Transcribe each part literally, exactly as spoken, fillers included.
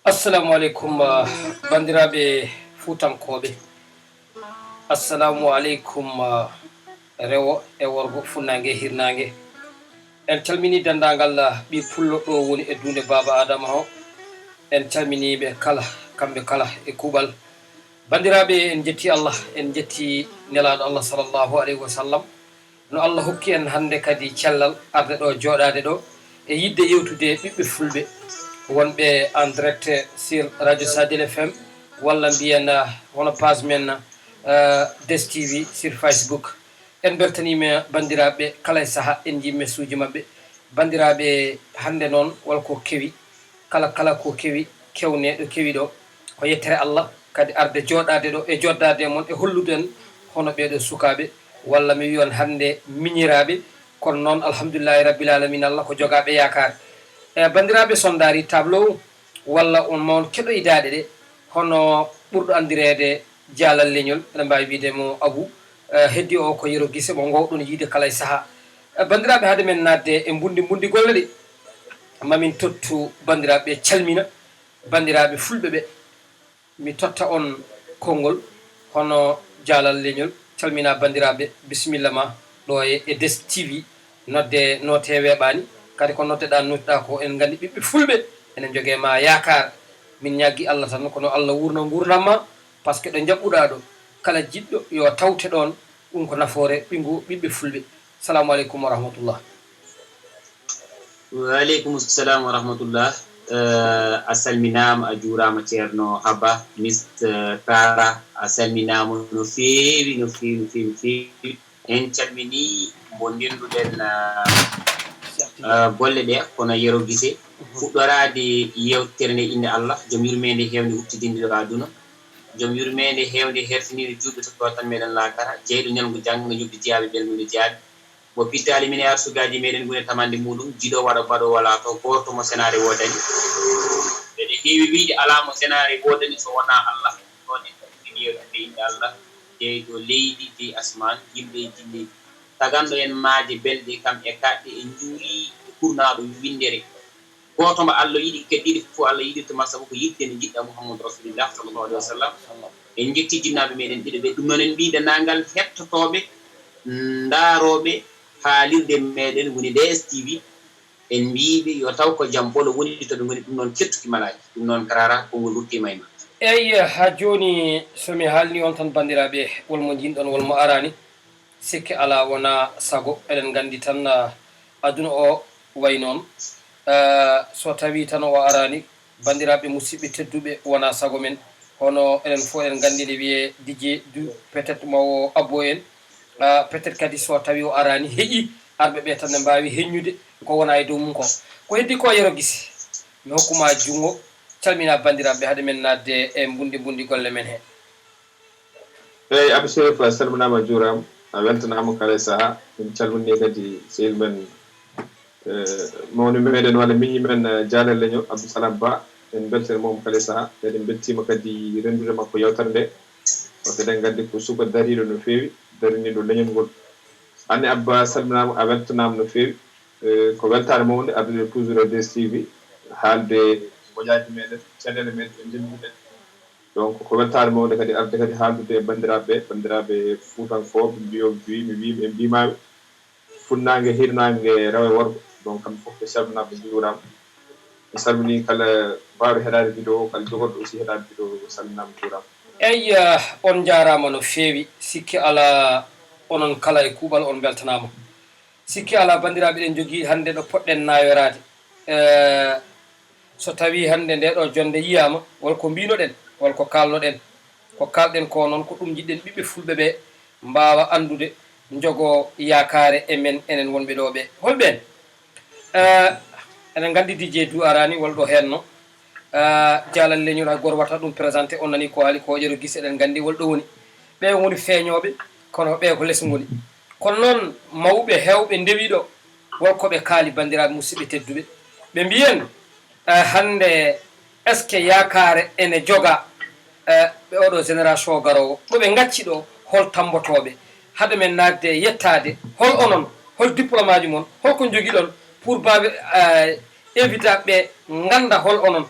Assalamu aleykum, ah, banndiraaɓe fuutankooɓe. Assalamu aleykum, ah, rewo e worgo, funnaange e hirnaange. En calminii denndaangal, ah, ɓii pullo ɗo woni e duunde Baaba Aadama o. En calminii ɓe kala, kamɓe kala e kuuɓal. Banndiraaɓe, en njettii Allah, en njettii Nelaaɗo Allah sallallahu alayhi wa sallam. No Allah hokki en hannde kadi cellal arde ɗo, jooɗaade ɗo e yiɗde yewtude ɓiɓɓe fulɓe wonɓe en direct sur Radio Sadel F M, walla mbiyen, ah, hono page men, ah, Des T V sur Facebook. En mbeltaniima banndiraaɓe kala e sahaa, en njii message uji maɓɓe. Banndiraaɓe, hannde noon wala ko kewi, kala, kala ko kewi, kewnee ɗo kewi ɗo, ko yettere Allah, kadi arde jooɗaade ɗo e jooɗaade e mon e hollude en hono ɓee ɗoo sukaaɓe, walla mi wiya on hannde miñiraaɓe, kono noon alhamdulillahi rabbil aalamiina, Allah ko jogaaɓe yaakaare. E banndiraaɓe, so on ndaarii tableau o, walla on ma on keɗoyi daaɗe ɗe, hono ɓurɗo anndireede Jaalal Leñol, eɗen mbaawi wiyde mo Abu, eh, heddi o ko Yero Gise mo ngoowɗon yiide kala e sahaa. Eh, banndiraaɓe, hade men naatde e mbunndi mbunndi golle ɗe, mamin tottu banndiraaɓe, calmina banndiraaɓe fulɓe ɓe. Mi totta on konngol hono Jaalal Leñol, calmina banndiraaɓe, bisimilla ma ɗo e, e Des T V. Nodde nootee weeɓaani, kadi ko noddeɗaa, nootiɗaa ko, en nganndi ɓiɓɓe fulɓe ene njogee ma yaakaar. Min ñaagii Allah tan, kono Allah wuurna nguurndam ma, par ce que ɗo njaɓɓuɗaa ɗo, kala jiɗɗo yo tawte ɗoon, ɗum ko nafoore ɓinngu ɓiɓɓe fulɓe. Salaamu aleykum wa rahmatullah. Wa aleykum salam wa rahmatullah. Eh, a salminaama, a juuraama, Ceerno Haba, Mister Kara, a salminaama no feewi, no feewi, no feewi, no feewi. En calminii mo ndennduɗen, ah, ah, golle ɗe, kono Yero Gise. Mhm. Fuɗɗoraade yeewtere nde innde Allah, joom yurmeende heewnde huɓtidinɗo aduna, joom yurmeende heewnde herfiniinde juulɓe to tan meɗen laakara, jeyɗo ñalngu jannga, ñubbi jeyaaɓe, belɗo nde jeyaaɓe. Mo pittaali min e arsugaaji meɗen ngune tamande muuɗum, jiɗo waɗa baɗo wala to, gooto mo senaare woodani. Ɓeɗe heewi wiide alaa mo senaare woodani so wonaa Allah. Ɗoon en ɗaɓɓiɗini yeewtere nde innde Allah, jeyɗo leydi, jeyi asmaan, yimɓe e jinneeji. Taganɗo en maaje belɗe, kam e kaaɗɗe, en njuurii e kurnaaɗo winndere. Gooto mo Allah yiɗi, keddiiɗe fof Allah yiɗirta ma, sabu ko yiɗde nde njiɗɗaa Muhammadu Rasulillah sallallahu alaihi wa sallam. En njetti jinnaaɓe meɗen ɗiɗo ɓe. Ɗum noon en mbii denndaangal hettotooɓe, ndaarooɓe haalirde meɗen woni D S T V. En mbii ɓe yo taw ko jam bolo woni to ɓe ngoni, ɗum noon kettuki malaaji. Ɗum noon Karara, konngol ruttiima e ma. Eey, haa jooni so mi haalni on tan banndiraaɓe, wol mo njiɗɗon, wol mo araani. Sikke alaa, wonaa sago, eɗen nganndi tan, ah, aduna o wayi noon. Ah, so tawii tan o araani, banndiraaɓe musidɓe tedduɓe, wonaa sago men. Hono enen fof eɗen nganndi ne wiyee D J du, peut-être ma o abbo en. Ah, peut-être kadi so tawii o araani, heƴii, arɓe ɓe tan ne mbaawi heññude ko wonaa e dow mum ko. Ko heddii ko Yero Gise, mi hokku ma junngo, calmina banndiraaɓe hade men naatde e mbunndi mbunndi golle men he. Eey, Abou Chérif, a salminaama, a juuraama, a weltanaama kala e sahaa. Min calminii kadi sehil men, eh, mawni meɗen walla miñi men, eh, Jaalal Leñol, Abdou Salam Ba. En mbeltaniima mo kala e sahaa. Eɗen mbeltiima kadi renndude makko yeewtere nde. Parce que eɗen nganndi ko suka dariiɗo no feewi, dariniiɗo leñol ngol. Aan ne, Abba, a salminaama, a weltanaama no feewi. Eh, ko weltaare mawnde ardude toujours e D S T V, haalde ngoƴaaji meɗen, caɗeele meɗen ɗe njannduɗen. Donc, ko weltaare mawnde kadi arde kadi haaldude e banndiraaɓe ɓe, banndiraaɓe fuutankooɓe, mbiyooɓe, mbiimi, mbiimi e mbiimaaɓe, funnaange, hirnaange, rewo e worgo. Donc, kamɓe fof ɓe calminaama, ɓe njuuraama. Mi salminii kala baawɗo heɗaade vidéo o, kala jogorɗo aussi heɗaade vidéo o, salminaama, juuraama. Eey, eh, on njaaraama no feewi. Sikke alaa, onon kala e kuuɓal, on mbeltanaama. Sikke alaa, banndiraaɓe, eɗen njogii hannde ɗo poɗɗen naayoraade. Eh, So tawii hannde ndee ɗoo jonnde yiyaama, won ko mbiino-ɗen, won ko kaalno-ɗen. Ko kaalɗen koo noon, ko ɗum njiɗ-ɗen ɓiɓɓe fulɓe ɓee mbaawa anndude, njogoo yaakaare e men, enen wonɓe ɗoo ɓee. Hol ɓeen? Eh, eɗen nganndi D J Dou araani, won ɗo heen no. Eh, Jaalal Leñol, hay gooto waɗataa ɗum présenté, on nanii ko haali ko, Yero Gis, eɗen nganndi won ɗo woni. Ɓee woni feeñooɓe, kono ɓee ko les ngoni. Kono noon, mawɓe heewɓe ndewi ɗo, won ko ɓe kaali, banndiraaɓe musidɓe tedduɓe. Ɓe mbiyi en, eh, hannde, est-ce que yaakaare ene jogaa, eh, ɓe oɗo génération garoowo? Ɗo ɓe ngacci ɗo, hol tammbotooɓe? Hade men naatde e yettaade, hol onon, hol diplôme aji mon, hol ko njogiɗon pour mbaawe, eh, éviter ɓe ngannda hol onon?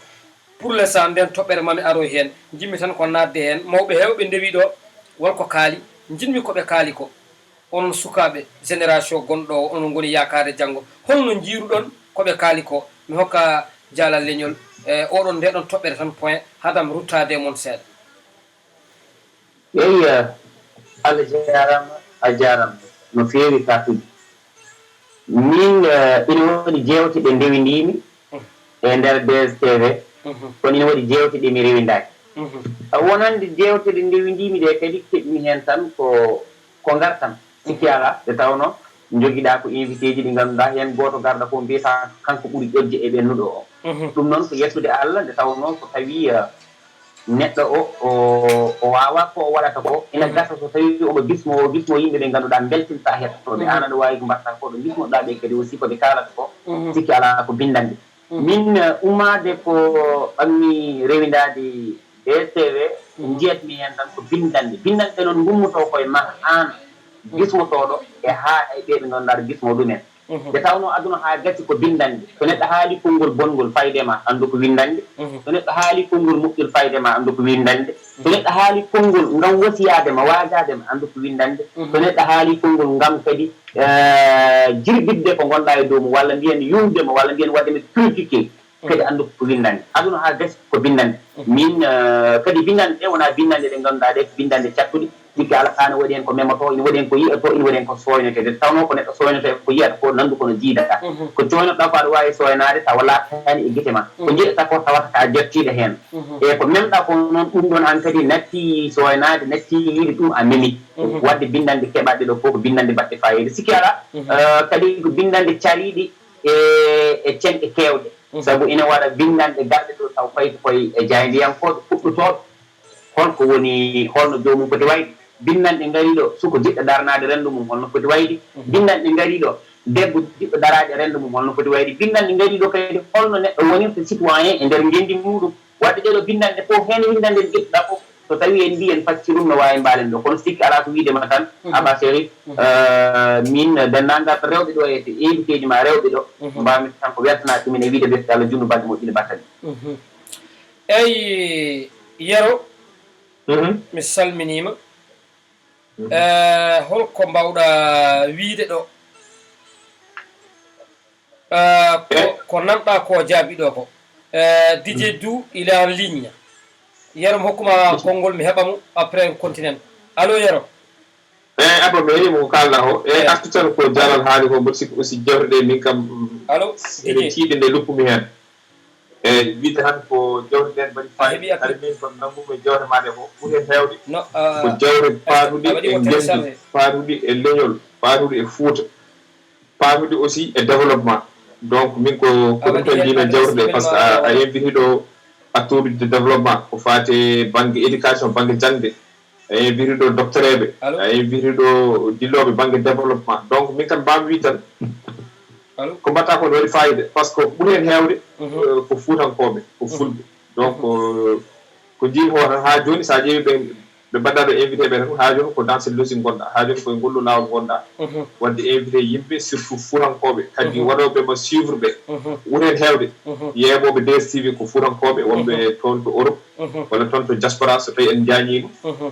Pour l'instant, ndeen toɓɓere mami aroy heen. Njiɗmi tan ko naatde heen. Mawɓe heewɓe ndewi ɗo, won ko kaali. Njiɗmi ko ɓe kaali ko. Onon sukaaɓe, génération gonɗo o, onon ngoni yaakaare janngo. Holno njiiruɗon ko ɓe kaali ko? Mi hokka Jaalal Leñol, e oɗon, ndeɗon toɓɓere tan point, hadam ruttaade e mon seeɗa. Eyi, Allah jaaraama, a jaaraama no feewi Kaakuuji. Min, eh, ina waɗi jeewte ɗe ndewindiimi e nder D S T V, kono ina waɗi jeewte ɗe mi rewindaaki. Wonande jeewte ɗe ndewindiimi ɗe kadi, keɓmi heen tan ko, ko ngartam. Sikki alaa, nde tawnoo njogiɗaa ko invité ji ɗi ngannduɗaa heen gooto garɗo ko mbiyata kanko ɓuri ƴoƴde e ɓennuɗo o. Ɗum noon ko yettude Allah, nde tawnoo so tawii, eh, neɗɗo o, o, o waawaa ko o waɗata ko, ina gasa so tawii omo bismoo, o bismoo yimɓe ɓe ngannduɗaa mbeltinta heɗotooɓe. Aan aɗa waawi ko mbaɗtaa ko, ɓe bismoɗaa ɓe kadi aussi ko ɓe kaalata ko, sikki alaa ko binndanɗe. Min, eh, ummaade ko ɓammi rewindaade D S T V, njiyatmi heen tan ko binndanɗe. Binndanɗe noon ngummotoo ko e maa aan bismotooɗo e haa e ɓee ɓe ngannduɗaa aɗa bismoo ɗumen. Nde tawnoo aduna haa gasi ko binndanɗe. So neɗɗo haalii konngol bonngol, fayde ma, anndu ko winndanɗe. So neɗɗo haalii konngol moƴƴol, fayde ma, anndu ko winndanɗe. So neɗɗo haalii konngol ngam wasiyaade ma, waajaade ma, anndu ko winndanɗe. So neɗɗo haalii konngol ngam kadi, eh, jirɓitde ko ngonɗaa e dow mum, walla mbiyen yuwde ma, walla mbiyen waɗde ma critiqué, kadi anndu ko binndanɗe. Aduna haa gasi ko binndanɗe. Min, eh, kadi binndanɗe ɗe wonaa binndanɗe ɗe ngannduɗaa ɗe ko binndanɗe cattuɗe. Sikki alaa, ina waɗi heen ko memotoo, ina waɗi heen ko yiyatoo, ina waɗi heen ko sooynetee. Nde tawnoo ko neɗɗo sooynetee ko yiyata ko, nanndu kono jiidataa. Ko cooynoɗaa ko aɗa waawi sooynaade tawa laaɓtaani e gite ma. Ko njiɗataa ko tawata ko a jottiiɗo heen. E ko memɗaa ko noon, ɗum ɗoon aan kadi natti sooynaade, natti yiyde, ɗum a memi. Waɗde binndanɗe keɓaaɗe ɗo fof ko binndanɗe baɗɗe faayiida. Sikki alaa, eh, kadi ko binndanɗe caliiɗe e, e cenɗe keewɗe. Sabu ina waɗa binndanɗe garɗe ɗo taw fayti koye e jaayndiyankooɓe puɗɗotooɓe. Hol ko woni, holno joomum foti wayde? Binndanɗe ngarii ɗo, suko jiɗɗo daranaade renndo mum, holno foti wayde? Binndanɗe ngarii ɗo, debbo jiɗɗo daraade renndo mum, holno foti wayde? Binndanɗe ngarii ɗo kadi, holno neɗɗo wonirta citoyen e nder ngenndi muuɗum? Waɗde ɗee ɗo binndanɗe fof, heen winndanɗe nde ƴettuɗaa fof, so tawii en mbii en pacci ɗum, no waawi mbaalen ɗo. Kono sikki alaa ko wiyde ma tan, Abba Sherif, eh, min denndaangal rewɓe ɗo e invité ji ma rewɓe ɗo, mbaawmi tan ko weltanaade ɗumen e wiyde ɓe, Allah juutnu balɗe moƴƴi, ɓe mbaɗta ɗum. Eyi, Yero, mi salminiima. Eh, hol ko mbaawɗaa wiyde ɗo? Eh, ko, ko nanɗaa ko jaabi ɗo ko? Eh, D J Dou, il est en ligne. Yero, mi hokkuma konngol, mi heɓa mo, après en continent. Allo, Yero? Eyi, Abba, mi heɗii mo ko kaalɗaa ko. Eyi, artu tan ko Jaalal haali ko, mboɗo sikki aussi jeewte ɗe min kam, mm, Allo, ene D J? Tiiɗi nde luppumi heen. Eyi, wiyde tan ko jeewte ɗe mbaɗi faayiida. Kadi min ko nanngumi jeewte maa ɗe ko ɓuri heen heewde No, ko ah, jeewte est-ce que paatuɗe a waɗi e ko ngenndi, téléchargé? Paatuɗe e leñol, paatuɗe e Fuuta, paatuɗe aussi e développement. Donc, min ko, ko A ɗum waɗi tan heen mbiymi adresse jeewte ɗe, email parce que ma a, o? A invité ɗo acteuruuji de développement, ko faati e bannge éducation, bannge jaŋde, a invité ɗo doctoreeɓe, Allo? A invité ɗo dillooɓe bannge développement. Donc, min kam mbaawmi wiyde tan, Allo? Ko mbaɗtaa ko ne waɗi faayiida, parce que ko ɓuri heen heewde, Mhm. eh, ko fuutankooɓe, ko Mhm. fulɓe. Donc, eh, ko njiimi ko tan haa jooni, so a ƴeewi ɓe, ɓe mbaɗɗaa ɗo invité ɓe tan, haa jooni ko dans cette logique ngonɗaa, haa jooni ko e ngolɗoo laawol ngonɗaa. Mhm. Waɗde invité yimɓe, surtout fuutankooɓe, kadi Mhm. waɗooɓe ma suivre ɓe, Mhm. ɓuri heen heewde, Mhm. yeeɓooɓe D S T V ko fuutankooɓe, wonɓe Mhm. toon to Europe, Mhm. walla toon to diaspora, so tawii en njaañiima. Mhm.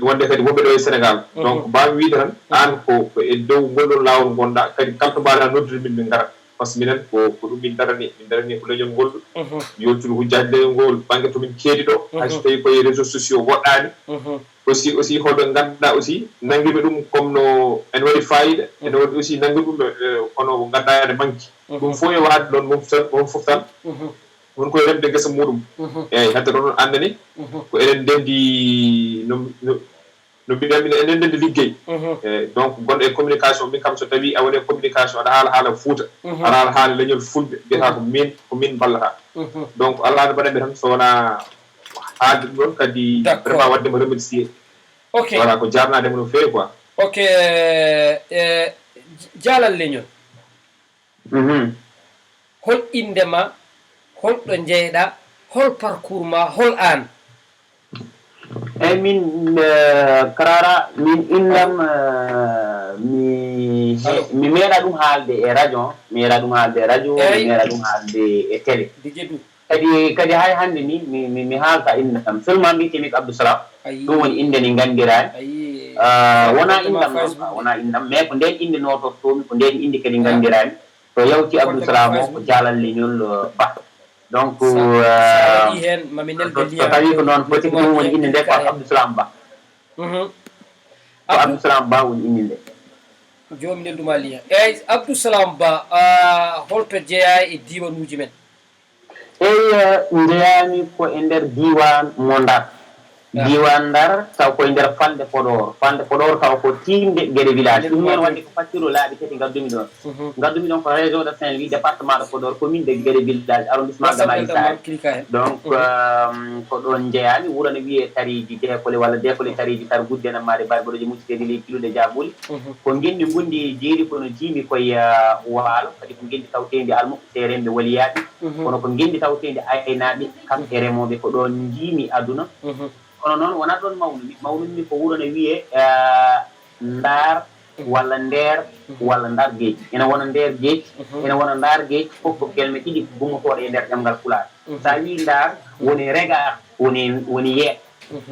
Wonde kadi wonɓe ɗo e Sénégal. Mhm. Donc, mbaawmi wiyde tan, aan ko, ko e dow ngol ɗoon laawol ngonɗaa, kadi kala to mbaawɗaa noddude min, min ngarat. Parce que minen ko, ko ɗum min ndarani, min ndarani ko leñol ngol, Mhm. yoltude hujjaaji leñol ngol, bannge to min keedi ɗo, hay so Mhm. tawii ko e réseaux sociaux woɗɗaani. Mhm. Aussi, aussi holɓe ngannduɗaa aussi nanngiiɓe ɗum comme no ene waɗi faayiida, ene waɗi aussi nanngiiɓe ɗum, eh, kono ko ngannduɗaa ene manki. Mhm. Ɗum fof yo waɗde ɗoon, mum tan, mum fof tan. Mhm. won koye remde gesa muɗum. Eyyi, hedde ɗon on anndani ko enen ndendi no no no mbiɗa min enen ndendi liggey. Eyyi, donc gonɗo e communication, min kam so tawi a woni e communication, aɗa haala haala Fuuta, aɗa haala haala leñol Fulɓe, mbiyata ko min ko min mballata. Donc Allah ne mbaɗanmi tan so wona haalde ɗum ɗon kadi. Vraiment waɗde mo remercier. Ok. Voilà, ko jarnade mo no feewi quoi. Ok. E jaalal leñol. Hol innde ma? Hol ɗo njeyɗa? Hol parcours ma? Hol aan? Eyyi, min eh, Karara, min innde am, eh, mi he- mi meeɗa ɗum haalde e radio, mi meeɗa ɗum haalde e radio, mi meeɗa ɗum haalde e télé. Kadi kadi hay hannde ni mi mi mi haalta innde am, seulement mbiyetee mi ko Abdou Salam. Ɗum woni innde nde nganndiraa mi. Ah, wonaa innde am noon, wonaa innde am, mais ko ndeen innde nootortoo-mi, ko ndeen innde kadi nganndiraa mi. So yawti Abdou Salam o ko Jaalal Leñol Bah. Donc so tawi ko noon foti ko ɗum woni innde nde ko Abdou Salam Bah. Ko Abdou Salam Bah woni innde nde. Jooni neldu ma liya. Eyyi Abdou Salam Bah, holto jeyaa e diiwanuuji men? Eyyi, njeyaami ko e nder diiwaan mo Ndar. Diiwaan Ndar taw koye nder falnde Podor. Falnde Podor taw ko tiiɗnde Guédé village. Ɗum noon waɗde ko faccuru laabi tati ngaddumi ɗoon. Ngaddumi ɗoon ko région de Saint-Louis, département de Podor, commune de Guédé village, arrondissement Gamay Sare. Donc ko ɗoon njeyaami. Wuro ne wiyee Tareji Deekole walla Deekole Tareji Tar Gudde na Maare Barbaroje Mucceteeɗi ley Kilude Jaabuuli. Ko ngenndi ngonndi e jeeri kono jiimi koye waalo, kadi ko ngenndi tawteendi almuɓɓe seeremɓe waliyaaɓe. Kono ko ngenndi tawteendi aynaaɓe kam e remooɓe. Ko ɗoon njiimi aduna. Kono noon wonaa ɗoon mawnumi, mawnumi ko wuro ne wiyee Ndaar walla Ndeer walla Ndar Geej. Ene wona Ndeer Geej, ene wona Ndaar Geej, fof ko kelme ɗiɗi gummotooɗe e nder ɗemngal Pulaar. So a wii Ndaar woni regard, woni woni yeeɗ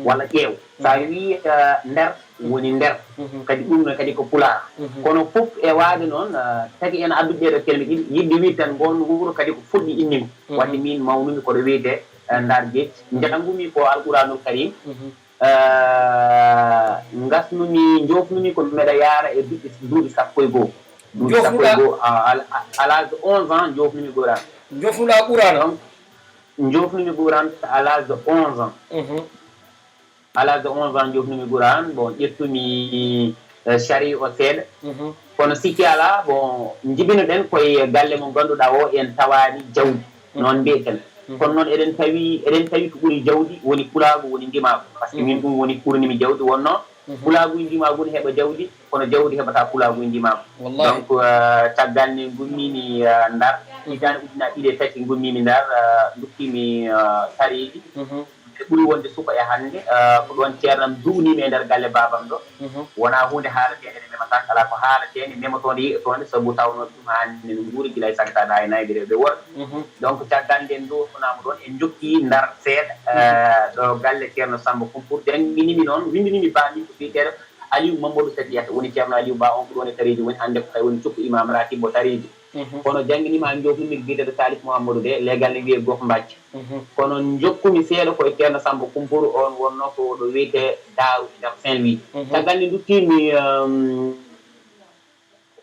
walla ƴeew. So a wii Nder woni nder, kadi ɗum ne kadi ko Pulaar. Kono fof e waade noon, tagi en addude ɗee ɗoo kelme ɗiɗi, yiɗde wiide tan ngoon wuro kadi ko fuɗɗi innimo. Waɗde miin mawnumi ko ɗo wiyetee Ndar Geej, njanngumi ko Alquraanul Kariim. Ngasnumi, njoofnumi ko mbeɗa yaara e duuɓi duuɓi sappo e goo. Duuɓi sappo e goo, à l'âge de onze ans njoofnumi Quraan. Njoofnuɗaa Quraan? Donc njoofnumi Quraan à l'âge de onze ans. À l'âge de onze ans njoofnumi Quraan, bon ƴettumi sari o seeɗa. Kono sikki alaa, bon njibinoɗen koye galle mo ngannduɗaa o en tawaani jawdi. Noon mbiyeten. Kono noon eɗen tawi eɗen tawi ko ɓuri jawdi woni pulaagu woni ndimaagu, par ce que min ɗum woni ɓurnimi jawdi wonno. Pulaagu e ndimaagu ne heɓa jawdi kono jawdi heɓata pulaagu e ndimaagu. Donc caggal nde ngummiimi Ndar, hitaande ujunnaji ɗiɗi e tati ngummiimi Ndar, nduttiimi Tareji. Ɓe ɓuri wonde suka e hannde. Ko ɗoon ceernam duwniimi e nder galle baabam ɗo. Wonaa huunde haalateende nde memata, kala ko haalateende memotoonde yeɗotoonde, sabu tawnoo ɗum hannde no nguuri gila e sagata ɗa e nayɓe rewɓe worɓe. Donc caggal nde nduwnaama ɗoon en njokki Ndar seeɗa, ɗo galle ceerno Sammba Kumpuur. Jannginimi noon, winndinimi baamin ko biyeteeɗo Aliou Mamadou Sadiyata, woni ceerno Aliou Ba on ko ɗoon e Tareji woni hannde, ko kay woni cukko imam ratib mo Tareji. Kono jannginima haa njoofnimi ko biyeteeɗo Salif Mouhamadou de, leegal ne wiyee Gof Mbacc. Kono njokkumi seeɗa koye ceerno Sammba Kumpuur, on wonno ko ɗo wiyetee Daaru e nder Saint-Louis. Caggal nde nduttiimi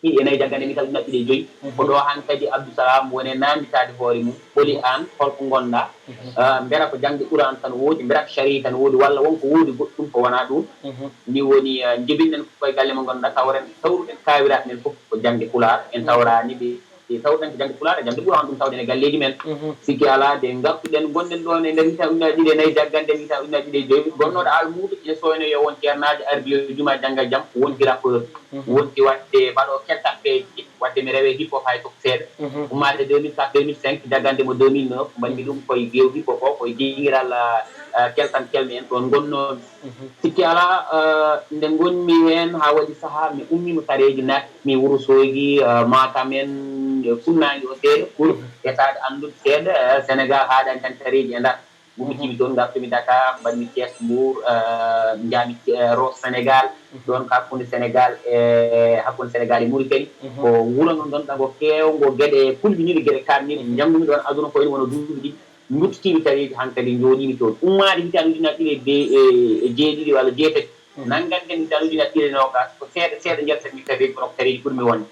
ɗiɗi e nayi, caggal nde mi tawi ɗiɗi e joyi. Ko ɗo han kadi Abdou Salam woni naamnitaade hoore mum, holi aan, holko ngonɗaa? Mbela ko jaŋde Quraan tan woodi, mbela ko sariya tan woodi, walla won ko woodi goɗɗum ko wonaa ɗum? Ni woni njibinɗen koye galle mo ngannduɗaa, tawren, tawruɗen kaawiraaɓe men fof ko jaŋde Pulaar, en tawraani ɓe. Tawɗen ko jaŋde Pulaar e jaŋde Quraan, ɗum tawɗen e galleeji men. Sikki alaa, de ngartuɗen, ngonɗen ɗoon e nder hitaande ujunnaji ɗiɗi e nayi, jagganɗen hitaande ujunnaji ɗiɗi e joyi. Gonnooɗo Almuudo ene sooynoyoo won ceernaajo, ardiiɗo jumaa, jannga e jam, wonti rappeur, wonti waɗde baɗoowo keltappeeje, waɗde mi rewee hip hop hay so ko seeɗa. Ummaade deux mille quatre, deux mille cinq, jaggande mo deux mille neuf, mbaɗmi ɗum koye geew hip hop o, koye dingiral keltan kelme en, ɗoon ngonnoomi. Sikki alaa, nde ngonmi heen haa waɗi sahaa, mi ummiima Tareji, naatmi Wuro Soogi, Matam en, e funnaange o seeɗa pour etaade anndude seeɗa Sénégal, haaɗaani tan Tareji e Ndar. Ummitiimi toon, ngartumi Dakar, mbaɗmi Thiès, Mbour, njahmi Ross Sénégal, ɗoon ko hakkunde Sénégal e, hakkunde Sénégal e Mauritanie. Ko wuro ngo ngannduɗaa ngo keewngo geɗe kulɓiniiɗe, geɗe kaaɗniiɗe. Njanngumi ɗoon aduna ko ene wona duuɓi ɗiɗi. Nduttiimi Tareji, hankadi njooɗiimi toon. Ummaade hitaande ujunnaji ɗiɗi e jeeɗiɗi walla jeetati, nannganten hitaande ujunnaji ɗiɗi e noogaas, ko seeɗa seeɗa njaltatmi Tareji, kono ko Tareji ɓurmi wonde.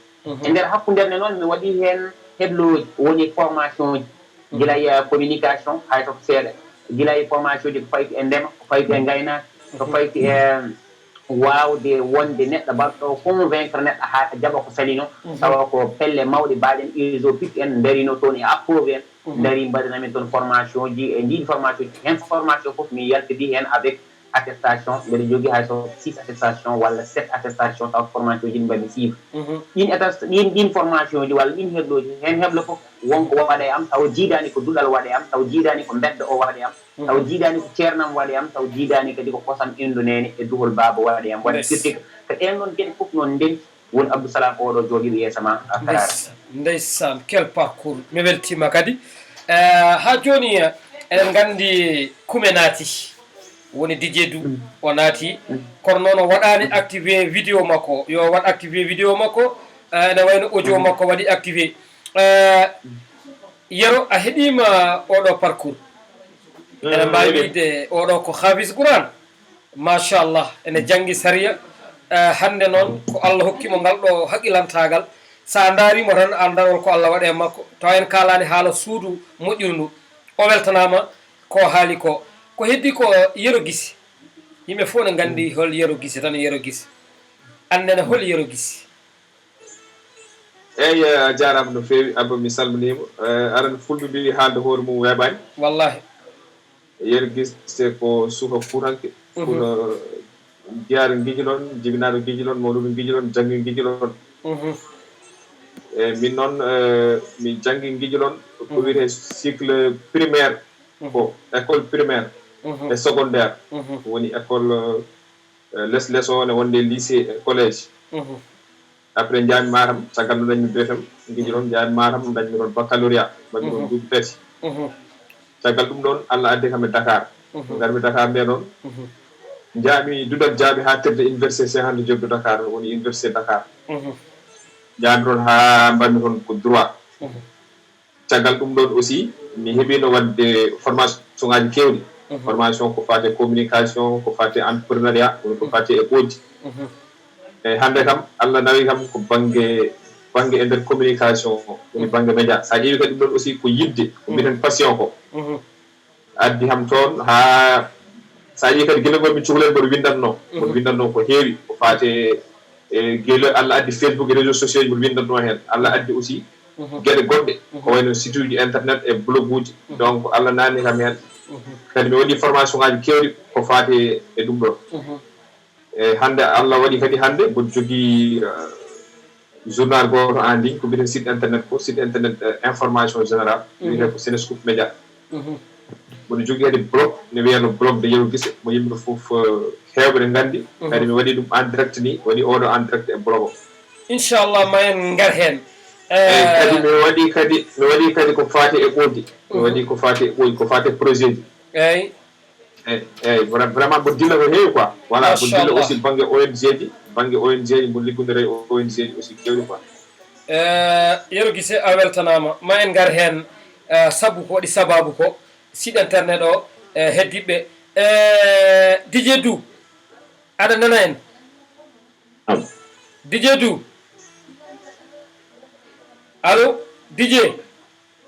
E nder hakkunde nde noon, mi waɗii heen heblooji, woni formation ji. Gila e communication, hay so ko seeɗa. Gila e formation ji ko fayti e ndema, ko fayti e ngaynaaka, ko fayti e waawde wonde neɗɗo baɗɗo convaincre neɗɗo haa jaɓa ko salino, tawa ko pelle mawɗe mbaɗen, iso pitti en, ndarino toon e approuvé en, ndari mbaɗana min toon formation ji, e ndiin formation ji, heen formation fof min yaltidi heen avec attestation, mbeɗa jogii hay so six attestation walla sept attestation, taw formation ji ɗi mbaɗmi suivre. Ɗin état, ɗin, ɗin formation ji walla ɗin hebloji, heen heblo fof wonko waɗa e am, taw jiidaani ko duɗal waɗa e am, taw jiidaani ko mbedda o waɗa e am, taw jiidaani ko ceernam waɗa e am, taw jiidaani kadi ko kosam inndo neene e duhol baaba waɗa e am. Waɗi firti ko ɗeen noon geɗe fof noon ndenti woni Abdou Salam oɗo jooɗiiɗo yeeso ma a feraare. Ndeysaan, quel parcours. Mi weltiima kadi. Eh, haa jooni, eh, eɗen nganndi kume naati. Woni Didier Dou, o naati. Kono noon o waɗaani activé vidéo makko. Yo waɗ activé vidéo makko. Eh, ene wayno audio makko waɗi activé. Eh, Yero, a heɗiima oɗo parcours. Ene mbaawi wiide oɗo ko Haafis Quraan. Machallah, ene janngi sariya. Eh, hannde noon ko Allah hokki mo ngal ɗo haqilantaagal. So a ndaariima tan, a anndan hol ko Allah waɗi e makko. Tawa en kaalaani haala suudu moƴƴuru ndu. O weltanaama ko haali ko. Ko heddii ko Yero Gise. Yimɓe fof ne nganndi hol Yero Gise tan, Yero Gise. Aan nene hol Yero Gise? Eey, a jaaraama no feewi, Abba, mi salminiima. Eh, aran fulɓe mbiyi haalde hoore mum weeɓaani. Wallaahi. Yero Gise ko suka fuutanke, fuuta jiyaaɗo Ngijilon, jibinaaɗo Ngijilon, mawnuɗo Ngijilon, janngi Ngijilon. E min noon, eh, mi janngi Ngijilon, ko wiyetee cycle primaire, ko école primaire e secondaire, woni école, eh, les les o ne wonde lycée e collège. Après njaami Matam, caggal nde dañmi B F M, Ngijilon, njaami Matam, dañmi ɗoon baccalauréat, mbaɗmi ɗoon duuɓi tati. Caggal ɗum ɗoon, Allah addi kam e Dakar. Ngarmi Dakar nde noon, njaami duɗal jaaɓi haa tirde Université Cheikh Anta Diop de Dakar, woni Université Dakar. Njaami toon haa mbaɗmi toon ko droit. Caggal ɗum ɗoon aussi, mi heɓiino waɗde formation ŋaaji keewɗi. Formation ko faati e communication, ko faati e entrepreneuriat, woni ko faati e ɓoodi. Eyi, hannde kam, Allah nawi kam ko bannge, bannge e nder communication, woni bannge média. So a ƴeewi kadi ɗum ɗoon aussi ko yiɗde, ko mbiyeten passion ko. Addi kam toon haa, so a ƴeewi kadi gila ngon mi cukalel mboɗo winndatnoo. Mboɗo winndatnoo ko heewi, ko faati e, e gila Allah addi Facebook e réseaux sociaux ji mboɗo winndatnoo heen. Allah addi aussi geɗe goɗɗe, ko wayno site uji internet e blog uji. Donc, Allah naamni kam heen. Kadi mi waɗi formation ŋaaji keewɗi ko faati e ɗum ɗoon. E hannde, Allah waɗi kadi hannde mboɗo jogii, eh, journal gooto en ligne, ko mbiyeten site internet ko, site internet, eh, information générale, wiyetee ko Sénéscoop Média. Mboɗo jogii kadi blog, ne wiyatnoo blog de Yero Gise, mo yimɓe fof, eh, heewɓe ne nganndi. Kadi mi waɗi ɗum en direct ni, waɗi oɗo en direct e blog o. Inchallah, ma en ngar heen. Eyi, kadi mi waɗi kadi, mi waɗi kadi ko faati e ɓoodi. Mi waɗi ko faati e ɓoodi, ko faati e projet ji. Eyi. Eyi, eyi, vra-, vraiment mboɗo dilla ko heewi quoi. Voilà, mboɗo dilla aussi bannge O N G ji, bannge O N G ji, mboɗo liggondira e O N G ji aussi keewɗi quoi. Eh, Yero Gise, a weltanaama. Ma en ngar heen, eh, sabu ko waɗi sabaabu ko, site internet o, eh, heddiiɓe. Eh, Didier Dou, aɗa nana en? Didier Dou. Allo, Didier.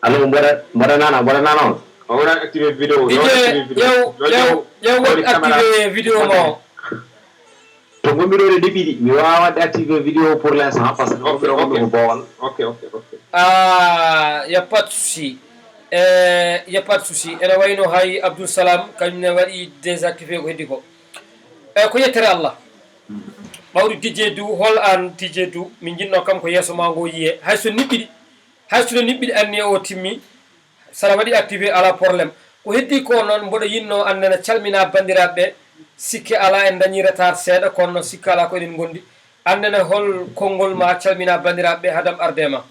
Allo, mboɗo, mboɗo nana, mboɗo nana on. O waɗa activé vidéo. Didier, ƴeew, ƴeew, ƴeew waɗ activé vidéo ma o. To ngonmi ɗo ɗe ɗiɗi, mi wawa waɗde activé vidéo pour l'instant, parce que ngonmi ɗo ngonmi ko boowal. Ok, ok, ok. Ah, y a pas de souci. Eh, y a pas de souci. Ene wayno hay Abdoul Salam, kañum ne waɗi désactivé ko heddi ko. Eh, ko yettere Allah. Ɓawri Didier Dou, hol aan Didier Dou, min njiɗno kam ko yeeso ma ngo yiye. Hay so niɓɓiɗi, hay so no niɓɓiɗi anniya o timmi, sara waɗi activé, alaa problème. Ko heddii ko noon, mboɗo yiɗno anndana, calmina banndiraaɓe ɓe, sikke alaa en dañii retard seeɗa, kono noon sikke alaa ko eɗen ngondi. Anndana hol konngol ma, calmina banndiraaɓe ɓe, hadam arde ma.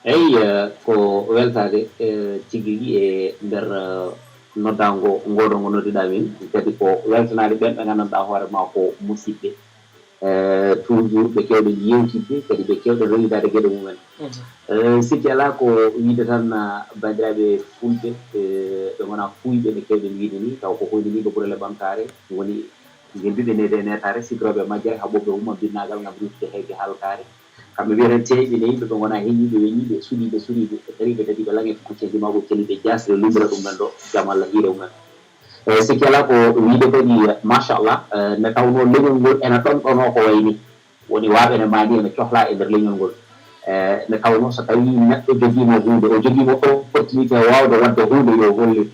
Eyi, ko weltaade tigi rigi e nder noddaango ngoo ɗoo ngo nodduɗaa min, kadi ko weltanaade ɓeen ɓe nganndanɗaa hoore maa ko musiɓɓe, toujours ɓe keewɗen yeewtidde, kadi ɓe keewɗen rewidaade geɗe mumen. Sikki alaa ko wiyde tan banndiraaɓe fulɓe, ɓe ngonaa fuuyɓe ɓe keewɗen wiyde nii, taw ko hoyni nii ɗo Burele Ɓamtaare ngoni, ngennduɓe neede e neetaare, sitrooɓe majjere, haɓooɓe wumma binnaagal ngam ruuttude heege halkaare. Kamɓe mbiyeten ceeɓe ne yimɓe ɓe ngonaa heñiiɓe, weñiiɓe, suɗiiɓe, suɗiiɓe, ɓe tariiɓe, dadiiɓe, laŋe, ko ceeji maɓɓe, ceniiɓe, jaasɓe, lumbira ɗum men ɗo, jam Allah hiira mumen. E, sikki alaa ko wiide kadi, machallah, e, nde tawnoo leñol ngol ena ɗon ɗonoo ko wayi nii. Woni waaɓe ne maani ene cohlaa e nder leñol ngol. E, nde tawnoo so tawii neɗɗo jogiima huunde, o jogiima opportunité waawde waɗde huunde, yo hollir.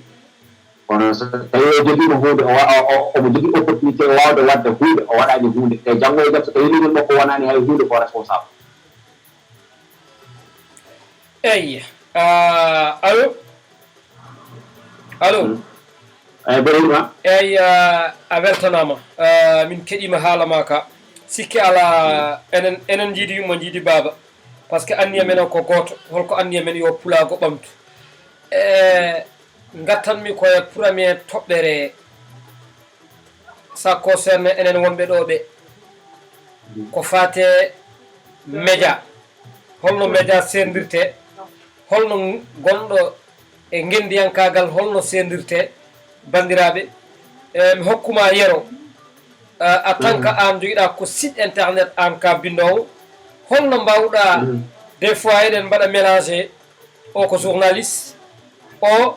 Kono so tawii o jogiima huunde, o wa-, o, o, omo jogii opportunité waawde waɗde huunde, o waɗaani huunde. Te janngo e jam so tawii leñol makko wonaani hay huunde, ko responsable. Eyyi. Ah, allo? Allo? Eyyi, Ibrahima. Eyyi, ah, a weltanaama. Ah, min keɗiima haala maa ka. Sikke alaa, enen, enen njiidi yumma, njiidi baaba. Parce que anniya men o ko gooto. Holko anniya men? Yo pulaagu ɓamtu. E, ngattanmi ko e premier toɓɓere. Ça concerne enen wonɓe ɗo ɓe. Ko faate média. Holno média sendirte? Holno gonɗo e ngendiyankaagal, holno sendirte? Banndiraaɓe, e, mi hokkuma Yero, a, en tant que aan jogiɗa ko site internet, aan ka binndoowo, holno mbawɗa, des fois eɗen mbaɗa mélangé, o ko journaliste, o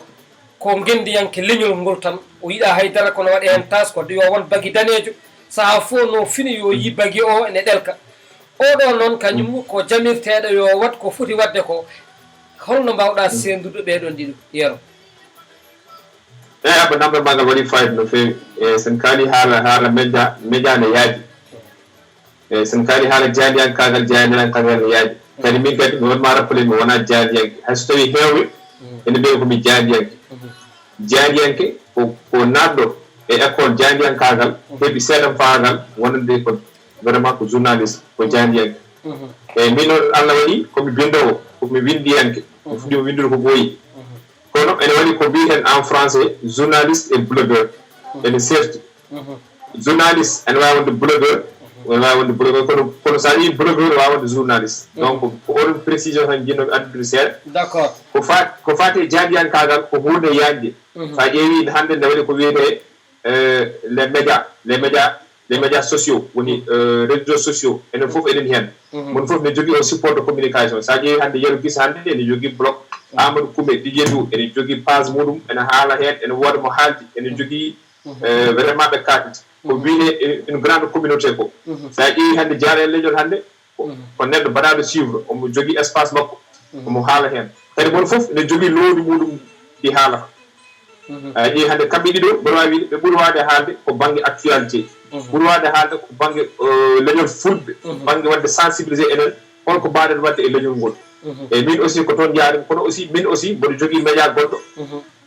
ko ngenndiyanke leñol ngol tan, o yiɗa haydara, kono waɗe heen taas ko yo won bagi daneejo, sahaa fof no fini yo yi bagi o ene ɗelka. Oɗo noon kañum ko jamirteeɗo yo waɗ ko foti waɗde ko. Holno mbawɗa senndude ɓeeɗon ɗiɗo, Yero? Eyi, Abba, namdal ma ngal waɗi fayida no feewi. E, sen kaali haala, haala média, média ne yaaji. E, sen kaali haala jaadiyankaagal, jaadiyankaagal ne yaaji. Kadi min kadi mi waɗma rappelé mi wonaa jaadiyanke. Hay so tawii heewɓe ene mbiya ko mi jaadiyanke. Jaadiyanke ko, ko naatɗo e école jaadiyankaagal, heɓi seedanfaagal wonande ko vraiment ko journaliste, ko jaadiyanke. Eyi, min noon Allah waɗi ko mi binndoowo, ko mi winndiyanke. Mi fuɗɗiima winndude ko ɓooyi. Kono ene waɗi ko mbiyeten en français journaliste et blogueur. Ene serti. Journaliste ene waawi wonde blogueur, ene waawi wonde blogueur, kono, kono so a yii blogueur waawi wonde journaliste. Donc ko oɗon précision tan njiɗnomi addude seeɗa. D'accord. Ko fa, ko faati e jaadiyankaagal ko huunde yaajde. So a ƴeewii hannde nde waɗi ko wiyetee, euh, les médias, les médias, les médias sociaux, woni, euh, réseaux sociaux, enen fof eɗen heen. Mon fof ne jogii on support de communication. So a ƴeewii hannde Yero Gis hannde ene jogii blog, Amadou Koumé Didier Dou ene jogii page muɗum, ene haala heen, ene wooda mo haaldi, ene jogii, euh, vraiment ɓe kaatata. Ko wiyetee une grande communauté ko. So a ƴeewii hannde Jaaree Leñol hannde, ko, ko neɗɗo baɗaaɗo suivre, omo jogii espace makko, omo haala heen. Kadi mon fof ene jogii lowdi muɗum ɗi haalata. A ƴeewi hannde kamɓe ɗiɗo, mboɗo waawi wiide ɓe ɓuri waawde haalde ko bannge actualité. Ɓuri waawde haalde ko bannge, euh, leñol fulɓe, bannge waɗde sensibilisé enen, holko mbaawɗen waɗde e leñol ngol. Eyi, min aussi ko toon njaarimi, kono aussi, min aussi mboɗo jogii média goɗɗo,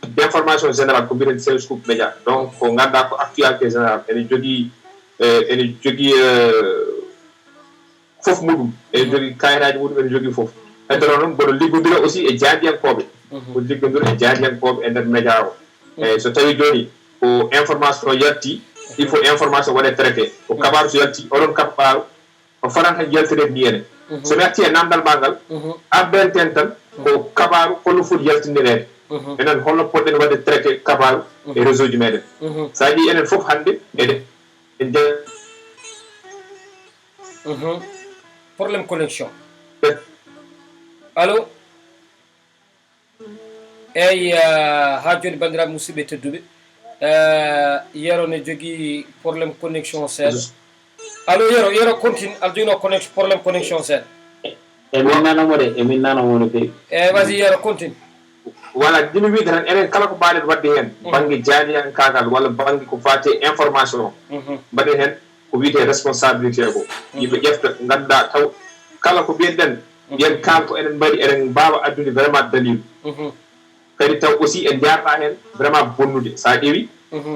d'information générale, ko mbiyeten Senscoop Média. Donc ko ngannduɗaa ko actualité générale, ene jogii, euh, ene jogii, euh, fof muɗum, ene jogii kayitaaji muɗum, ene jogii fof. Heddoto noon mboɗo liggondira aussi e jaadiyankooɓe. Mboɗo liggondira e jaadiyankooɓe e nder média o. Eyi, so tawii jooni ko information yalti, il faut information waɗe traité. Ko kabaaru so yalti, oɗon kabaaru, o fotani tan yaltireede ni ene. So mi artii e namdal ma ngal, ardoyten tan ko kabaaru, holno foti yaltinireede. Enen, holno poɗɗen waɗde traité kabaaru e réseau ji meɗen. So a ƴeewi enen fof hannde eɗen, en nja- Mhm. Problème connexion. Allô? Eyi, ah, haa jooni, banndiraaɓe musidɓe tedduɓe, ah, Yero ne jogii problème connexion seeɗa. Allô, Yero, Yero, continue, aɗa jogino connex-, problème connexion seeɗa. Emin nana mo de, emin nana mo no feewi. Eyi, vas-y, Yero, continue. Voilà, ɗum mi wiide tan, enen kala ko mbaawɗen waɗde heen, bannge jaadiyankaagal walla bannge ko faati e information, mbaɗen heen ko wiyetee responsabilité ko. Yimɓe ƴefta, ngannda taw kala ko mbiyen-ɗen, mbiyen kaal ko enen mbaɗi, eɗen mbaawa addude vraiment daliil. Kadi taw aussi en njaarɗaa heen vraiment bonnude. So a ƴeewi,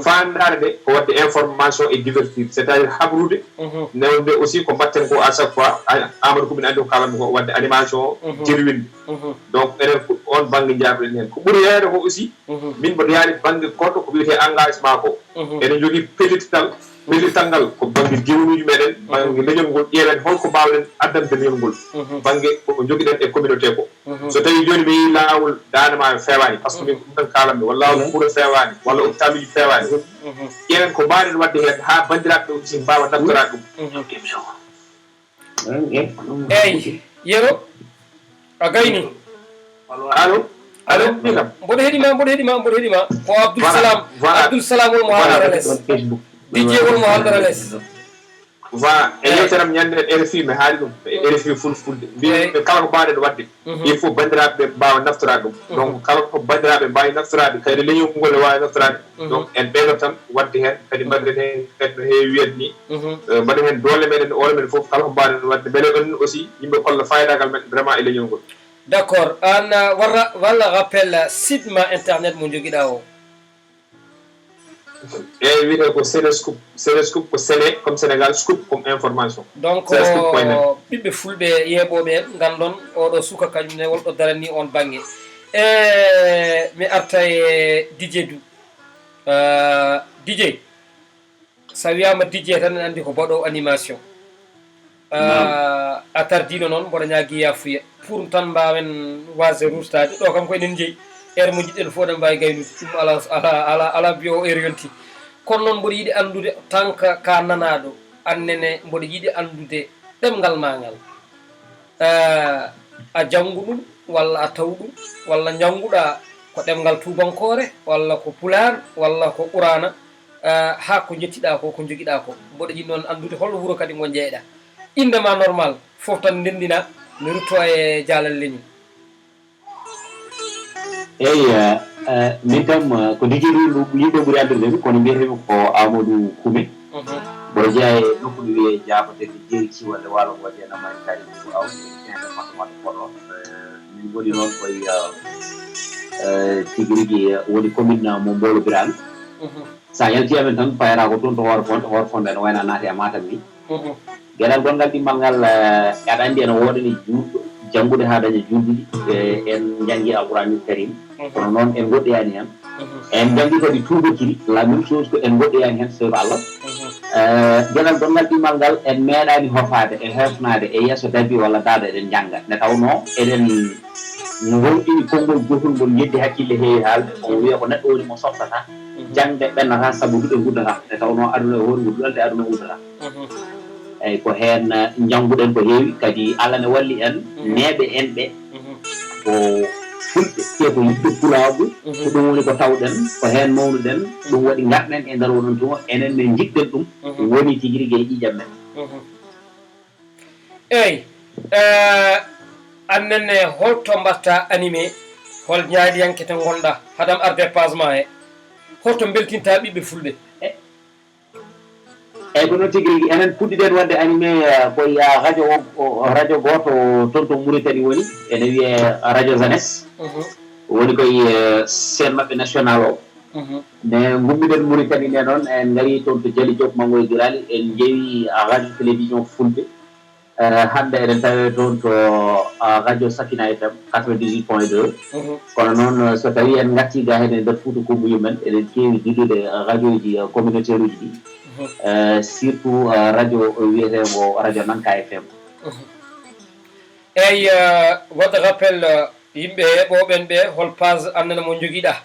faandaare nde ko waɗde information et divertir, c'est-à-dire habrude, newde aussi ko mbaɗten ko à chaque fois, a-, Amadou ko min anndi ko kaalanmi ko, waɗde animation, jerwinde. Donc enen ko oon bannge njaarɗen heen. Ko ɓuri heewde ko aussi, min mboɗo yaari bannge goɗɗo ko wiyetee engagement ko. Eɗen njogii pellital, pellital ngal ko bannge diwaanuuji meɗen, bannge leñol ngol, ƴeewen holko mbaawɗen addande leñol ngol, bannge ko njogiɗen e communauté ko. So tawii jooni mi yehii laawol Daande Maayo feewaani, par ce que min ko ɗum tan kaalanmi, walla laawol Fuuta feewaani, walla hôpitaluuji peewaani, ƴeewen ko mbaawɗen waɗde heen haa banndiraaɓe ɓe aussi mbaawa naftoraade ɗum. Eyi, Yero, a gayni. Allo? Allo? Mboɗo heɗima, mboɗo heɗima, mboɗo heɗima. Ko Abdoul Salam, Abdoul Salam wol mo haalata les. Dijje wol mo haalata les. Voilà, e yewtere am ñande R F I mi haali ɗum, e R F I fulfulde. Mbi kala ko mbaɗen waɗde, il faut banndiraaɓe ɓe mbaawa naftoraade ɗum. Donc kala ko banndiraaɓe mbaawi naftoraade, kadi leñol ngol ne waawi naftoraade. Donc en ɓeydoto tan waɗde heen, kadi mbaɗen heen kadi no heewi wiyat ni. Eh, mbaɗen heen doole meɗen, oole meɗen fof, kala ko mbaɗen waɗde, mbele on aussi yimɓe kolla faydagal men vraiment e leñol ngol. D'accord, an, uh, warra, walla rappel, uh, site ma internet mo jogiɗa o. Eyi, wiyetee ko Sénéscoop. Sénéscoop ko Séné comme Sénégal, scoop comme information. Donc, Sénéscoop point net. Ɓiɓɓe fulɓe yeeɓooɓe en, nganndon oɗo suka kañum ne wonɗo darani on bannge. E mi arta e D J du. Uh, D J, so a wiyaama D J tan, en anndi ko baɗoowo animation. Ah, a tardiino noon, mboɗo ñaagii yaafuya. Pour tan mbaawen waasde ruurtaade. Ɗo kam ko enen njeyi. Heure mo njiɗɗen fof, eɗen mbaawi gaynude. Ɗum alaa, alaa, alaa, alaa mbiyo o heure yonti. Kono noon mboɗo yiɗi anndude, tant que ka nanaaɗo, aan nene mboɗo yiɗi anndude ɗemngal maa ngal. Ah, a janngu ɗum, walla a taw ɗum, walla njannguɗaa ko ɗemngal tuubankoore, walla ko pulaar, walla ko quraana, ah, haa ko njettiɗaa ko, ko njogiɗaa ko. Mboɗo yiɗi noon anndude hol wuro kadi ngo njeyɗaa. Innde ma normal, fof tan ndenndina, mi rutto e jaalal leñol. Eyi, eh, eh, min kam, eh, ko D J ɗum yimɓe ɓuri anndude mi, kono mbiyetee mi ko Amadou Koumé. Mhm. Mboɗo jeyaa e nokku ɗo wiyee Diabaté, ko jeeri Ciwal e Waalo Ngooje, Namari Kaari, Mbuubu Aw, e département de Podor. Eh, min ngoni noon koye, eh, eh, tigi rigi, eh, woni commune, eh, mo Mboolo Biraal. Mhm. So a yaltii amen tan, payata ko toon to Hoore Fonde, Hoore Fonde ene wayno a naati e Matam ni. Mhm. Geɗal gonngal ɗimmal ngal, eh, aɗa anndi ene woodani juulɗo janngude haa daña juulɗi ɗiɗi. Eh, en njanngi Alquraanil Karim. Mhm. Kono noon en ngoɗɗoyaani heen. Mhm. En njanngi kadi tuubakiri, la même chose ko en ngoɗɗoyaani heen, seyɗo Allah. Mhm. Eh, geɗal gonngal ɗimmal ngal en meeɗaani hofaade e heefnaade e yeeso dabi walla daada eɗen njannga. Nde tawnoo eɗen ngooɗɗini konngol gootol ngol yeddi hakkille heewi haalde, on wiya ko neɗɗo woni mo softata, mhm, jaŋde ɓennata sabu duɗe nguddataa. Nde tawnoo aduna e hoore ngo duɗal te aduna uddata. Mhm. Eyi, ko heen, eh, njannguɗen ko heewi, kadi Allah ne walli en, mhm, neeɓe en ɓe, mhm, ko fulɓe, te ko yimɓe pulaagu, mhm, ko ɗum woni ko tawɗen, ko heen mawnuɗen, ɗum waɗi ngarɗen e nder oɗon tuma, enen ne njiɗɗen ɗum, mhm, woni tigi rigi e ƴiiƴam men. Mhm. Eyi, eh, aan nene, holto mbaɗtaa animé, hol ñaaliyanke to ngonɗaa, haɗam arde page ma he, holto mbeltinta ɓiɓɓe fulɓe? E-, eyi, ko noon tigi rigi. Enen puɗɗiɗen waɗde animé, eh, ko e, ah, radio o, o, radio gooto toon to Mauritanie woni, ene wiyee Radio Jeunesse. Mhm. Woni ko e, eh, chaîne maɓɓe national o. Mhm. Nde ngummiɗen Mauritanie nde noon, en ngarii toon to Jali Diop Manngoye Giraali, en njeewi, ah, radio télévision fulɓe. Eh, hannde eɗen tawee toon to, ah, radio Sakina F M quatre-vingt-dix-huit point deux. Mhm. Kono noon, eh, so tawii en ngartii gaa heen e nder Fuuta Kommbuye men, eɗen keewi dillude, eh, radiooji, eh, communautaire uji ɗi. Mhm. Eh, surtout, eh, radio wiyeteengo Radio Nanka F M. Mhm. Eyi, eh, waɗ rappel, eh, yimɓe heɓooɓe en ɓe, hol page aan nene mo njogiɗaa?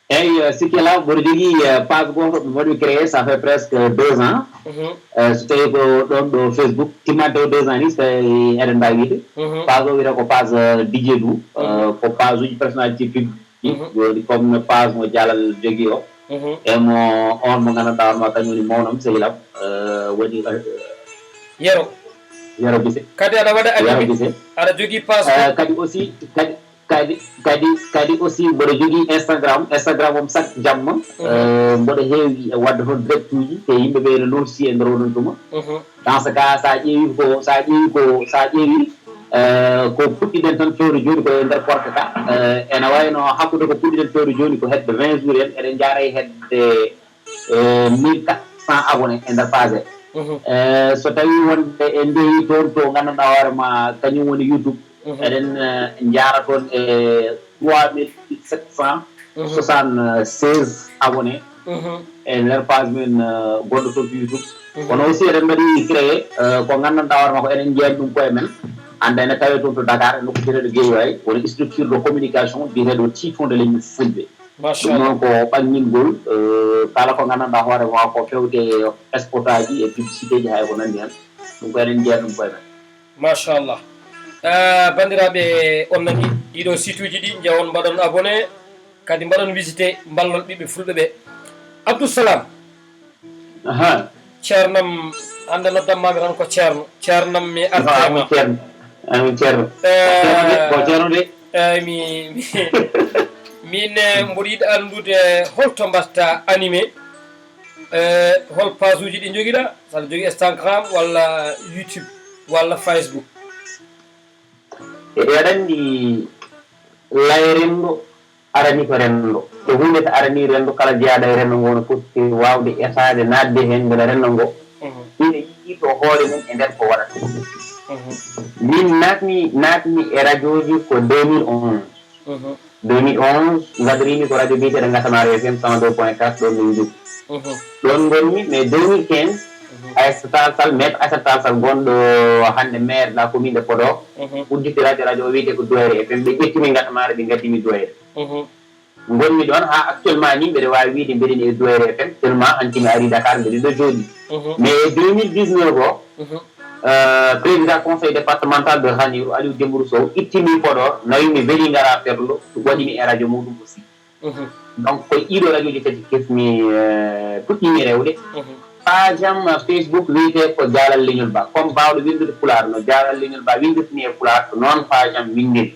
Eyi, eh, Sikila, mboɗo jogii, eh, page gooto mo mbaɗmi créé, ça fait presque deux ans. Mhm. Eh, so tawii ko ɗoon ɗo Facebook, timmaade taw deux ans ni, so tawii eɗen mbaawi wiide. Mhm. Page o wiyetee ko page, eh, D J Dou, eh, mhm, ko page uji personnalité publique, mhm, woni comme no page mo Jalal jogii o. Mhm. E mo, on mo nganndanɗaa on ma kañum woni mawnam, sehil am, eh, woni, eh, Yero. Yero Gise. Kadi aɗa waɗa Yero animé? Gise. Aɗa jogii page, eh, ko kadi aussi, kadi, kadi, kadi, kadi aussi mboɗo jogii Instagram. Instagram am chaque jamma, mhm, eh, mboɗo heewi waɗde toon direct uji, te yimɓe ɓe ene nootii e nder oɗon tuma. Mhm. Dans ce cas, so a ƴeewi ko, so a ƴeewi ko, so a ƴeewi, eh, ko puɗɗiɗen tan fewde jooni ko e nder korka ka. Eh, ene wayno hakkunde ko puɗɗiɗen fewde jooni ko hedde vingt jours en, eɗen njaara e hedde, eh, mille quatre cents abonnés e nder page he. Mhm. Eh, so tawii wonde en njehii toon to nganndanɗaa hoore ma, kañum woni YouTube, mhm, eɗen, eh, njaara toon e trois mille sept cent soixante-seize abonnés, mhm, e nder page men, eh, gonɗo toon to YouTube. Mhm. Kono aussi eɗen mbaɗi créé, eh, ko nganndanɗaa hoore ma ko enen njeyani ɗum koye men. Hannde ene tawee toon to Dakar, e nokku biyeteeɗo Guédiawaye, woni structure de communication biyeteeɗo Tifon de Leñol Fulɓe. Machallah. Ɗum noon ko ɓanngingol, eh, kala ko nganndanɗaa hoore ma ko fewte spot aji e publicité ji, hay ko nanndi heen. Ɗum ko enen njiya ɗum koye men. Machallah. Eh, banndiraaɓe, on nani ɗiɗo site uji ɗi, njawon mbaɗon abonné, kadi mbaɗon visité mballon ɓiɓɓe fulɓe ɓe. Abdou Salam. Aha. Ceernam, hannde noddanmaami tan ko ceerno. Ceernam mi artema. Amin ceerno. Amin ceerno. Eh, ceerno de, ko ceerno de. Eh, mi, mi, min, eh, mboɗo yiɗi anndude holto mbatta animé, eh, hol page uji ɗi njogiɗa, saɗa jogi Instagram walla YouTube walla Facebook? Eɗe aɗa anndi lay renndo arani ko renndo. Ko huunde so arani renndo, kala jeyaaɗo e renndo ngo no foti waawde etaade, naatde heen mbele renndo ngo ina yiɗi to hoore mum e nder ko waɗata. Min naatmi, naatmi e rajooji ko deux mille onze. Deux mille onze, ngadoriimi ko radio biyeteeɗo Ngasamar F M cent deux point quatre, ɗoon min njogi. Ɗoon ngonmi, mais deux mille quinze, Aissata Tall Sall, maître Aissata Tall Sall, gonɗo hannde maire de la commune de Podor, udditi radio, radio o wiyetee ko Duwayre F M. Ɓe ƴettimi Ngasamar, ɓe ngaddimi Duwayre. Ngonmi ɗoon haa actuellement ni, mbeɗa waawi wiyde mbeɗen e Duwayre F M, seulement hanki mi ari Dakar, mbeɗen ɗo jooɗii. Mais e deux mille dix-neuf o, euh, président conseil départemental de Ranérou, Aliou Dembourou Sow, ittimi Podor, nawimi Vélingara Ferlo, waɗimi e radio muɗum aussi. Donc, ko e ɗiɗo radiooji kadi kesmi, euh, puɗɗimi rewde. Page am Facebook wiyetee ko Jaalal Leñol Ba. Comme baawɗo winndude Pulaar no Jaalal Leñol Ba winndiri ni e Pulaar, ko noon page am winndiri.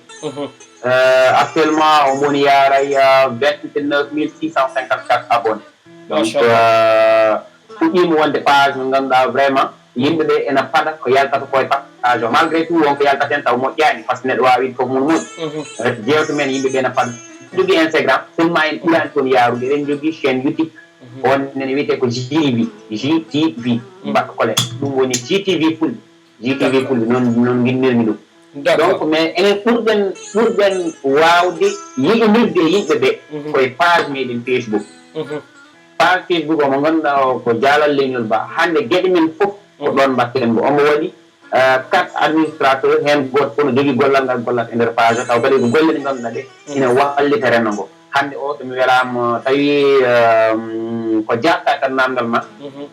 Euh, actuellement, omo woni yaaray, euh, vingt-neuf mille six cent cinquante-quatre abonnés. Donc, euh, fuɗɗiima wonde page mo ngannduɗaa vraiment yimɓe ɓe ena paɗa ko yaltata ko e page o. Malgré tout, won ko yaltata heen taw moƴƴaani, par ce que neɗɗo waawi wiide fof mum moƴƴi. Rete jeewte men yimɓe ɓe ena paɗa. Jogii Instagram, seulement en ɓuraani toon yaarude. Eɗen jogii chaîne YouTube, on nene wiyetee ko G T V, G T V, mbaɗa kole. Ɗum woni G T V Fulɓe. G T V Fulɓe, noon, noon nginnirmi ɗum. Donc, mais enen ɓurɗen, ɓurɗen waawde yiɗinirde e yimɓe ɓe ko e page meɗen Facebook. Page Facebook o mo ngannduɗaa o ko Jaalal Leñol Ba. Hannde geɗe men fof ko ɗoon mbatten ngo. Omo waɗi, euh, quatre administrateur, heen gooto fof no jogii gollal ngal gollata e nder page o, taw kadi ko golle ɗe ngannduɗaa ɗe ina wallita renndo ngo. Hannde o, so mi welaama, tawi, euh, ko jaabtaa tan naamndal ma,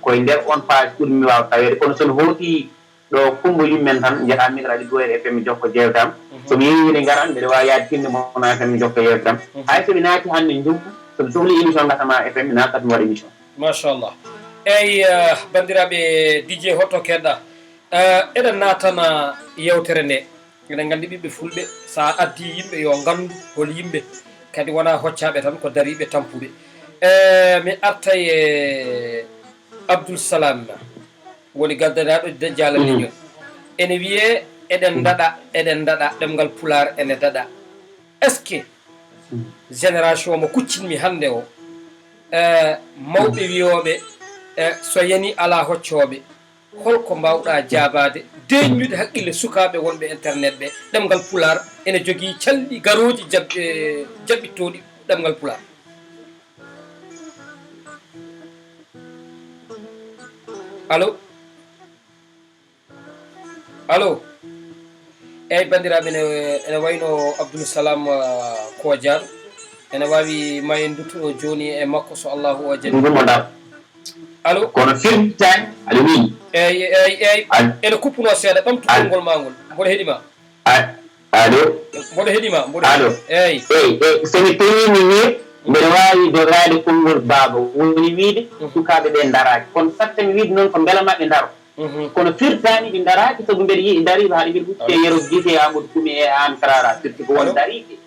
ko e nder oon page ɓurmi waaw taweede, kono so mi hooti ɗo Kumba yummen tan, njahaa Micra ɗi Duwayre F M, mi jokko jeewte am. So mi yehi weli ngaran, mbeɗa waawi yaade tinde mo na F M, mi jokka yeewtere am. Hay so mi naati hannde njumpu, so mi sohli émission Ngasamar F M, mi naatat mi waɗa émission. Machallah. Eyi, eh, banndiraaɓe D J, holto keɗɗa? Eh, eɗen naatana yeewtere nde. Eɗen nganndi ɓiɓɓe fulɓe, so a addi yimɓe yo nganndu hol yimɓe. Kadi wonaa hoccaaɓe tan, ko dariiɓe tampuɓe. Eh, mi artay e Abdoul Salam. Woni gaddanaaɗo de Jaalal Leñol. Ene wiyee eɗen ndaɗa, eɗen ndaɗa, ɗemngal Pulaar ene daɗa. Est-ce que génération mo kuccinmi hannde o, eh, mawɓe wiyooɓe, eh, so yani alaa hoccooɓe, holko mbaawɗaa jaabaade, deeƴnude haqqille sukaaɓe wonɓe internet ɓe, ɗemngal Pulaar ene jogii calɗi garooji jaɓ-, eh, jaɓɓittooɗi ɗemngal Pulaar? Allo? Allo? Eyi, banndiraaɓe, ene, ene wayno Abdoul Salam, ah, Kodian. Ene waawi ma en nduttuɗo jooni e makko, so Allahu o jaɓi. Ɗum mo ndaw. Allo? Kono firtaani, aɗa wiyi. Eyi, eyi, eyi. Al- Ene kuppunoo seeɗa, ɓamtu al- konngol maa ngol. Mboɗo heɗi ma. A-, allo? Mboɗo heɗi ma, mboɗo heɗi ma. Allo? Eyi. Eyi, eyi, so mi tawii mi wiyi, mbeɗa waawi dogaade konngol baaba, woni wiyde sukaaɓe ɓe ndaraaki. Kono saɗta mi wiyde noon ko mbela ma ɓe ndaro. Kono firtaani ɓe ndaraaki, sabu mbeɗa yi'i dariiɓe haa ɓe mbiɗa huccitee Yero Gise, Amadou Kumi e aan Karara, firti ko won dariiɓe.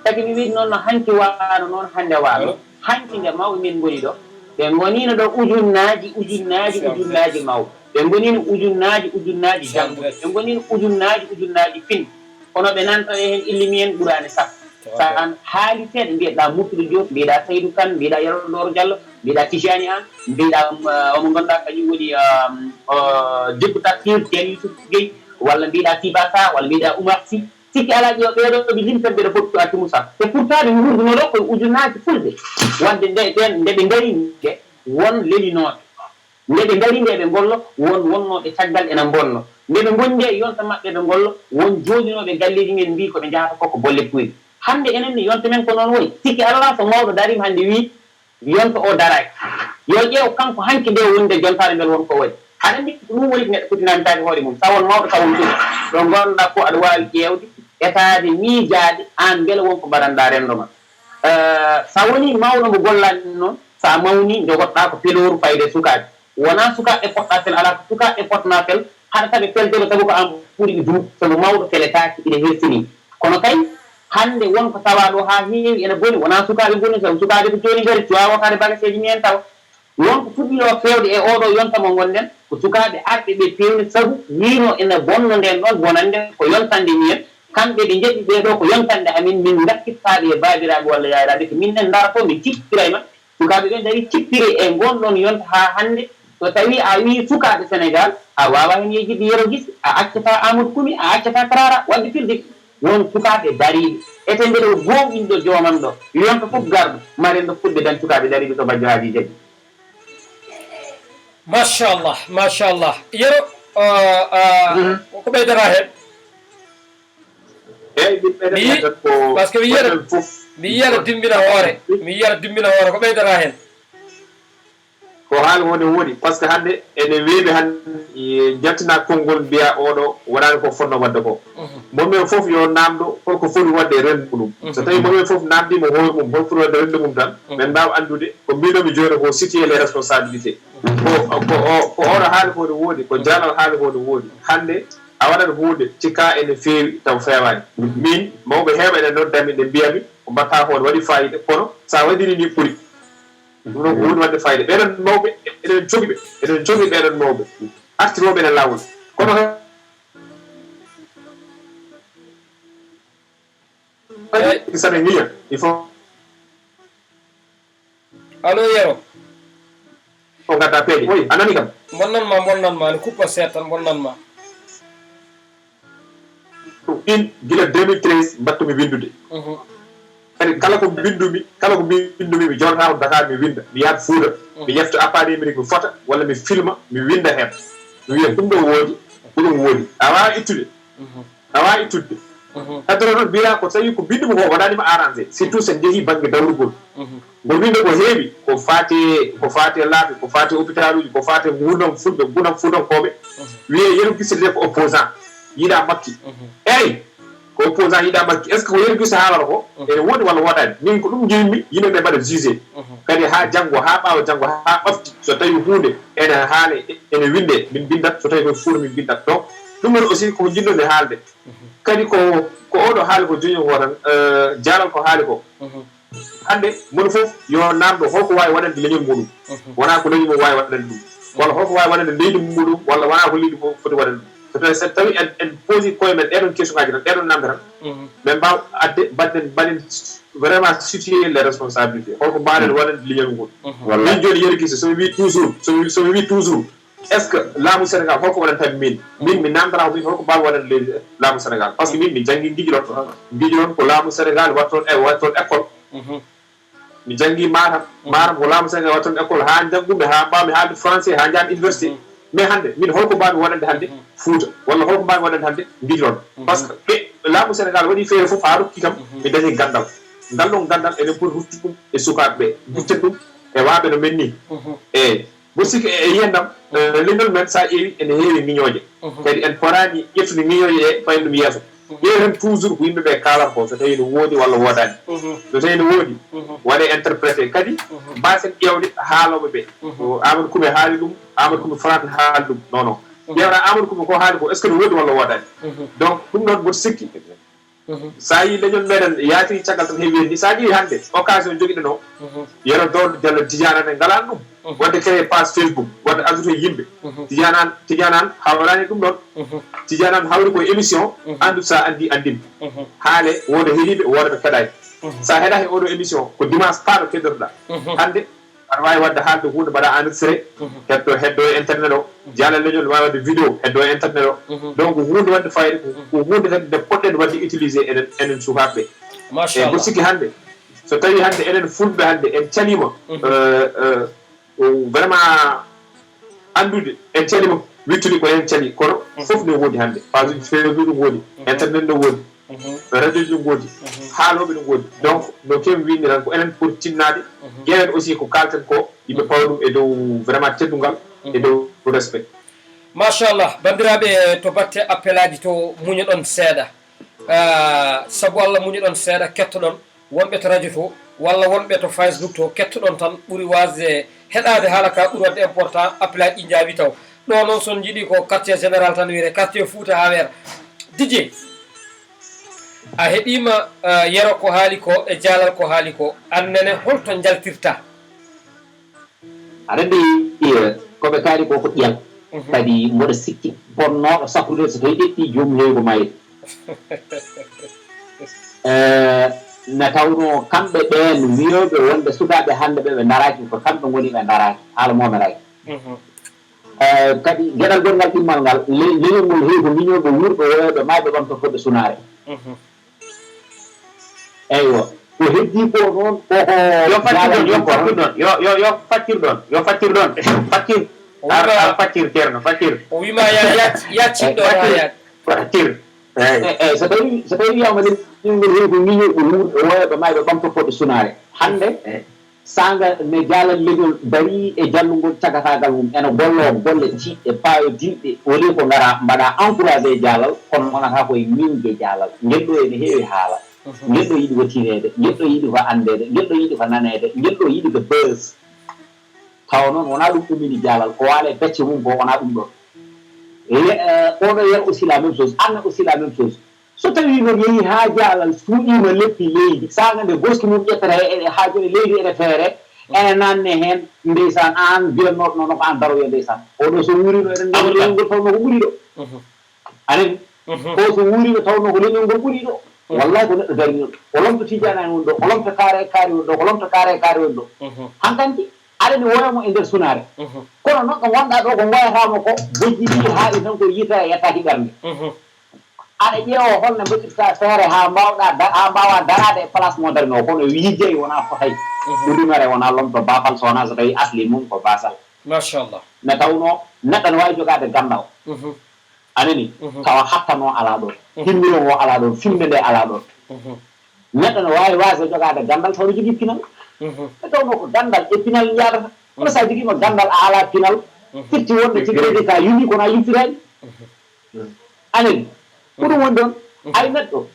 Tagi mi wiide noon no hanki waano noon hannde waano. Hanki nde mawɓe men ngoni ɗo, ɓe ngoniino ɗo ujunnaaji, ujunnaaji, ujunnaaji mawɓe. Ɓe ngoniino ujunnaaji, ujunnaaji jannguɓe. Ɓe ngoniino ujunnaaji, ujunnaaji fin. Kono ɓe nanta e heen illimiyeen ɓuraani sappo. So a haali seeɗa, mbiyeɗaa Murtuɗo Diop, mbiyeɗaa Saydu Kan, mbiyeɗaa Yero Dooro Diallo, mbiyeɗaa Tijani An, mbiyeɗaa, um, uh, omo ngannduɗaa kañum woni, um, uh, debbo Tafsir, Ceerno Yusuf Gueye, walla mbiyeɗaa Siba Sarr, walla mbiyeɗaa Oumar Sy. Sikki alaa, ƴeew ɓeeɗo ɓe limtan, mbeɗa fotti ko accu Moussa. Et pourtant ɓe nguurdunoo ɗo koye ujunnaaji fulɓe. Wadde nde, ɓeen, nde ɓe ngari nde, won lelinooɓe. Nde ɓe ngari nde ɓe ngollo, won wonnooɓe caggal ena mbonno. Nde ɓe ngoni nde, yonta maɓɓe ɓe ngollo, won jooɗinooɓe galleeji men mbii ko ɓe njahata ko ko bolle puyɗe. Hannde enen ne, yonta men ko noon woyi. Sikki alaa, so mawɗo dariima hannde wii, Yonto o daraaki. Yo ƴeew kanko hanki nde o woni nde jontaade mbele won ko waɗi. Haɗa anndi ko ɗum woni ko neɗɗo foti naamndaade hoore mum. Taw won mawɗo, taw won suka. Ɗo ngonɗaa ko aɗa waawi ƴeewde, etaade, miijaade, aan mbele won ko mbaɗanɗaa renndo ma. Eh, so a wonii mawɗo mo gollaani ɗum noon, so a mawnii, njogotoɗaa ko pelooru fayde sukaaɓe. Wonaa sukaaɓe ɓe poɗɗaa fel, alaa ko sukaaɓe ɓe potnaa fel, haɗata ɓe felde ɓe, sabu ko aan ɓuri ɓe duuɓi. Sabu mawɗo feletaake, ina hersinii. Kono kay, hannde won ko tawaa ɗo haa heewi ena boni, wonaa sukaaɓe boni, sabu sukaaɓe ko jooni ngari, cuwaa wookaade bagaseeji mumen tawa. Won ko fuɗɗii o feewde e ooɗoo yonta mo ngonɗen, ko sukaaɓe arɓe ɓe peewni, sabu wiino ena bonno ndeen ɗoon bonannde ko yontande mumen. Kamɓe ɓe njaɓi ɓee ɗoo ko yontande amin, min ngakkittaa ɓe e baabiraaɓe walla yayraaɓe, ko min en ndaratoo, min cippira e maɓɓe. Sukaaɓe ɓe ndarii cippiri e ngoon ɗoon yonta haa hannde. So tawii a wii sukaaɓe Senegaal, a waawaa heen yejjitde Yero Gise, a accataa Amadou Kumi, a accataa Karara, waɗde filde. Won sukaaɓe dariiɓe. Ete mbeɗa o gooŋɗinɗo joomam ɗo, yonta fof garɗo, ma renndo fulɓe dañ sukaaɓe dariiɓe to Bajjo Haaji Jabi. Machallah, machallah. Yero, ah, ah, ko ɓeydata heen? Eeyi, min ɓeydata heen tan ko parce que mi yiyata, mi yiyata dimbina hoore, mi yiyata dimbina hoore, ko ɓeydata heen? Ko haali wonde woodi, par ce que hannde ene weeɓi hannde jaltina konngol mbiya oɗo waɗaani ko fotnoo waɗde ko. Moom fof yo naamndo holko foti waɗde e renndo mum. So tawii moom fof naamndiima hoore mum hol foti waɗde renndo mum tan, men mbaawa anndude ko mbiɗomi jooni ko situer les responsabilités. Ko ko o ko oɗo haali ko ne woodi, ko Jalal haali ko ne woodi. Hannde a waɗat huunde cikkaa ene feewi taw feewaani. Min mawɓe heewɓe ene nodda min, ɓe mbiya min ko mbaɗtaa ko ne waɗi faayiida, kono so a waɗirii nii ɓuri. Ɗum noon ko huunde waɗde faayiida. Ɓeeɗoon mawɓe, eɗen cogii ɓe, eɗen cogii ɓeeɗoon mawɓe artirooɓe ene laawol. Kono kadi so ɓe ngiña, il faut. Allo, Yero. O ngadda peeje. Oui, a nanii kam? Bonnan ma, bonnan ma, ne kuppa seeɗa tan, bonnan ma. Ɗin gila deux mille treize mbaɗtumi winndude. Kadi kala ko mbinndumi, kala ko mbinndumi, mi jooɗotaako Dakar, mi winnda, mi yaha Fuuta, mi ƴefta appareil numérique, mi fota, walla mi filma, mi winnda heen. Mi wiya ɗum ɗo woodi, ko ɗum woodi. A waawaa ittude. A waawaa ittude. Heddoro noon mbiyaa ko tawi ko mbinndumi ko waɗaani ma arrangé, surtout so en njehii bannge dawrugol. Ngol winnde ko heewi, ko faati, ko faati e laabi, ko faati e hôpitaluuji, ko faati e nguurndam fulɓe, nguurndam fuutankooɓe. Wiyee Yero Gise de ko opposant, yiɗaa Makki. Eey, ko opposant yiɗaa Makki. Est ce que ko Yero Gise haalata ko ene woodi walla woodaani? Min ko ɗum njiɗmi yimɓe ɓe mbaɗa jugé. Kadi haa janngo, haa ɓaawo janngo, haa ɓafti, so tawii huunde ene haalee, ene winndee, min mbinndat, so tawii ko Fuuta min mbinndat. Donc ɗum noon aussi koko njiɗnoo-mi haalde. Kadi ko ko oɗo haali ko joñi ko tan, Jalal ko haali ko. Hannde mono fof yo naamndo holko waawi waɗande leñol muɗum. Wonaa ko leñol mum waawi waɗande ɗum. Walla holko waawi waɗande leydi muɗum, walla wonaa ko leydi mum foti waɗande ɗum. So tawii, so tawii en, en posi koye men ɗeeɗoon question ngaaji tan, ɗeeɗoon naamnde tan, men mbaaw adde, mbaɗden, mbaɗen vraiment situer les responsabilités. Holko mbaawɗen waɗande leñol ngol? Min jooni Yero Gise, so mi wii toujours, so mi, so mi wii toujours, est ce que laamu Sénégal holko waɗanta min? Min mi naamndataa ko min holko mbaaw waɗande leydi, laamu Sénégal, par ce que min mi janngii Ngijiron. Ngijiron ko laamu Sénégal waɗi toon e, waɗi toon école. Mi janngii Matam, Matam ko laamu Sénégal waɗi toon école, haa njanngumi, haa mbaawmi haalde français, haa njaami université. Mais hannde min holko mbaawmi waɗande hannde Fuuta, walla holko mbaawmi waɗande hannde Ngijiron? Par ce que ɓe laamu Sénégal waɗi feere fof haa rokki kam mi dañi ganndal. Ngal ɗoon ganndal eɗen poti ruttude ɗum e sukaaɓe ɓe, dutten ɗum e waaɓe no men nii. Eey. Mboɗo sikki e yiyannde am, leñol men so a ƴeewi ene heewi ŋiñooje. Kadi en potaani ƴettude ŋiñooje ɗe fayda ɗum yeeso. Ƴeewen toujours ko yimɓe ɓe kaalata ko, so tawii no woodi walla woodaani. So tawii no woodi, waɗee interprété. Kadi mbaasen ƴeewde haalooɓe ɓe. Ko Amadou Koume haali ɗum, Amadou Koume Faraata haali ɗum. Non, non. Ƴeewɗaa Amadou Koume ko haali ko, est ce que no woodi walla woodaani? Donc ɗum noon mboɗo sikki So a yii leñol meɗen yaatiri caggal tan heewi henni. So a ƴeewi hannde occasion jogiɗen o, Yero Dowdo Diallo Tidiane Anne ngalaani ɗum. Waɗde créé page Facebook, waɗde ajouté yimɓe. Tidiane Anne, Tidiane Anne hawraani ɗum ɗoon. Tidiane Anne hawri ko émission, anndu so a anndi anndin. Haale wooda heɗiiɓe, wooda ɓe keɗaani. So a heɗaaki e oɗo émission, ko dimanche paaɗo keddotoɗaa. Hannde aɗa waawi waɗde haalde huunde mbaɗa enregistré heddo heddo e internet o. Jaala leñol ne waawi waɗde vidéo heddo e internet o. Donc huunde waɗde fayida ko huunde kadi nde poɗɗen waɗde utilisé enen enen sukaaɓe ɓe. Eyi mboɗo sikki hannde so tawi hannde enen fulɓe hannde en caliima vraiment anndude en caliima wittude ko en cali kono fof ne woodi hannde page uji Facebook ne woodi, internet ne woodi. radio ji no ngoodi, haalooɓe no ngoodi. Donc no keewi winndiran ko enen poti tinnaade. Ƴeewen aussi ko kaalten ko yimɓe pawa ɗum e dow vraiment teddungal, e dow respect. Machallah, banndiraaɓe, to batte appelaaji to, muñoɗon seeɗa. Ah, sabu Allah, muñoɗon seeɗa, kettoɗon wonɓe to radio to walla wonɓe to Facebook to, kettoɗon tan, ɓuri waasde heɗaade haala ka, ɓuri waɗde important, appelaaji ɗi njaawi taw. Ɗo noon, so on njiɗi ko quartier général tan wiyete, quartier Fouta haa weera. Didier, a heɗiima, ah, Yero ko haali ko e Jaalal ko haali ko, aan nene holto njaltirta? Aɗa anndi, ko ɓe kaali ko ko ƴiiƴam. Kadi mboɗo sikki bonnooɗo sakkude so tawi ƴetti joom leydi ko mayde. Eh, na tawnoo kamɓe ɓeen wiyooɓe wonde sukaaɓe hannde ɓe ɓe ndaraaki, ko kamɓe ngoni ɓe ndaraaki, haala momeraaki. Eh, kadi geɗal gonngal ɗimmal ngal, le- leñol ngol heewi ko miñooɓe wuurɓe woyooɓe maayɓe ɓamtortoɓe sunaare. Eywa, ko heddii ko noon koko Yo faccir ɗon, yo faccir ɗon, yo yo yo faccir ɗon, yo faccir ɗon. Faccir. Ar ar faccir, Ceerno, faccir. O wiima ya yacci ɗo ha yacci. Faccir. Eyi. Eyi, so tawi so tawi wiyama nden ɓingol heewi ko miñoɓe wuurɓe woyɓe mayɓe ɓamtortoɓe sunaare. Hannde sanga ne jaalal leñol darii e jallungol cagataagal mum, ene golloo golle tiiɗɗe, paayodinɗe, au lieu ko ngara mbaɗa encouragé e jaalal, kono ngonata koye miñde jaalal. Ngel ɗo ene heewi haala. Ngel ɗo yiɗi ko tiineede, ngel ɗo yiɗi ko anndeede, ngel ɗo yiɗi ko naneede, ngel ɗo yiɗi ko buzz. Tawa noon wonaa ɗum ummini jaalal, ko waale becce mum ko wonaa ɗum ɗoon. Oɗo yero aussi la même chose, Anna aussi la même chose. So tawii noon yehii haa jaalal suuɗiima leppi leydi, saanga nde goski mum ƴettata e haa joni leydi ene feere, ene naatne heen, ndeysaan, aan mbiyatnooɗo noon ko aan daroyo ndeysaan. Oɗo so wuuriino eɗen nganndi leñol ngol tawnoo ko ɓuri ɗo. A nani? Ko so wuuriino tawnoo ko leñol ngol ɓuri ɗo. Wallahi ko neɗɗo dariniiɗo. O lomto Tijaani en woni ɗo, o lomto Kaare e Kaari woni ɗo, o lomto Kaare e Kaari woni ɗo. Hankanti aɗani woyamo e nder sunaare. Kono noɗɗo ngonɗa ɗo ko ngoyatamo ko bojji ɗi haaɗi tan ko yiita e yettaki ɓernde. Aɗa ƴeewa holno mbaɗirta feere ha mbawɗa da- ha mbawa darade e place mo darino kono yijjay wona fotay. Ɗumare wona lomto bafal so wona so tawi asli mum ko basal. Machallah. Nde tawno neɗɗo ne wawi jogade gandal. Anani tawa hattano ala ɗon, himmiro ngo ala ɗon, fimmbe nde ala ɗon. Neɗɗo ne wawi wasde jogade gandal taw ne jogui pinal. Nde tawno ko gandal e pinal jadata. Kono sa joguima gandal a ala pinal, firti wonde tigi ka yumi kono a yumtirani. Anani ko ɗum woni ɗon. Ay neɗɗo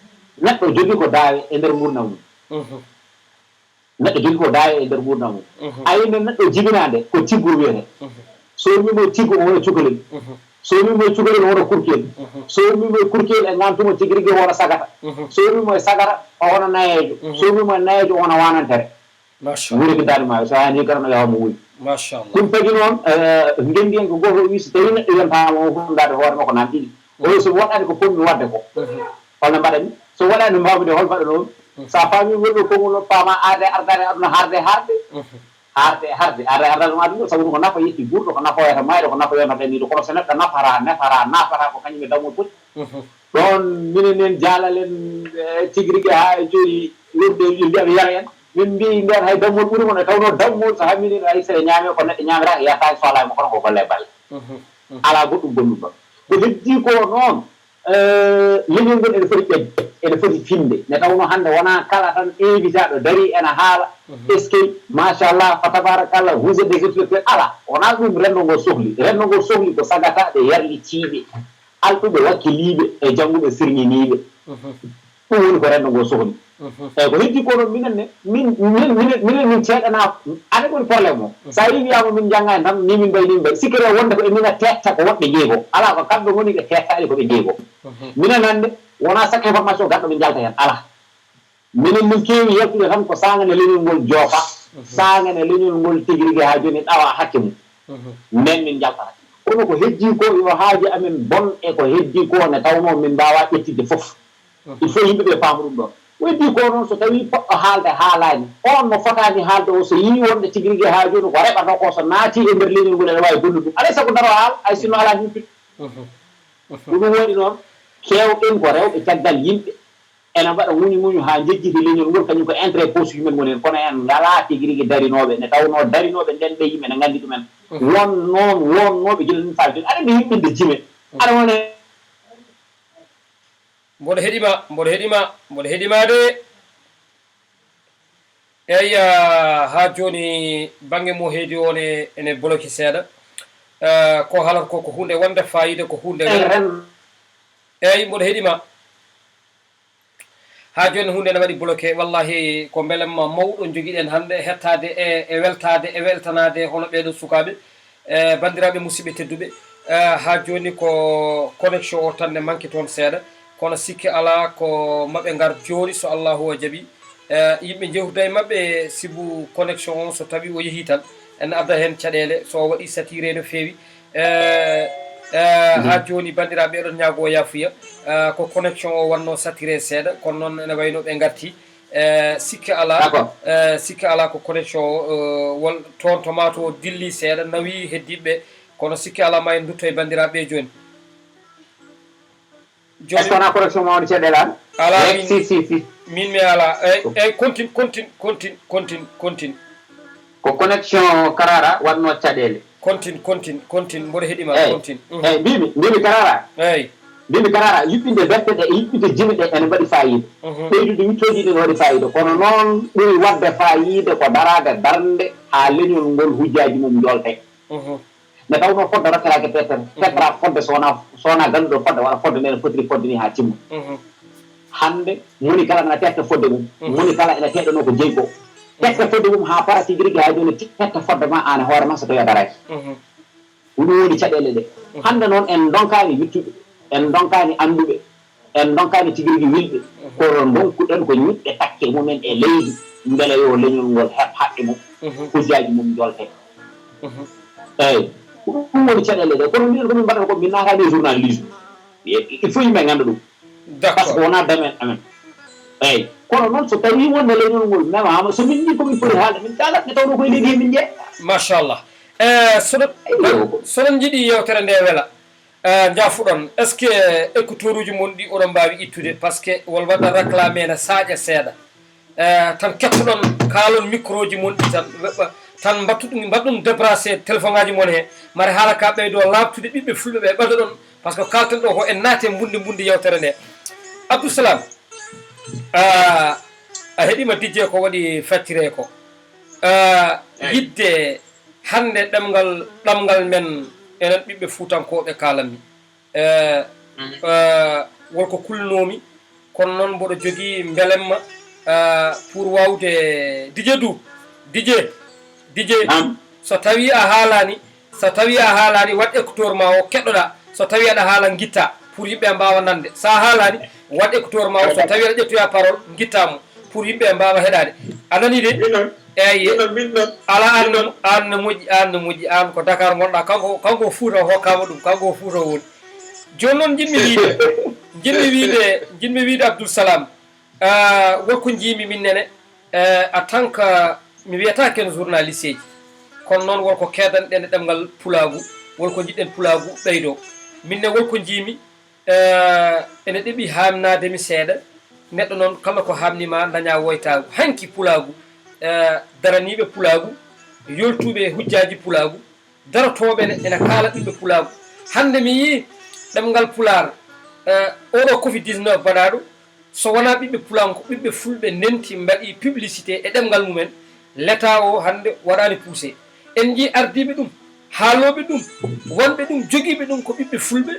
neɗɗo jogui ko daawe e nder gurdam mum. Neɗɗo jogui ko daawe e nder gurdam mum. Ay nde neɗɗo jibinade ko tiggo wiyete. So wimo tiggo o wona cukalel. So wimo cukalel o wona kurkiyel. So wimo kurkiyel e ngantumo tigi rigui o wona sagata. So wimo e sagata o wona nayejo. So wimo e nayejo o wona wanantere. Wuuri ko daani ma so hani garano yawa mo wuuri. Ɗum tagi noon ngendiyanke goto o wi so tawi neɗɗo yontama o fof ndade hoore makko nan ɗiɗi. Oyo somi waɗani ko ponmi wadde ko holno mbaɗanmi? So waɗani mbawmi de hol mbaɗanoomi? Sa faami ngol ɗo konngol o faama aade ardaade aduna harde harde. Harde harde aade ardaade ɗum aduna sabu ko nafa yetti guurɗo ko nafa wayata mayɗo ko nafa yonata ɓenniɗo kono so neɗɗo nafara nefara nafata ko kañum e dammol poti. Ɗon minen en jaalalen tigi rigi ha e joyi yimɓe mbiyaɓe yara en min mbi nden hay dammol ɓuri mon e tawno dammol so hammini no ay sere ñaame ko neɗɗo ñamiraka yahata e sola mo kono ko golle e balle. Ala goɗɗum bonɗum ɗon ko heddi ko noon. Leñol ngol ene foti ƴeƴde ene foti finde nde tawno hannde wona kala tan invitaɗo dari ene haala. Eskey machallah fa tabarakallah vous êtes des intellectuels ala wona ɗum renndo ngo sohli renndo ngo sohli ko sagataɓe yarlitiiɓe alɗuɓe wakkiliiɓe e jannguɓe sirñiniiɓe. Ɗum woni ko renndo ngo sohli. Eyi ko heddi ko noon minen ne min minen minen minen min ceeɗana. Aɗa woni problème o so a yi wiyama min jannga en tan ni min mbayi ni min mbayi sikkere wonde ko e mina tetta ko woɗɓe jeego ala ko kamɓe ngoni ɓe tettaɗe ko ɓe jeego. Minen hannde wona chaque information gaɗɗo ɓe jalta hen ala. Minen min keewi yaltude tan ko saanga nde leñol ngol joofa saanga nde leñol ngol tigi rigi ha joni ɗawa hakke mum. Nden min jaltata kono ko heddi ko yo haaji amen bon e ko heddi ko ne tawno min mbawa ƴettidde foof. Il faut yimɓe ɓe paama ɗum ɗon. Ko heddi ko noon so tawi poɗɗo haalde haalani on mo fotani haalde o so yii wonde tigi rigi ha joni ko reɓata ko so naati e nder leñol ngol ene wawi bonnude ɗum alay saago daro haala ay sinno ala humpito. Ko ɗum waɗi noon kewɗen ko rewɓe caggal yimɓe ene mbaɗa ŋuñu ŋuñu ha jejjiti leñol ngol kañum ko intérêt poche humain woni hen kono en ngala tigi rigi darinoɓe nde tawno darinoɓe nden ɓe yimɓe ne gandi ɗumen. Won noon wonnoɓe gila ɗum faa joni aɗa mbi yimɓinde jime aɗa wone. Mboɗo heɗima, mboɗo heɗima, mboɗo heɗima de. Eyi, ah, haa jooni bannge mo heedi o ne, ene bloqué seeɗa. Ah, ko haalata ko, ko huunde wonde faayiida, ko huunde wonde. Eyi, mboɗo heɗima. Haa jooni huunde ene waɗi bloqué. Wallahi ko mbelamma mawɗo njogiɗen hannde, hettaade e, e weltaade, e weltanaade hono ɓeeɗo sukaaɓe. Eh, banndiraaɓe musidɓe tedduɓe, eh, haa jooni ko connexion o tan ne manque toon seeɗa, kono sikke alaa ko maɓe ngar jooni so Allahu o jaɓi. Eh, yimɓe njewtida e maɓɓe sibu connexion o so tawi o yehi tan, ene adda heen caɗeele, so o waɗi saturé no feewi. Eh, eh, haa jooni banndiraaɓe eɗon ñaagoo yaafuya, eh, ko connexion o wonno saturé seeɗa, kono noon ene wayno ɓe ngarti. Eh, sikke alaa, eh, sikke alaa ko connexion o, eh, won toon to maa to dilli seeɗa, nawi heddiiɓe, kono sikke alaa ma en ndutto e banndiraaɓe jooni. Jooni est-ce que wonaa connexion ma woni caɗeele an? Alaa, eh, min, si, si, si. Min mi alaa. Eyi, eyi, continue, continue, continue, continue, continue. Ko connexion Karara waɗno caɗeele. Continue, continue, continue. Mboɗo heɗima, eyi, continue. Mhm. Eyi, mbimi, mbimi Karara. Eyi. Mbimi Karara, yuɓɓinde defte ɗe, yuɓɓinde jime ɗe ene mbaɗi faayiida. Mhm. Ɓeydude wittooji ɗi ne waɗi faayiida. Kono noon ɓuri waɗde faayiida ko daraade darnde haa leñol ngol hujjaaji mum njoltee. Mhm. Nde tawnoo fodde rokkiraaki petere, mhm, pettara fodde so wonaa, so wonaa ganduɗo fodde, walla fodde nde no fotiri fodde ni haa timma. Mhm. Hannde moni kala ene tetta fodde mum. Mhm. Moni kala ene teɗɗanoo ko jeyi ko. Mhm. Tetta fodde mum haa para tigi rigi haa jooni tetta fodde ma aan e hoore ma so tawii a daraaki. Mhm. Ko ɗum woni caɗeele ɗe. Mhm. Hannde noon en ndonkaani wittuɓe, en ndonkaani annduɓe, en ndonkaani tigi rigi wilɓe. Mhm. Kono ndonkuɗen ko ñiɓɓe takke mumen e leydi, mbele yo leñol ngol heɓ haqqe mum, mhm, hujjaaji mum njolte. Mhm. Eeyi, ko ɗum woni caɗeele ɗe. Kono mbiɗen ko min mbaɗata ko, min naataani e journalisme. Il faut yimɓe ngannda ɗum. D'accord. Parce que wonaa domaine amen. Eeyi. Kono noon so tawii wonde leñol ngol memaama, so min njii ko min poti haalde, min kaalat, nde tawnoo koye leydi he min jeyaa. Machallah. Eh, soɗon, eyo, soɗon njiɗi yewtere nde wela, eh, njaafuɗon. Est-ce que écouteuruuji mon ɗi oɗon mbaawi ittude? Parce que wol waɗa réclame ene saaƴa seeɗa. Eh, tan kettoɗon, kaalon microji mon ɗi tan, weɓɓa, tan mbattu ɗum, mbaɗ ɗum débranché téléphone ngaji mon he. Mare haala ka ɓeydo laaɓtude ɓiɓɓe fulɓe ɓe ɓadoɗon, parce que kalten ɗo ko en naate mbundi mbundi yewtere nde. Abdou Salam, ah, a heɗima dijje ko waɗi faccire ko. Ah, eyi. Yidde hannde ɗemngal, ɗamngal men enen ɓiɓɓe fuutankooɓe kaalanmi. Eh, mhm, eh, won ko kulnoomi, kono noon mboɗo jogii mbelemma, eh, pour waawde Didier Dour. Didier, Didier, naam, so tawii a haalaani, so tawii a haalaani, waɗ écouteur ma o keɗɗoɗaa. So tawii aɗa haala, ngitta pour yimɓe mbaawa nande. So a haalaani, waɗ écouteur ma o. So tawii aɗa ƴettoya parole, ngitta mo pour yimɓe mbaawa heɗaade. A nanii de? Min noon. Eeyi. Min noon, min noon. Alaa, aan no, aan no moƴƴi, aan no moƴƴi, aan ko Dakar ngonɗaa, kanko, kanko Fuuta o hokkaama ɗum, kanko Fuuta o woni. Jooni noon njiɗmi wiide, njiɗmi wiide, njiɗmi wiide Abdoul Salam, ah, won ko njiimi min nene, eh, en tant que mi wiyata ken journaliste ji, kono noon won ko keedanɗen e ɗemngal pulaagu, won ko njiɗɗen pulaagu ɓeydo. Min ne won ko njiimi, eh, ene ɗeɓi haamnaade mi seeɗa. Neɗɗo noon, kala ko haamni ma, daña woytaagu. Hanki pulaagu, eh, daraniiɓe pulaagu, yoltuɓe hujjaaji pulaagu, darotooɓe ne, ene kaala ɓiɓɓe pulaagu. Hannde mi yii ɗemngal pulaar, eh, oɗo covid dix-neuf baɗaaɗo, so wonaa ɓiɓɓe pulaagu, ko ɓiɓɓe fulɓe ndenti mbaɗi publicité e ɗemngal mumen, leta o hannde waɗaani poussé. En njii ardiiɓe ɗum, haalooɓe ɗum, wonɓe ɗum, jogiiɓe ɗum ko ɓiɓɓe fulɓe.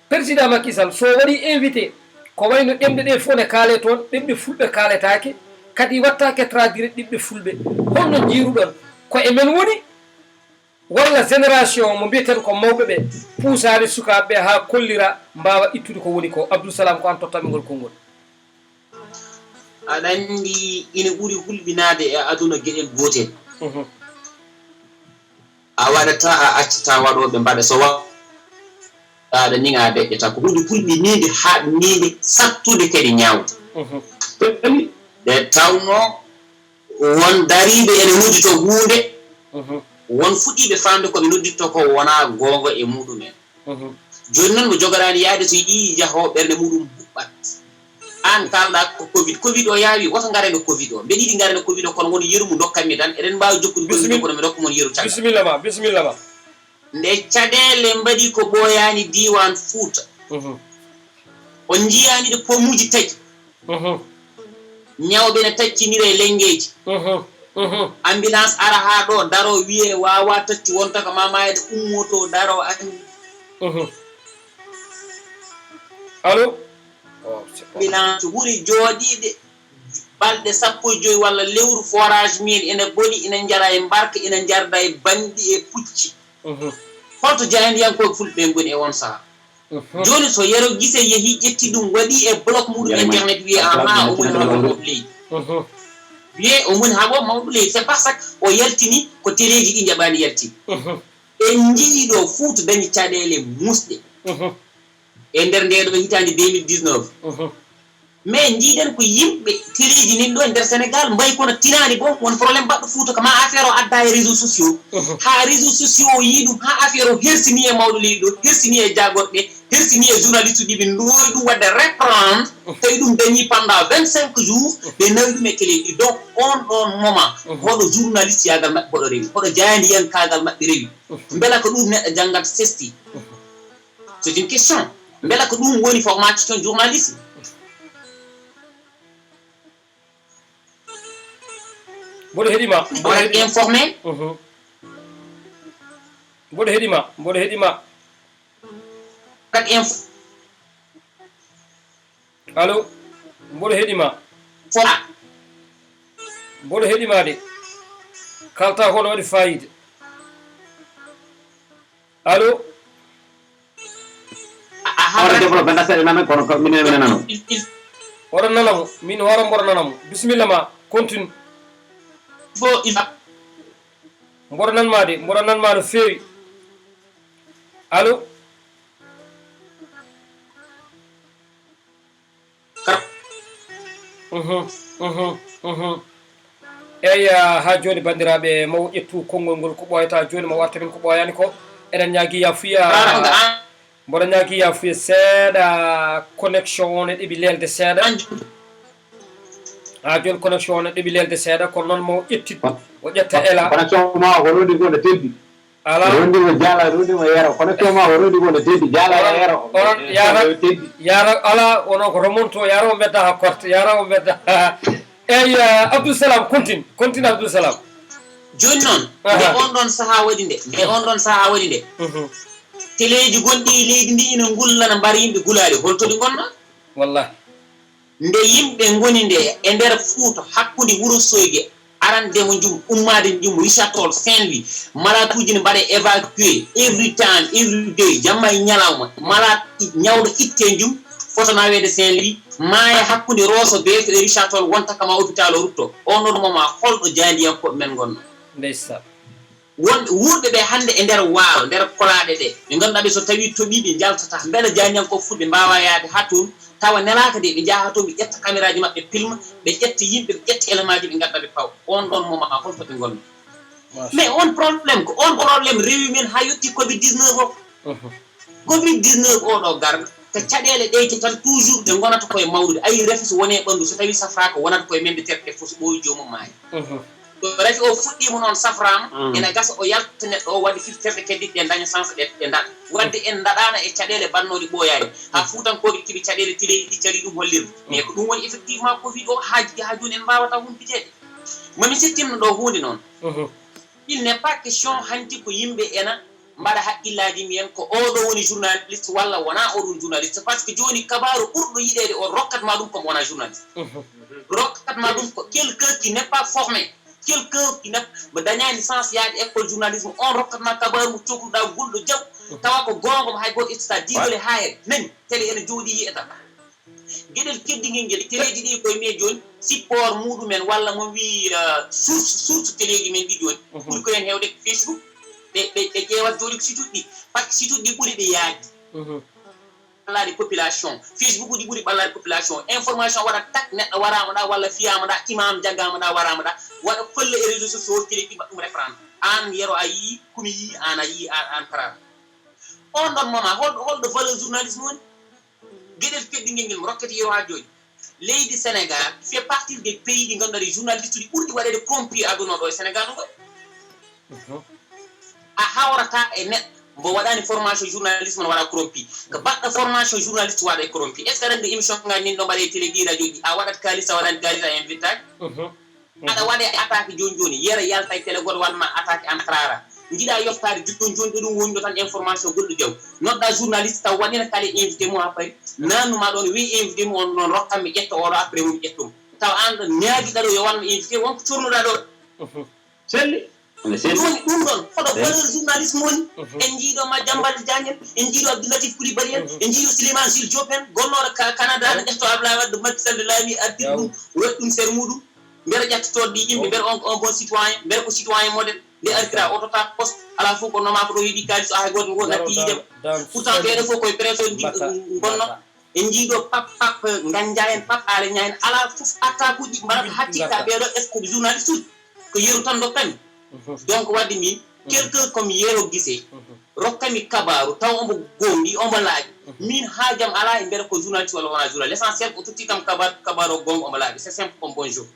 Président Macky Sall, so waɗi invité, ko wayno ɗemɗe ɗe fof ne kaale toon, ɗemɗe fulɓe kaaletaake, kadi wattaake traduire ɗemɗe fulɓe. Holno njiiruɗon? Ko e men woni? Walla génération mo mbiyeten ko mawɓe ɓe puusaani sukaaɓe ɓe haa kollira, mbaawa ittude ko woni ko? Abdou Salam, ko aan tottanmi ngol konngol. Aɗa anndi, ina ɓuri hulɓinaade e aduna geɗel gootel. Mhm. A waɗataa, a accataa waɗooɓe mbaɗa. So wa-, aɗa niŋa a deƴƴata. Ko huunde hulɓiniinde, haaɗniinde, sattude kadi ñaawde. Mhm. Nde tawnoo won dariiɓe ene noddito huunde, mhm, won fuɗɗiiɓe faamde ko ɓe noddittoo ko wonaa goonga e muɗum en. Mhm. Jooni noon mo jogoraani yahde, so yiɗi yahoo, ɓernde muɗum huɓɓat. Aan kaalɗaa ko covid. Covid o yaawi, woto ngaren e covid o. Mbeɗa yiɗi ngaren e covid o, kono won yeru mo ndokkanmi tan. Eɗen mbaawi jokkude golle, bisimilla, kono mi rokka mon yeru caggal. Bisimilla ma, bisimilla ma. Nde caɗeele mbaɗi ko ɓooyaani diiwaan Fuuta. Mhm. On njiyaani ɗo pomuuji taƴi. Mhm. Ñawɓe ne taccinira e lenngeeji. Mhm. Mhm. Ambulance ara haa ɗo, daro, wiyee waawaa taccu, wonta ko maa maayde, ummoto, daro, anndi. Mhm. Allo? Oh, c'est pas... Ambulance ɓuri jooɗiiɓe balɗe sappo e joy walla lewru, forage mum en ene boni, ene njara e mbarka, ene njarda e banndi e pucci. Mhm. Holto jaayndiyankooɓe fulɓe ɓe ngoni e on sahaa? Mhm. Jooni, so Yero Gise yehi ƴetti ɗum, waɗi e bloc muɗum internet, wiye, "Aha, o woni haɓo mawɗo leydi." Mhm. Wiye o woni haɓo mawɗo leydi. C'est parce que o yaltini ko teleeji ɗi njaɓaani yaltinde. Mhm. En njii ɗo Fuuta dañi caɗeele muusɗe. Mhm. E nder ndee ɗo hitaande deux mille dix-neuf. Mhm. Mais njiiɗen ko yimɓe teleeji nin ɗo e nder Senegal mbayi kono tinaani bon, won problème baɗɗo Fuuta ko maa affaire o adda e réseaux sociaux. Mhm. Haa réseaux sociaux o yii ɗum, haa affaire o hersini e mawɗo leydi ɗo, hersini e jaagorɓe, hersini e journaliste ɗi ɓe ndoowi ɗum waɗde reprendre, mhm, tawi ɗum dañi pendant vingt-cinq jours, mhm, ɓe nawi ɗum e teleeji. Donc on ɗon moment, mhm, hoɗo journaliste yaagal maɓɓe hoɗo rewi, hoɗo jaayandiyankaagal maɓɓe rewi. Mhm. Mbela ko ɗum neɗɗo janngata sesti? Mhm. C'est une question. Mbela ko ɗum woni formation journaliste? Mboɗo heɗima, mboɗo heɗima. Informé. Mhm. Mboɗo heɗima, mboɗo heɗima. Kat inf- Allo, mboɗo heɗima. Fo- Mboɗo heɗima de. Kalta ko no waɗi fayida. Allo? Aha. Hoore développé nda seeɗa nana, kono ko minen mi nanano. Il, il. Oɗon nana mo, min hoore mboɗo nana mo. Bisimilla ma, continue. Fo il. Mboɗo nan ma de, mboɗo nan ma no feewi. Allo? Kar- Mhm, mhm, mhm. Eyi, ah, haa jooni, banndiraaɓe, mo ƴettu konngol ngol ko ɓooyata jooni, mo warta min ko ɓooyaani ko. Eɗen ñaagi yaafuya. Kar- Mboɗo ñaagi yaafuya seeɗa, connexion o ne ɗeɓi leelde seeɗa. Anju. Haa jooni, connexion o ne ɗeɓi leelde seeɗa, kono noon mo ƴettit, o ƴetta ela. Connexion ma o ko rodi ko ne teddi. Ala. Rondi mo jaala, rondi mo yero. Kono coma o rondi mo no teddi, jaala e yero. Onon, onon, yara, teddi. Yara, ala, wono ko remonto, yara o medda ha korte, yara o medda. Eyi, eh, Abdou Salam, continue, continue Abdou Salam. Jooni noon, nde aha, on ɗon sahaa waɗi nde, nde on ɗon sahaa waɗi nde. Mhm. Teleeji gonɗi e leydi ndi ina ngullana, mbar yimɓe gulaali, holto ɗi ngonna? Wallahi. Nde yimɓe ngoni nde e nder Fuuta, hakkunde Wuro Soyge, arande mo njum, ummaade njum, Richard Toll, Saint-Louis, malatuuji ne mbaɗe évacué, every time, every day, jamma e ñalawma, malade i-, ñawɗo itte njum, fota naweede Saint-Louis, maaya hakkunde Rosso Beto e Richard Toll, wonta kama hôpital o rutto. On ɗon moment, holɗo jaayndiyankooɓe men ngonno? Ndeysaan. Won wuurɓe ɓe hannde e nder waalo, nder kolaaɗe ɗe, ɓe ngannduɗaa ɓe so tawii toɓii ɓe njaltataa. Mbela jaayndiyankooɓe fulɓe mbaawaa yahde haa toon, tawa nelaaka de, ɓe njaha haa toon, ɓe ƴetta kameraaji maɓɓe, film, ɓe ƴetta yimɓe, ɓe ƴetta elemaaji, ɓe ngadda ɓe pawa. On ɗon moment, holto ɓe ngonno? Machallah. Mais on problème, ko on problème rewi men haa yotti covid dix-neuf o. Mhm. covid dix-neuf oɗo garɗo, ko caɗeele ɗe tan toujours ɗe ngonata koye mawnude. Ayi, rafi so woni e ɓanndu, so tawii safraaka, wonata koye men de terɗe fof, so ɓooyi joomum maayi. Mhm. So rafi o fuɗɗiima noon, safraama, mm, ene gasa o yalta neɗɗo o waɗde fii terɗe keddiiɗe ɗe daña sens ɗe, ɗe ndaɗa. Waɗde en ndaɗaano e caɗeele bannooɗe ɓooyaani. Haa, mm, Fuutankooɓe keɓi caɗeele teleeji ɗi calii ɗum hollirde. Mais ko ɗum woni effectivement covid o, haa, haa jooni en mbaawataa humpiteede. Mami sittinno ɗo huunde noon. Mhm. Il n'est pas question hanti ko yimɓe ena mbaɗa haqqillaaji mbiyen ko oɗo woni journaliste walla wonaa oɗon journaliste, par ce que jooni kabaaru ɓurɗo yiɗeede o rokkat ma ɗum ko mo wonaa journaliste. Mhm. Rokkat ma ɗum ko quelqu'un qui n'est pas formé, quelqu'un qui n'a, mo dañaani licence yaade école journalisme, on rokkat ma kabaaru mo cokluɗaa gulɗo jaw, mhm, tawa ko goonga mo hay gooto ittata diigol e haa heen. Nani, télé ene jooɗii yiyata. Geɗel keddigel ngel, teleeji ɗi koye mumen jooni, support muɗumen, walla mo wii, eh, source, source teleeji men ɗi jooni, mhm, ɓuri ko heen heewde ko Facebook. Ɓe, ɓe, ɓe ƴeewat jooni ko site uji ɗi, par ce que site uji ɗi ɓuri ɓe yaajde. Mhm. Ɓallaaɗe population. Facebook uji ɓuri ɓallaaɗe population. Information waɗat tak, neɗɗo waraama ɗa, walla fiyaama ɗa, imam jaggaama ɗa, waraama ɗa, waɗa kolla e réseaux sociaux, teleeji ɗi mbaɗa ɗum reprendre. Aan Yero a yii, Kumi yii, aan a yii, aan, aan Karaar. On ɗon moment, hol, holɗo valeur journalisme woni? Geɗel keddigel ngel mi rokkete Yero haa jooni. Leydi Sénégal fait partie des pays ɗi ngannduɗaa ɗi journaliste uji ɓurɗi waɗeede corrompu e aduna o ɗo e Sénégal no waɗi. Mhm. A hawrataa e neɗɗo Mbo waɗani formation journaliste, mon waɗa corrompi. Ko baɗɗo formation journaliste waɗa e corrompi. Est ce que aɗa anndi émission ngaji min ɗo mbaɗe e télé ɗi, radio ɗi, a waɗat kaalis, a waɗani kaalis, a invitaki? Aɗa waɗe attaque jooni jooni, yera yalta e télé goɗɗo waɗma attaque, an karara. Njiɗa yoftade jooni jooni, ɗo ɗum woni ɗo tan, information goɗɗo jaw. Nodda journaliste taw waɗina kala invité mo ha paari. Nannu ma ɗon, wi invité mo on noon, rokkanmi ƴetta oɗo, après mo ƴettum. Taw an ɗo ñaagiɗa ɗo yo wanno invité, wonko cornuɗa ɗo. Selli. Ene selli. Ɗum woni ɗum ɗon, hoɗo valeur journalisme woni. En njiiɗo ma Jambal Diagne en, en njiiɗo Abdoulatif Coulibaly en, en njiiɗo Souleymane Jules Diop en, gonnooɗo ka Canada, no ƴetto Abdoulaye Wade, Macky Sall laami, artir ɗum, waɗi ɗum seer muɗum. Mbere ƴettotoɗo ɗi yimɓe, mbere on, on bon citoyen, mbere ko citoyen modèle. Nde artira o tota poste, ala fof ko noma ko ɗo heɓi kaalis, hay gooto ngo natti yiidema. Pourtant ɓeɗo fof koye pression ngonno. En njiiɗo pap pap, ganja en pap, ala ñayen, ala fof attaque uji mbaɗata hatti ka ɓeɗo, est ce que journaliste uji ko yeru tan dokkami? Donc wadde min, quelqu'un comme Yero Guissé, rokkami kabaru taw ombo goonɗi, ombo laaɓi. Min haajam ala e mbiyata ko journaliste walla wona journaliste. L'essentiel o totti kam kabaru, kabaru o goonga, ombo laaɓi. C'est simple comme bonjour.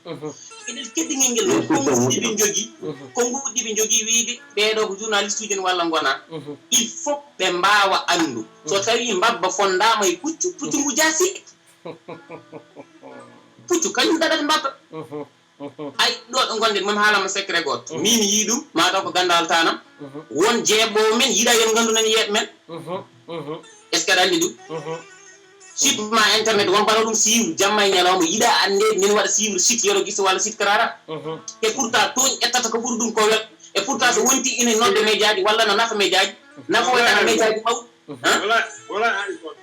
Eɗen keddingel ngel ɗo, konguɗi ɓe njogii, konguɗi ɓe njogii wiide ɓeɗo ko journaliste uji en walla ngona. Il faut ɓe mbaawa anndu. So tawi mbabba fondama e puccu, puccu ngu jaasi. Puccu kañum daɗat mbabba. Ay, ɗo ɗo gonɗen, mami haalama secret gooto. Min yii ɗum, mataw ko gandal tanam. Won jeeɓoowo men yiɗa yon gandu nan yeeɓe men. Est ce que aɗa anndi ɗum? Site ma internet, won mbaɗa ɗum suivre jamma e ñalawma, yiɗa annde min waɗa suivre site Yero Guissé walla site Karara. Et pourtant toon ƴettata ko ɓuri ɗum ko wel. Et pourtant so wonti ina nodde médiaji walla no nafa médiaji, nafa wonata médiaji mawɗi. Wala, wala hay goto.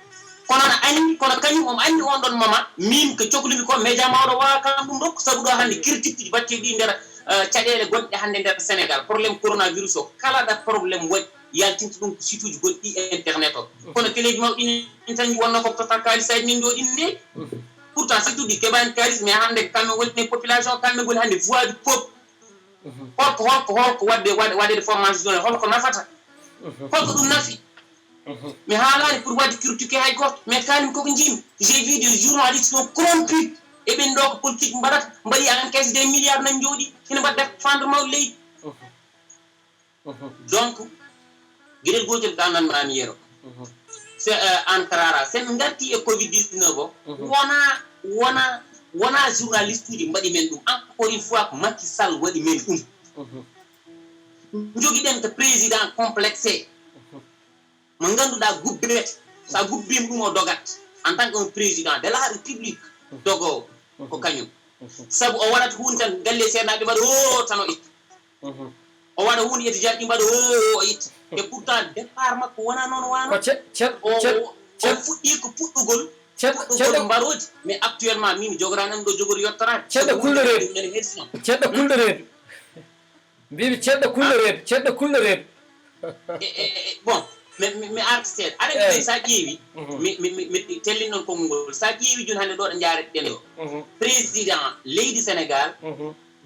Kono no anndi, kono kañum omo anndi on ɗon mama, min ko coklumi ko média mawɗo wawa kam ɗum ɗo, sabu ɗo hannde critique uji batteɗi nder, eh, caɗeele gonɗe hannde nder Sénégal, problème coronavirus o, kala ɗo problème waɗi, yaltinta ɗum ko site uji gonɗi e internet o. Kono teleji mawɗi ni tan wonno ko tota kaalis, ay min jooɗi nde. Pourtant site uji keɓani kaalis, mais hannde kamɓe woni e population, kamɓe ngoni hannde voix du peuple. Holko, holko, holko waɗde, waɗe, waɗede formation journal, holko nafata? Holko ɗum nafi? Mi haalani pour waɗde critiquer hay goto, mais kañum koko jiimi. J'ai vu des journalistes sont corrompus. Eɓen ɗo ko politique mbaɗata, mbaɗi encaisse des milliards nan jooɗi, hino mbaɗa défendre mawɗo leydi. Donc, gueɗel gotel ka nan an Yero. C'est, euh, an Karara. Sen ngarti e covid dix-neuf o, wona, wona, wona journaliste uji mbaɗi men ɗum. Encore une fois, ko Macky Sall waɗi men ɗum. Jogiɗen ko président complexé. Mo ngannduɗaa gubbete, so a gubbiima ɗum o dogat. En tant que un président de la République, dogoowo ko kañum. Sabu o waɗat huunde tan, galle seernaaɓe mbaɗa o tan o itta. O waɗa huunde étudiant ɗi mbaɗa o o itta. Et pourtant départ makko wona noon wano. Ko ce- ce- o ce- o- o ce- fuɗɗi ko puɗɗugol. Puɗɗugol mbarooji. Mais actuellement min mi jogoraani ɗo jogori yottoraade. Ceɗɗo kulɗo reedu. Ceɗɗo kulɗo reedu. Mbimi ceɗɗo kulɗo reedu, ceɗɗo kulɗo reedu. E, e, e, bon, mi, mi, mi arti seeɗa. Aɗa anndi, so a ƴeewi, mi, mi, mi, mi tellin noon konngol. So a ƴeewi jooni hannde ɗo ɗo njaareten ɗo. Président leydi Sénégal,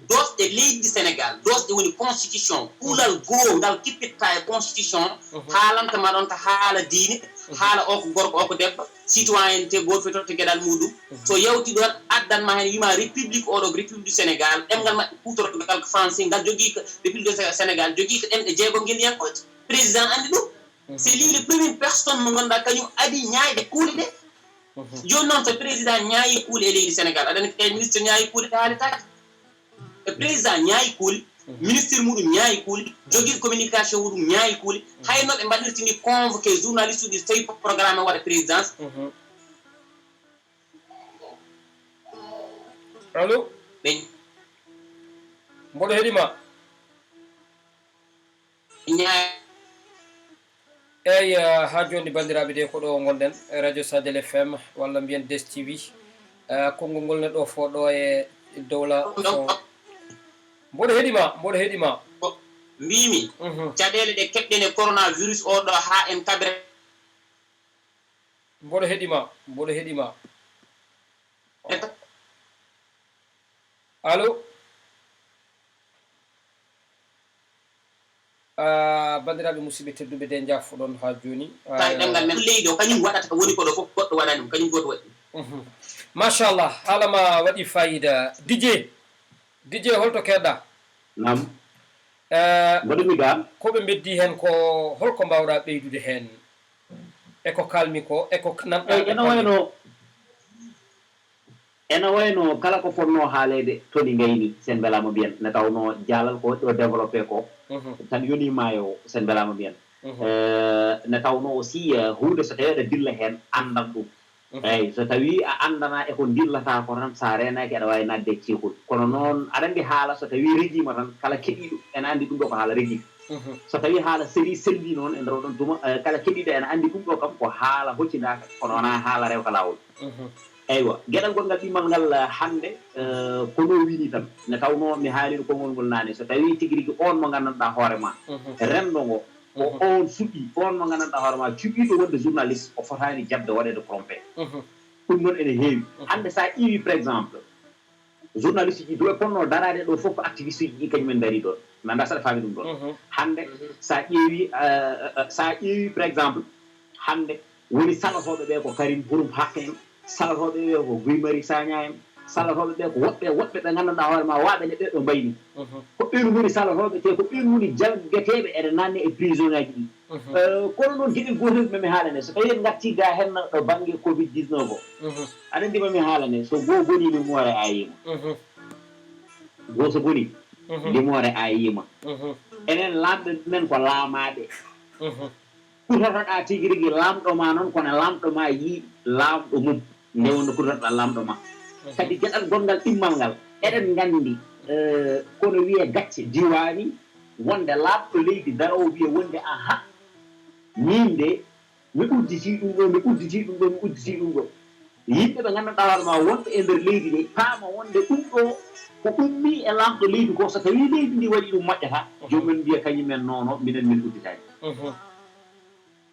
doosɗe leydi Sénégal, doosɗe woni constitution, kuulal goo ngal kippitta e constitution, haalanta ma ɗon ka haala diine, haala o ko gorko, o ko debbo, citoyenneté, gooto fof totta geɗal muɗum. So yawti ɗon, addan ma heen, wima république, oɗo ko république du Sénégal, ɗemngal maɓɓe kuutorgal ko français, ngal jogii ko, république du Sénégal jogii ko ɗemɗe jeego ngenndiyankooje. Président anndi ɗum. C'est lui le premier personne mo ngannduɗaa kañum adi ñaayde kuule ɗe. Jooni noon so président ñaayi kuule e leydi Sénégal, aɗa anndi kay ministre ñaayi kuule ɗe haaletaake. E président ñaayi kuule, ministre muɗum ñaayi kuule, jogii communication muɗum ñaayi kuule, hayno ɓe mbaɗirta ni convoqué journaliste uji so tawi programme waɗa présidence. Allo? Ɓe mboɗo heɗi ma. Ñaayi. Eeyi, eh, haa jooni, banndiraaɓe, de ko ɗo ngonɗen, e Radio Sadel F M, walla mbiyen D S T V. Eh, konngol ngol ne ɗo fo ɗo e Dowla. Ɗum ɗon so mboɗo heɗi ma, mboɗo heɗi ma. Ko mbimi, caɗeele ɗe keɓɗen e coronavirus o ɗo haa en kaɓre. Mboɗo heɗi ma, mboɗo heɗi ma. Allo? Ah, banndiraaɓe musidɓe tedduɓe, de njaafoɗon haa jooni. Tawi ɗemngal men leydi o, kañum waɗata ko woni ko ɗo fof, goɗɗo waɗani ɗum, kañum gooto waɗi ɗum. Machallah, haala ma waɗi fayida. D J, D J, holto keɗɗa? Naam. Eh, mboɗo mi ga ko ɓe mbeddi heen ko holko mbaawɗa ɓeydude heen e ko kalmi ko e ko nanɗa? Ena wayno ena wayno kala ko fotnoo haaleede toni ngayni, sen mbelaama mbiyen, nde tawnoo jaalal ko waɗi ɗo développé ko, mhm, tan yonii maayo o, sen mbelaama mbiyen. Mhm. Eh, nde tawnoo aussi, eh, huunde so tawii aɗa dilla heen, anndan ɗum. Mhm. Eeyi, so tawii a anndanaa e ko ndillataa ko tan, so a reenaaki aɗa waawi naatde e ceekol. Kono noon, aɗa anndi haala so tawii regiima tan, kala keɗiiɗo ena anndi ɗum ɗo ko haala regiima. Mhm. So tawii haala seli selli noon e nder oɗon tuma, eh, kala keɗiiɗo ena anndi ɗum ɗo kam ko haala hoccindaaka, kono wonaa haala rewka laawol. Mhm. Eywa, geɗal gonngal ɗimmal ngal, eh, hannde, eh, ko no wini tan, nde tawnoo mi haalino konngol ngol naane, so tawii tigi rigi oon mo nganndanɗaa hoore ma, mhm, renndo ngo, ko, mhm, oon fuɗɗi, oon mo nganndanɗaa hoore ma cuɓiiɗo wonde journaliste, o fotaani jaɓde waɗeede corrompé. Mhm. Ɗum noon ene heewi. Mhm. Hannde so a ƴeewi par exemple, journaliste ji ɗo e ponno daraade ɗo fof ko activiste uji ɗi kañumen ndaari ɗon. Mi anndaa saɗa faami ɗum ɗon. Mhm. Hannde, mhm, so a ƴeewi, eh, eh, so a ƴeewi par exemple, hannde woni salotooɓe ɓe ko Karim Xurum Xaq en, salotooɓe ɓe ko Guy Marius Sagna en, salotooɓe ɓe ko woɗɓe, woɗɓe ɓe nganndanɗaa hoore ma waaɓe ne ɓe ɗo mbayni. Mhm. Ko ɓeen ngoni salotooɓe te ko ɓeen ngoni jalbeteeɓe eɗe naatne e prison ngaji ɗi. Mhm. Eh, kono noon geɗel gootel mami haalane, so tawii en ngartii ga heen ɗo bannge covid dix-neuf o, mhm, aɗa anndi mami haalane, so goo bonii limoore a yiima. Mhm. Goo so bonii, mhm, limoore a yiima. Mhm. Enen laamɓe men ko laamaaɓe. Mhm. Kutotoɗaa tigi rigi laamɗo ma noon, kono laamɗo ma yii laamɗo mum. Nde wonno kutotoɗaa laamɗo ma. Mhm. Kadi geɗal gonngal ɗimmal ngal, eɗen nganndi, eh, kono wiyee gacce diwaani, wonde laamɗo leydi daroowo wiya wonde, aha, miin de, mi udditii ɗum ɗo, mi udditii ɗum ɗo, mi udditii ɗum ɗo. Yimɓe ɓe nganndanɗaa hoore ma wonɓe e nder leydi ndi, paama wonde ɗum ɗo ko ummii e laamɗo leydi ko, so tawii leydi ndi waɗii ɗum moƴƴata, mhm, joomum en mbiya kañum en, non, non, minen min udditaani. Mhm.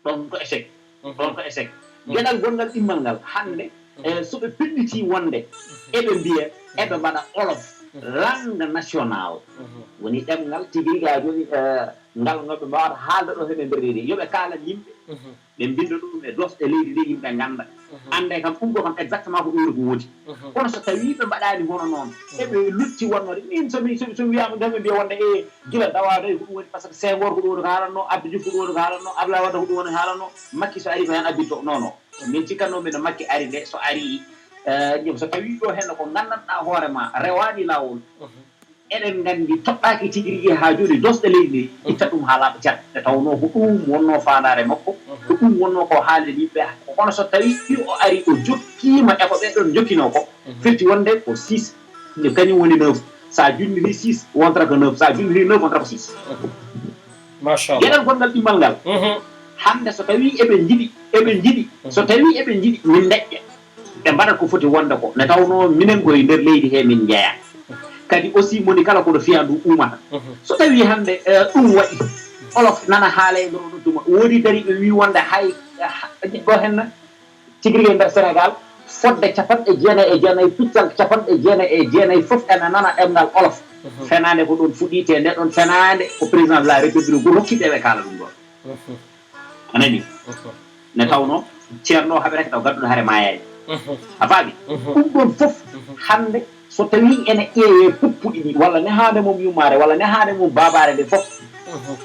Ɗoon ko échec. Mhm. Ɗoon ko échec. Mhm. Geɗal gonngal ɗimmal ngal, hannde, mhm, eh, so ɓe pellitii wonde, mhm, eɓe mbiya, eɓe, mhm, mbaɗa olof, mhm, langue nationale. Mhm. Woni ɗemngal tigi rigi haa jooni, eh, ngal no ɓe mbaawata haalde ɗo heen e nder leydi. Yo ɓe kaalan yimɓe, mhm, ɓe mbinnda ɗum e doosɗe leydi ndi, yimɓe ngannda. Mhm. Annde kam ɗum ɗo kam exactement ko ɗum woni ko woodi. Mhm. Kono so tawii ɓe mbaɗaani hono noon, mhm, eɓe lutti wonnode. Min so mi, so mi, so mi wiyaama tan ɓe mbiya wonde, e gila dawaade ko ɗum woni, par ce que Senghor ko ɗum woni ko haalatnoo, Abdou Diouf ko ɗum woni ko haalatnoo, Abdoulaye Wade ko ɗum woni ko haalatnoo, Macky so ari ko heen abbitto. Non, non. Min cikkanno min no Macky ari nde, so ari, eh, jom, so tawii ɗo heen ko nganndanɗaa hoore ma rewaani laawol, mhm, eɗen nganndi toɗɗaaki tigi rigi haa jooni doosɗe leydi ndi, mhm, itta ɗum haa laaɓa cat. Nde tawnoo ko ɗum wonnoo faandaare makko, mhm, ko ɗum wonnoo ko haalde yimɓe. Kono so tawii o ari o jokkiima e ko ɓee ɗoon njokkinoo ko, mhm, firti wonde ko six, nde kañum woni neuf. So a junniri six, wontata ko neuf. So a junniri neuf, wontata ko six. Mhm. Machallah. Geɗal gonngal ɗimmal ngal. Mhm. Hannde so tawii eɓe njiɗi, eɓe njiɗi, so, mhm, tawii eɓe njiɗi, min ndeƴƴa. Ɓe mbaɗat ko foti wonde ko. Nde tawnoo minen ko e nder leydi he min njeyaa. Kadi aussi moni kala kono fiya ndu uumata. Mhm. So tawii hannde, eh, ɗum waɗi, olof nana haala e nder oɗon tuma. Woodi dariiɓe wii wonde hay, ha-, ɗo henna, tigi rigi e nder Sénégal, fodde capanɗe jeenayi e jeenayi, puccal capanɗe jeenayi e jeenayi fof ena nana ɗemngal olof. Mhm. Fenaande ko ɗoon fuɗɗii, te nde ɗoon fenaande ko président de la République gooto hokki ɓe, ɓe kaala ɗum ɗoon. Mhm. A nani? Mhm. Nde tawnoo ceerno o haɓirake taw gadduɗo hare maayaani. Mhm. A faami? Mhm. Ɗum ɗoon fof, mhm, hannde so tawii ene ƴeewee puppuɗi ɗi, walla nehaande mum yummaare, walla nehaande mum baabaare nde fof, mhm,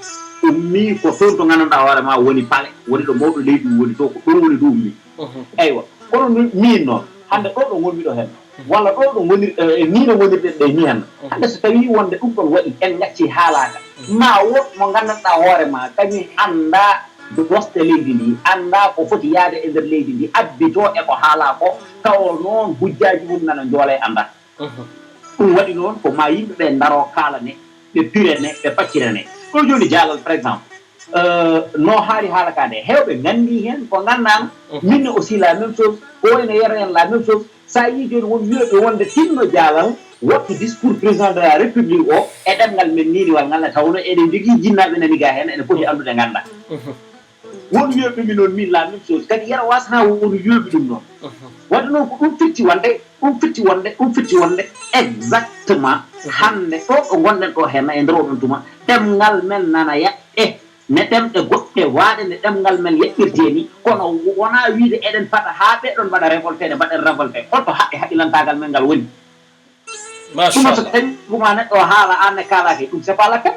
ummii ko toon to nganndanɗaa hoore ma woni pale, woni ɗo mawɗo leydi woni to, ko ɗoon woni ɗo ummii. Mhm. Eywa, kono mi-, miin noon, hannde ɗo ɗo ngonmi ɗo heen, walla ɗo ɗo ngonir-, eh, nii no ngonirɗen ɗe nii hannde. Mhm. Hannde so tawii wonde ɗum ɗon waɗi, en ngacci haalaaka, mhm, ma wood mo nganndanɗaa hoore ma, kañum anndaa doosɗe leydi ndi, anndaa ko foti yahde e nder leydi ndi, abbitoo e ko haalaa ko, tawa noon hujjaaji mum nana njoola e anndaa. Mhm. Ɗum waɗi noon ko ma yimɓe ɓe ndaroo kaalane, ɓe pirane, ɓe paccirane. Ɗo jooni jaalal, par exemple, euh, no haali haala ka nde, heewɓe nganndii heen ko nganndaano. Mhm. Min ne aussi la même chose, ko wayno Yero en la même chose. So a yii jooni won wiyooɓe wonde tinno jaalal, wattu discours président de la République o e ɗemngal men niiniwal ngal, nde tawnoo eɗen njogii jinnaaɓe nani ga heen, ene poti anndude ngannda. Mhm. Won wiyooɓe mi noon min la même chose. Kadi Yero waasata won wiyooɓe ɗum noon. Mhm. Wadde noon ko ɗum firti wonde, ɗum firti wonde, ɗum firti wonde exactement, mhm, hannde ɗo ɗo ngonɗen ɗo heen e nder oɗon tuma, ɗemngal men nana yaɓɓe, ne ɗemɗe goɗɗe waaɗe nde ɗemngal men yaɓɓirtee ni, kono wonaa wiyde eɗen paɗa haa ɓe ɗon mbaɗa révolté, ne mbaɗen révolté. Holto haqqe haqqilantaagal men ngal woni? Tuma so machallah. Tawi guma neɗɗo o haala, aan ne kaalaaki, ɗum c'est pas la peine.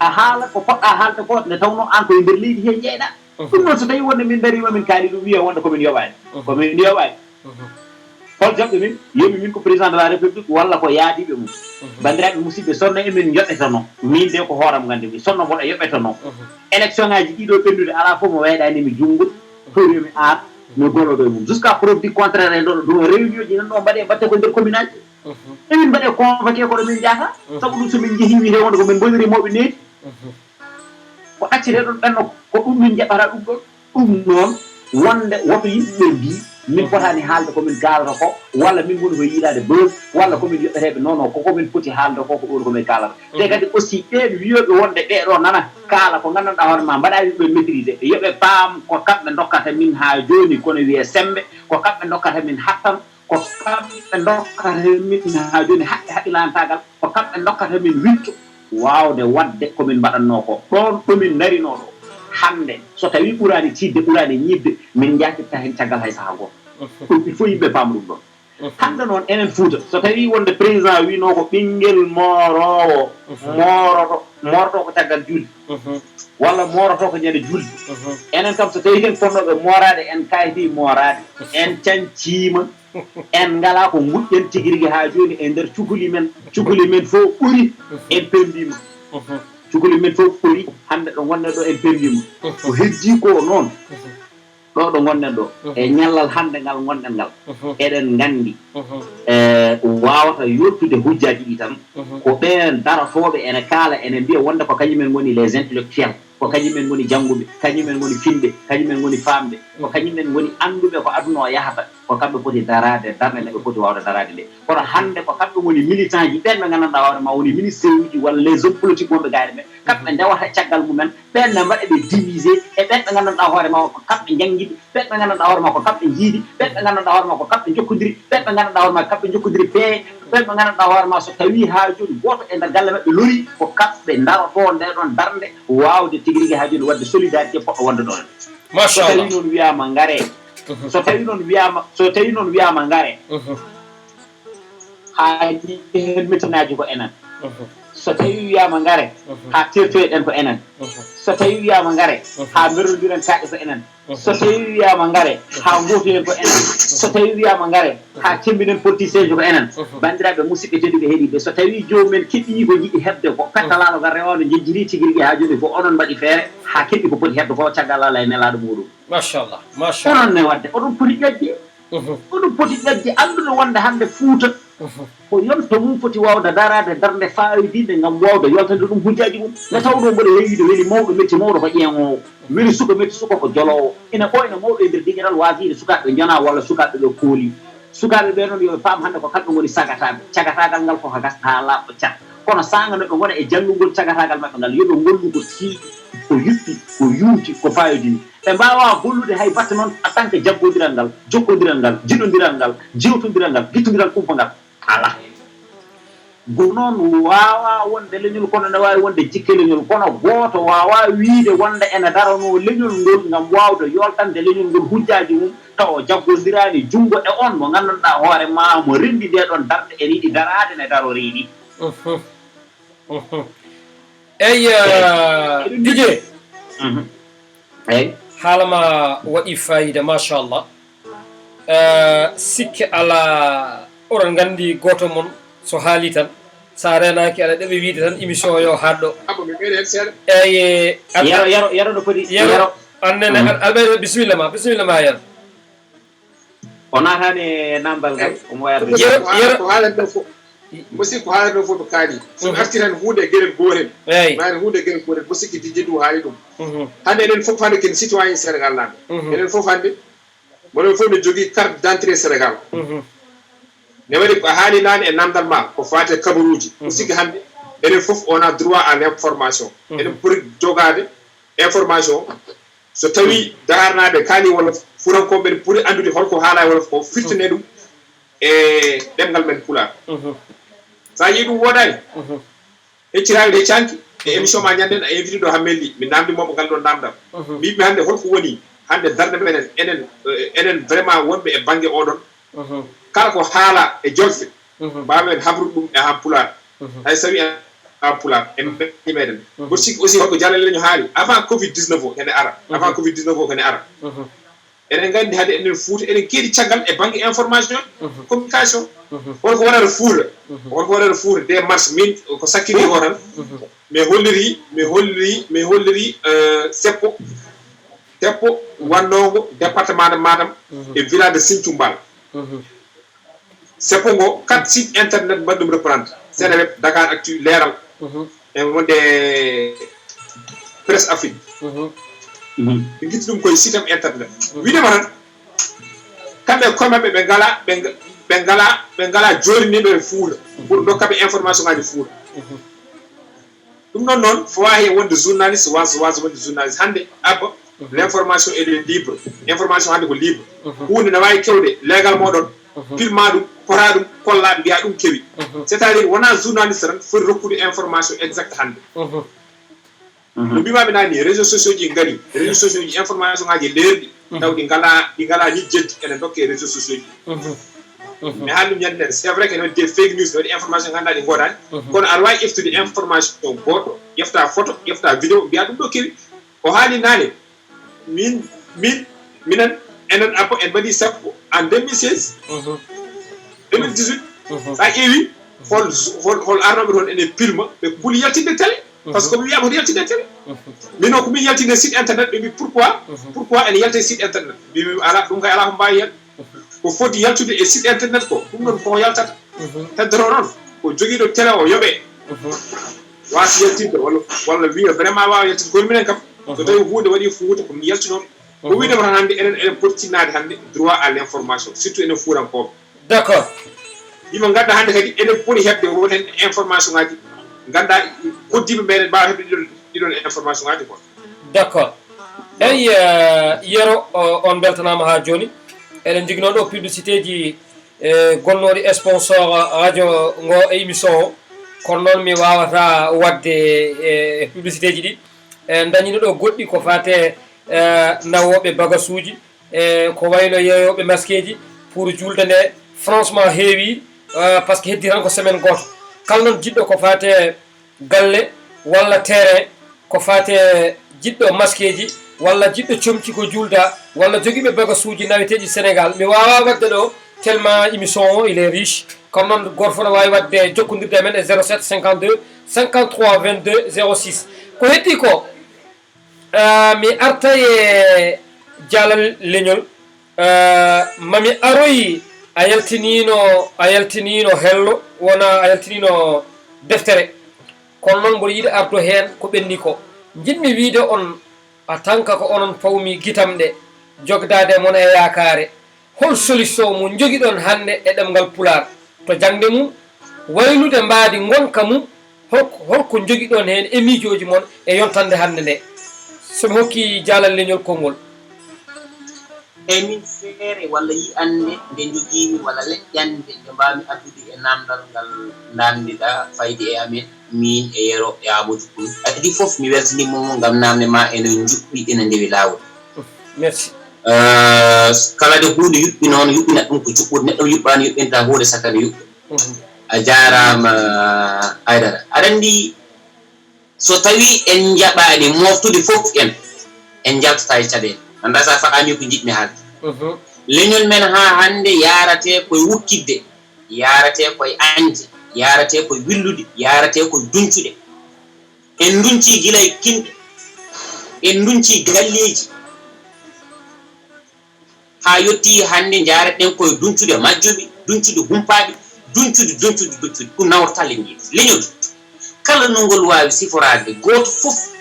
a haala ko poɗɗa haalde ko, nde tawnoo aan ko e nder leydi hee njeyɗaa. Ɗum noon, so tawii wonde min ndariima, min kaali ɗum, wiya wonde ko min yoɓaani. Ko min yoɓaani. Hol jaɓɓe min? Yoɓi min ko président de la république walla ko yaadiiɓe mum. Banndiraaɓe musidɓe, sinno emin njoɓeteno, miin de ko hooram nganndumi, sinno mboɗo yoɓeteno, élection ngaaji ɗiɗo ɓennude alaa fof mo weeɗaani mi junngo, tooñi mi aan, mi gollodoo e mum. Jusqu'à preuve du contraire, en ɗo, ɗo réunion ji nan ɗo mbaɗee, mbaɗte ko nder commune aji. Emin mbaɗee convoqué koɗo min jaata. Sabu ɗum, so min njehii, wiyetee wonde ko min mboniri mawɓe needi. Ko accete ɗon ɓenno, ko ɗum min njaɓata ɗum ɗon. Ɗum noon, wonde woto yimɓe ɓe mbii min potaani haalde ko min kaalata ko, walla min ngoni ko yiilaade buzz, walla ko min yoɓeteeɓe. Non, non, ko ko min poti haalde ko, ko ɗum ko min kaalata. Te kadi aussi, ɓeen wiyooɓe wonde ɓee ɗoo nana kaala ko nganndanɗaa hoore ma, mbaɗaa yimɓe maîtrisé, yo ɓe paam ko kamɓe ndokkata min haa jooni, kono wiyee semmbe, ko kamɓe ndokkata min hattan, ko kamɓe ndokkata min haa jooni haqqe haqqilantaagal, ko kamɓe ndokkata min witto waawde waɗde ko min mbaɗatnoo ko. Ɗoon ɗo min ndarinoo ɗo hannde, so tawii ɓuraani tiiɗde, ɓuraani ñiiɓde, min njaatirta heen caggal hay sahaa gooto. Ɗum, il faut yimɓe paam ɗum ɗoon. Hannde noon, enen Fuuta, so tawii wonde président wiinoo ko ɓinngel mooroowo mooroto, mooroto ko caggal juulde, walla mooroto ko ñande juulde, enen kam, so tawii ken fotnooɓe mooraade, en kaayti mooraade, en cañciima, en ngalaa ko nguƴƴen tigi rigi haa jooni e nder cukuli men. Cukuli men fof ɓuri, en pemmbiima. Cukuli men fof ɓuri, hannde ɗo ngonɗen ɗo, en pemmbiima. Ko heddii ko noon, ɗo ɗo ngonɗen ɗo, e ñallal hannde ngal ngonɗen ngal, eɗen nganndi, e, waawata yottude hujjaaji ɗi tan, ko ɓeen darotooɓe ene kaala, ene mbiya wonde ko kañumen ngoni les intellectuels, ko kañumen ngoni jannguɓe, kañumen ngoni finɓe, kañumen ngoni faamɓe, ko kañumen ngoni annduɓe ko aduna o yahata, ko kamɓe poti daraade darnde nde ɓe poti waawde daraade nde. Kono hannde ko kamɓe ngoni militant ji, ɓeen ɓe nganndanɗaa hoore ma woni ministre uji walla les hommes politiques wonɓe gaayre ɓe, kamɓe ndewata caggal mumen, ɓeen ne mbaɗa ɓe divisé e ɓeen ɓe nganndanɗaa hoore ma ko kamɓe njanngiɗi, ɓeen ɓe nganndanɗaa hoore ma ko kamɓe njiidi, ɓeen ɓe nganndanɗaa hoore ma ko kamɓe njokkodiri, ɓeen ɓe nganndanɗaa hoore ma ko kamɓe njokkodiri peeje, ɓeen ɓe nganndanɗaa hoore ma so tawii haa jooni gooto e nder galle maɓɓe lorii, ko kamɓe ndarotoo ndee ɗoon darnde waawde tigi rigi haa jooni waɗde solidarité poɗɗo wonde ɗoon. So tawii noon wiyaama ngaree, so tawii noon wiyaama, so tawii noon wiyaama ngaree, haa heen mettinaaji ko enen. So tawii wiyaama ngaree, haa teertoyɗen ko enen. So tawii wiyaama ngaree, haa mberlondiren kaaƴe ko enen. So tawii wiyaama ngaree, haa ngootoyen ko enen. So tawii wiyaama ngaree, haa cemmbinen politicienji ko enen. Banndiraaɓe musidɓe tedduɓe heɗiiɓe, so tawii joomum en keɓii ko njiɗi heɓde ko, pettalaaɗo ngal rewaano njejjiri tigi rigi haa jooni ko onon mbaɗi feere haa keɓi ko poti heɓde ko caggal Alla e nelaaɗo muuɗum. Machallah, machallah. Onon ne waɗde, oɗon poti ƴaƴde. Oɗon poti ƴaƴde, anndude wonde hannde Fuuta ko yonto mum foti waawde daraade darnde faawidiinde ngam waawde yoltande ɗum hujjaaji mum. Nde tawnoo mboɗo heewiide weli mawɗo metti mawɗo ko ƴeeŋoowo, weli suka metti suka ko joloowo. Ina ɓooyna mawɗo e nder digiral waasiide sukaaɓe ɓe njonaa walla sukaaɓe ɓe koolii. Sukaaɓe ɓee noon yo ɓe paam hannde ko kamɓe ngoni sagataaɓe. Cagataagal ngal ko ko gasta haa laaɓa cat. Kono saanga no ɓe ngona e janngugol cagataagal maɓɓe ngal, yo ɓe ngollu ko tiiɗi, ko yuɓɓi, ko yuuti, ko faayodini. Ɓe mbaawaa gollude hay batte noon en tant que jaggondiral ngal, jokkondiral ngal, jiɗondiral ngal, jewtondiral ngal, gittondiral kumpa ngal. Alaa. Go noon waawaa wonde leñol, kono ene waawi wonde jikke leñol. Kono gooto waawaa wiyde wonde ene daranoo leñol ngol ngam waawde yoltande leñol ngol hujjaaji mum, tawa o jaggondiraani junngo e oon mo nganndanɗaa hoore maa mo renndi ndee ɗoon darnde, ene yiɗi daraade ne daroree nii. Eyi, eh, Didier. Eyi. Haala ma waɗi fayida, machallah. Eh, sikke alaa, oɗon nganndi gooto mon so haali tan, so a reenaaki aɗa ɗeɓe wiyde tan émission o yo haɗ ɗo. Abo mi ɓeyde heen seeɗa. Eyi, eh, Yero, Yero, Yero no foti, Yero, Yero. Annene, Albayda, bisimilla ma, bisimilla ma, Yero. O naataani e naamndal ngal, omo wayi arde. Yero, Yero. Ko haalata ɗo fof, musidɗo, ko haalata ɗo fof ɓe kaali. So mi artii tan huunde e gerel gootel. Eyi. Maani huunde e gerel gootel, musidɗo Didier Doum haali ɗum. Hannde enen fof hannde ken citoyen Sénégal naaɓe. Enen fof hannde, moɗon fof ne jogii carte d'identité Sénégal. Ne waɗi ko a haali naane e naamndal ma, ko faati e kabaruuji. Musidɗo, hannde enen fof on a droit à l'information. Eɗen poti jogaade information. So tawii Dakarnaaɓe kaali wolof, Fuutankooɓe ɓe poti anndude holko haala e wolof ko, firtane ɗum e ɗemngal men Pulaar. So a yii ɗum woodaani, hecciraaɓe ɗe canki e émission ma ñanden a invité ɗo Hammelli, mi naamndi mo ngal ɗon naamndal. Mbiimi hannde holko woni hannde darnde meɗen, enen, eh, enen vraiment wonɓe e bannge oɗon. Kala ko haala e jolfe, mbaawen habrude ɗum e haa Pulaar. Hay so tawii en Ha Pulaar, en mbeɗi meɗen. Mboɗo sikki aussi holko Jalal Leñol haali, avant covid dix-neuf o hene ara, avant covid dix-neuf o hene ara. Eɗen nganndi hade enen Fuuta, eɗen keeɗi caggal e bannge information, communication. Holko waɗata Fuuta? Holko waɗata Fuuta? Des marches, min ko sakkitiiɗo o tan, mi holliri, mi holliri, mi holliri, euh, seppo, seppo wannoogo département de Matam e village de Sinthiou Mbal. Seppo ngo, quatre sites internet mbaɗi ɗum reprendre. Seneweb, Dakar Actu, Leeral, e wonde Presse Afrique. Ɓe ngitti ɗum koye site am internet. Wiide ma tan, kamɓe e koye maɓɓe ɓe ngala, ɓe nga-, ɓe ngala, ɓe ngala jooɗiniiɓe e Fuuta pour dokka ɓe information ngaji Fuuta. Ɗum ɗon noon, fo waawi wonde journaliste, waaso, waaso wonde journaliste. Hannde, Abba, l'information elle est libre. Information hannde ko libre. Huunde ne waawi kewde, leegal mooɗon, filma ɗum, pota ɗum, kolla, mbiya ɗum kewi. C'est-à-dire, wonaa journaliste tan foti rokkude information exact hannde. No mbiimaami naane ni, réseaux sociaux ji ngari, réseaux sociaux ji, information ngaji leerɗi, taw ɗi ngala, ɗi ngala ñijjenti ene ndokke e réseaux sociaux ji. Mi haali ɗum ñande nden, c'est vrai que ne waɗi des fake news, ne waɗi information ngannduɗaa ɗi ngoodaani, kono aɗa waawi ƴeftude information goɗɗo, ƴefta photo, ƴefta vidéo, mbiya ɗum ɗo kewi. O haali naane, min, min, minen, enen Abba en mbaɗi sappo en deux mille seize, deux mille dix-huit, sa ƴeewi, hol, hol, hol arnooɓe toon ene pilma, ɓe kuli yaltinde télé. Parce que ko mi wiya ko yaltinde télé. Min o ko min yaltinde site internet, ɓe mbi pourquoi, pourquoi ene yalta e site internet? Mbi, mbi ala, ɗum kay ala ko mbaawi heen. Ko foti yaltude e site internet ko, ɗum ɗon ko yaltata. Heddoto noon, ko jogiiɗo télé o yoɓee. Waasi yaltinde, walla, walla wiya vraiment waawa yaltinde. Kono minen kam, so tawi huunde waɗi Fuuta, ko mi yaltinooɓe. Ko wiide ma tan hannde, enen, enen poti tinnaade hannde droit à l'information, surtout enen Fuutankooɓe. D'accord. Yimɓe ngannda hannde kadi enen poti heɓde woten information ngaji, ngannda koddiiɓe meɗen mbaawa heɓde ɗiɗon, ɗiɗon information ngaji quoi. D'accord. Eyi, eh, Yero, o, on mbeltanaama haa jooni. Eɗen njogino ɗo publicité ji, eh, gonnooɗi sponsor radio ngo e émission o. Kono noon mi waawata waɗde, eh, publicité ji ɗi. En ndañino ɗo goɗɗi ko faate, eh, nawooɓe bagasuuji, e ko wayno yeeyooɓe maskeeji pour juulde nde. Franchement heewi, eh, parce que heddi tan ko semaine gooto. Kala noon jiɗɗo ko faate galle walla terrain, ko faate jiɗɗo maskeeji walla jiɗɗo comci ko juulda walla jogiiɓe bagasuuji naweteeɗi Sénégal, mi waawaa waɗde ɗo tellement émission o il est riche. Kono noon gooto fof no waawi waɗde jokkondirde e men e zéro sept cinquante-deux cinquante-trois vingt-deux zéro six. Ko heddi ko, Ah, mi arta e Jalal Leñol. Ah, mami aroyi a yaltiniino, a yaltiniino hello, wona a yaltiniino deftere. Kono noon mboɗo yiɗi ardo heen ko ɓenni ko. Njiɗmi wiide on, a tanka ko onon pawmi gitamɗe, jogdaade mon e yaakaare. Hol solution mo njogiɗon hannde e ɗemngal Pulaar to jaŋde mum, waylude mbaadi ngonka mum? Hol, holko njogiɗon heen e miijooji mon e yontannde hannde nde? So mi hokkii Jalal Leñol konngol. Eyi, min feere walla yi'annde nde njogiimi walla leƴƴannde nde mbaawmi addude e naamndal ngal ndaarndiɗaa fayde e amen, miin e Yero e Aamadu Kun. Adii fof, mi weltiniima mo ngam naamne maa ene njuɓɓi, ene ndewi laawol. Merci. Eh, kala nde huunde yuɓɓi noon, yuɓɓinat ɗum ko juɓɓude. Neɗɗo yuɓɓaani yuɓɓinta huunde saka nde yuɓɓi. A jaaraama, Aydara. Aɗa anndi, so tawii en njaɓaani mooftude fof en, en njaltataa e caɗeele. Anndaa so a faamii ko njiɗmi haalde. Leñol men haa hannde yaaratee ko e wukkitde, yaaratee ko e añde, yaaratee ko e willude, yaaratee ko e duncude. En nduncii gila e kinɗe, en nduncii galleeji, haa yettii hannde njaaraɗen ko e duncude majjuɓe, duncude humpaaɓe, duncude, duncude, duncude. Ɗum nawrata leñol. Leñol kala no ngol waawi siforaade gooto fof.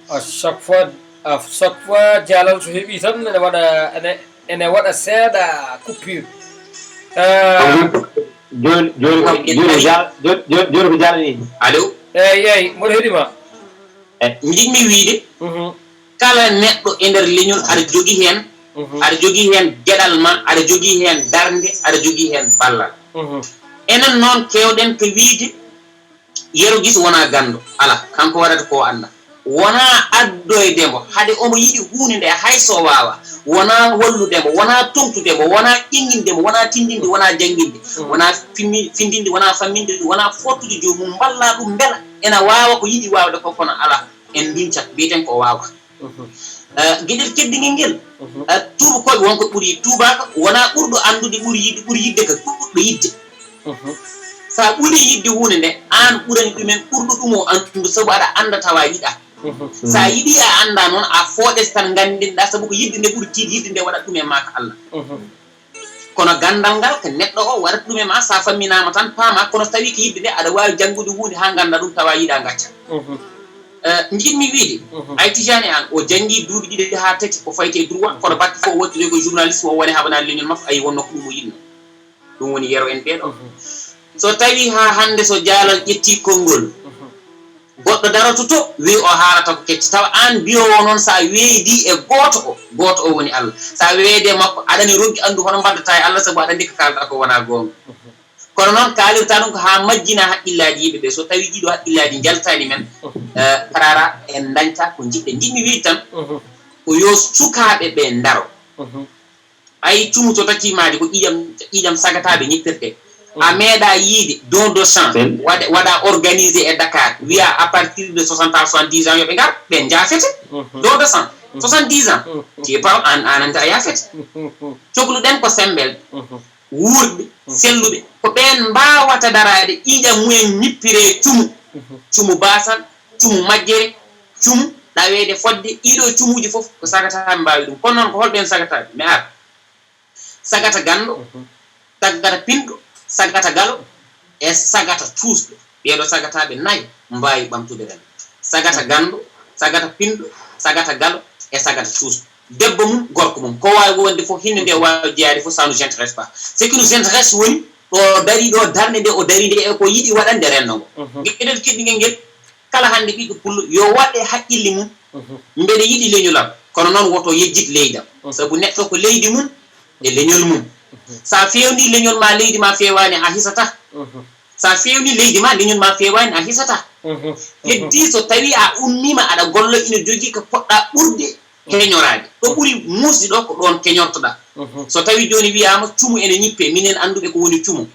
À chaque fois, à chaque fois, Jalal so heɓii tan ene waɗa, ene, ene waɗa seeɗa coupure. Ah. Jooni, jooni kam, jooni ko Jal-, jooni, jooni, jooni ko Jalal ni. Allo? Eeyi, eeyi, mboɗo heɗii ma. Eh, njiɗmi wiide, mhm, kala neɗɗo e nder leñol aɗa jogii heen, mhm, aɗa jogii heen geɗal ma, aɗa jogii heen darnde, aɗa jogii heen ballal. Mhm. Enen noon keewɗen ko wiide, Yero Gis wonaa ganndo. Alaa, kanko waɗata ko o anndaa. Wonaa addoyde mbo, hade omo yiɗi huunde nde hay so o waawaa. Wonaa wallude mbo, wonaa toŋtude mbo, wonaa ƴeŋŋinde mbo, wonaa tinndinde, wonaa jannginde, wonaa fimmi-, findinde, wonaa famminde ɗum, wonaa fooɗtude joomum, mballa ɗum mbela ena waawa ko yiɗi waawde ko, kono alaa, en ndincat, mbiyeten ko o waawaa. Eh, geɗel teddingel ngel, eh, tuubakooɓe won ko ɓuri tuubaaka, wonaa ɓurɗo anndude ɓuri yiɗde, ɓuri yiɗde ka ɓurɗo yiɗde. So a ɓurii yiɗde huunde nde, aan ɓurani ɗumen ɓurɗo ɗum o anndu, sabu aɗa annda tawa yiɗaa. So a yiɗii a anndaa noon, a fooɗete tan nganndinɗaa, sabu ko yiɗde nde ɓuri tiiɗde, yiɗde nde waɗat ɗum e maa ka Allah. Kono ganndal ngal ko neɗɗo o waɗat ɗum e maa, so a famminaama tan paamaa, kono so tawii ko yiɗde nde aɗa waawi janngude huunde haa nganndaa ɗum tawa yiɗaa ngacca. Eh, njiɗmi wiide, ay Tijaani Aan o janngii duuɓi ɗiɗi haa tati ko fayti e droit, kono batte fof o waɗtude ko journaliste, o woni haɓanaade leñol makko, ayi wonno ko ɗum o yiɗno. Ɗum woni yero en ɓeeɗo. So tawii haa hannde so jaalal ƴettii konngol, goɗɗo daroto to, wiyi o haalata ko kecce. Tawa aan mbiyoowo noon, so a weeydii e gooto o, gooto o woni Allah. So a weeydii e makko, aɗa ne ronki anndu hono mbaddata e Allah, sabu aɗa anndi ko kaalɗaa ko wonaa goonga. Kono noon kaalirtaa ɗum ko haa majjina haqqillaaji yimɓe ɓe. So tawii ɗiɗo haqqillaaji njaltaani men, eh, karara en ndañta ko njiɗɗen. Njiɗmi wiide tan, ko yo sukaaɓe ɓe ndaro. Ay cumu so taccii maaji ko ƴiiƴam, ƴiiƴam sagataaɓe ñippirtee. A meeɗaa yiide don de sang waɗa, waɗa organisé e Dakar, wiya à partir de soixante ans, soixante-dix ans yo ɓe ngar, ɓe njaafete. Don de sang, soixante-dix ans, tu es pas en, en anta a yaafete. Cokluɗen ko semmbel, wuurɓe, selluɓe, ko ɓeen mbaawata daraade ƴiiƴam mumen ñippiree cumu, cumu baasal, cumu majjere, cumu ɗaweede fodde, ɗiiɗo cumuuji fof ko sagataaɓe mbaawi ɗum. Kono noon ko holɓeen sagataaɓe? Mi ara. Sagata ganndo, sagata pinɗo, sagata galo, e sagata cuusɗo. Ɓeeɗo sagataaɓe nayo mbaawi ɓamtude renndo. Sagata ganndo, sagata pinɗo, sagata galo, e sagata cuusɗo. Debbo mum, gorko mum, ko waawi wonde fof, hinde nde waawi jeyaade fof, ça nous intéresse pas. Ce qui nous intéresse woni ɗo o darii ɗo, darnde nde o darii nde, e ko yiɗi waɗande renndo ngo. Geɗel keddingel ngel, kala hannde ɓiɗɗo pullo, yo waɗ e haqqille mum, mbeɗa yiɗi leñol am, kono noon woto yejjit leydi am. Sabu neɗɗo ko leydi mum e leñol mum. So a feewni leñol ma, leydi ma feewaani, a hisata. So a feewni leydi ma, leñol ma feewaani, a hisata. Heddii so tawii a ummiima aɗa golla, ina jogii ko poɗɗa ɓurde heñoraade. Ɗo ɓuri muusde ɗo ko ɗoon keñortoɗaa. So tawii jooni wiyaama cumu ene ñippee, minen annduɓe ko woni cumu.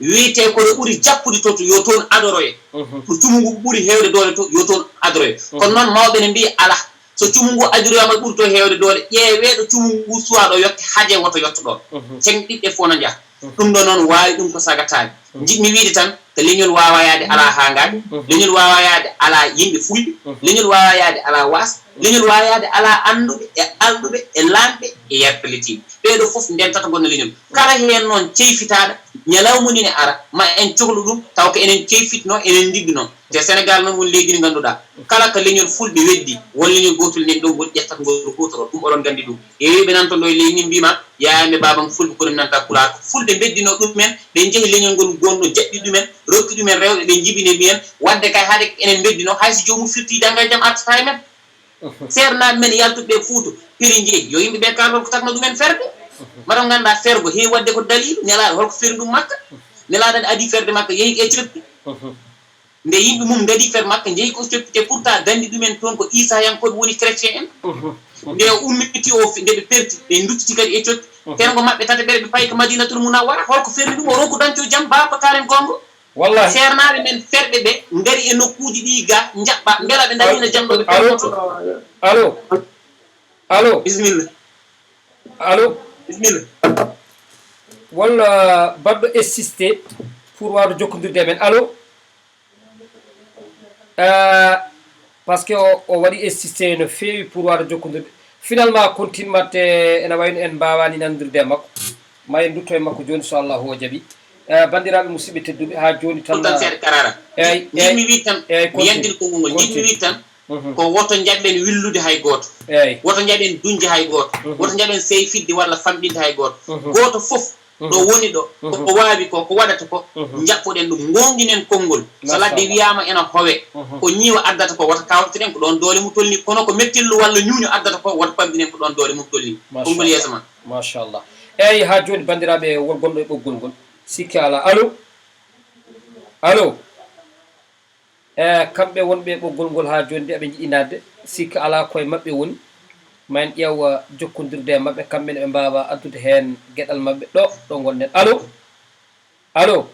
Wiyetee ko ɗo ɓuri jappude to, to yo toon adoroye. Ɗo cumu ngu ɓuri heewde doole to, yo toon adoroye. Kono noon mawɓe ne mbiyi alaa. So cumu ngu adoroyaama ɓuri to heewde doole, ƴeewee ɗo cumu ngu suwaa ɗo yotte, haje woto yotto ɗoon. Ceŋɗiɗɗe fof no njaha. Ɗum ɗo noon waawi ɗum ko sagataaɓe. Njiɗmi wiide tan ko leñol waawaa yahde alaa haangaade, leñol waawaa yahde alaa yimɓe fulɓe, leñol waawaa yahde alaa waasɓe, leñol waawaa yahde alaa annduɓe e alɗuɓe e laamɓe e yarpelitiiɓe. Ɓee ɗo fof ndentata ngona leñol. Kala heen noon ceyfitaaɗo, ñalawma ni ne ara, ma en cohlu ɗum, taw ko enen ceyfitnoo, enen ndiɗɗunoo. Te Senegaal noon woni leydi ndi ngannduɗaa, kala ko leñol fulɓe weddi, won leñol gootol nen ɗo ngol ƴettata ngol gootoro, ɗum oɗon nganndi ɗum. Heewiiɓe nan toon ɗo e leydi ndi mbiima, yaayam e baabam fulɓe, kono mi nanta pulaar. Ko fulɓe mbeddinoo ɗumen, ɓe njehi leñol ngol gonɗo jaɓɓi ɗumen, rokki ɗumen rewɓe, ɓe njibini mbiyen, waɗde kay hade enen mbeddinoo, hay so joomum firti jannga e jam artata e men. Seernaaɓe men yaltuɓe ɓe Fuuta, piri njehi, yo yimɓe ɓe kaalon ko takno ɗumen ferde. Mbaɗa nganndaa fergo heewi waɗde ko daliilu, Nelaaɗo holko ferni ɗum Makka? Nelaaɗo ne adii ferde Makka, yehi ko Éthiopie. Nde yimɓe mum ngadii ferde Makka, njehi ko Éthiopie, te pourtant gandi ɗumen toon ko Iisayankooɓe woni chrétien en. Nde o ummiti o, nde ɓe perti, ɓe nduttiti kadi Éthiopie. Ferngo maɓɓe tataɓere, ɓe payi ko Madinatul Munawwara. Holko ferni ɗum? O ronku danco jam, baa ko kaalen gongo. Wallahi. Seernaaɓe men ferɓe ɓe ngari e nokkuuji ɗi ga njaɓɓa, mbela ɓe darina jam ɗo ɓe permoto. Allo? Allo? Bisimilla. Allo? Bisimilla. Walla baɗɗo insisté pour wawde jokkondirde e men. Allo? Euh, parce que o, o waɗi insisté no feewi pour wawde jokkondirde. Finalement, continue matte ena wayno en mbaawani nanondirde e makko. Ma en ndutto e makko jooni, so Allahu o jaɓi. Eh, banndiraaɓe musidɓe tedduɓe, haa jooni tan, tan seeɗa karara. Eyyi, njiɗmi wiide tan, eyyi, mi yandin konngol ngol, njiɗmi wiide tan, ko woto njaɓen willude hay gooto. Eyyi. Woto njaɓen duñde hay gooto. Woto njaɓen seyfidde walla famɗinde hay gooto. Gooto fof, ɗo woni ɗo, ko waawi ko, ko waɗata ko, njaɓɓoɗen ɗum, ngoongɗinen konngol. So ladde wiyaama ena howe, ko ñiiwa addata ko, wota kawtoɗen ko ɗoon doole mum tolni, kono ko mettellu walla ñuuñu addata ko, wota pamɗinen ko ɗoon doole mum tolni. Konngol yeeso ma. Machallah. Eyyi, haa jooni, banndiraaɓe, won gonɗo e ɓoggol ngol. Sikke alaa. Allo? Allo? E kamɓe wonɓe ɓoggol ngol haa jooni de, aɓe njiɗi naatde, sikka alaa koye maɓɓe woni. Ma en ƴeew, eh, jokkondirde e maɓɓe, kamɓe ne ɓe mbaawa addude heen geɗal maɓɓe ɗo, ɗo ngonɗen. Allo? Allo?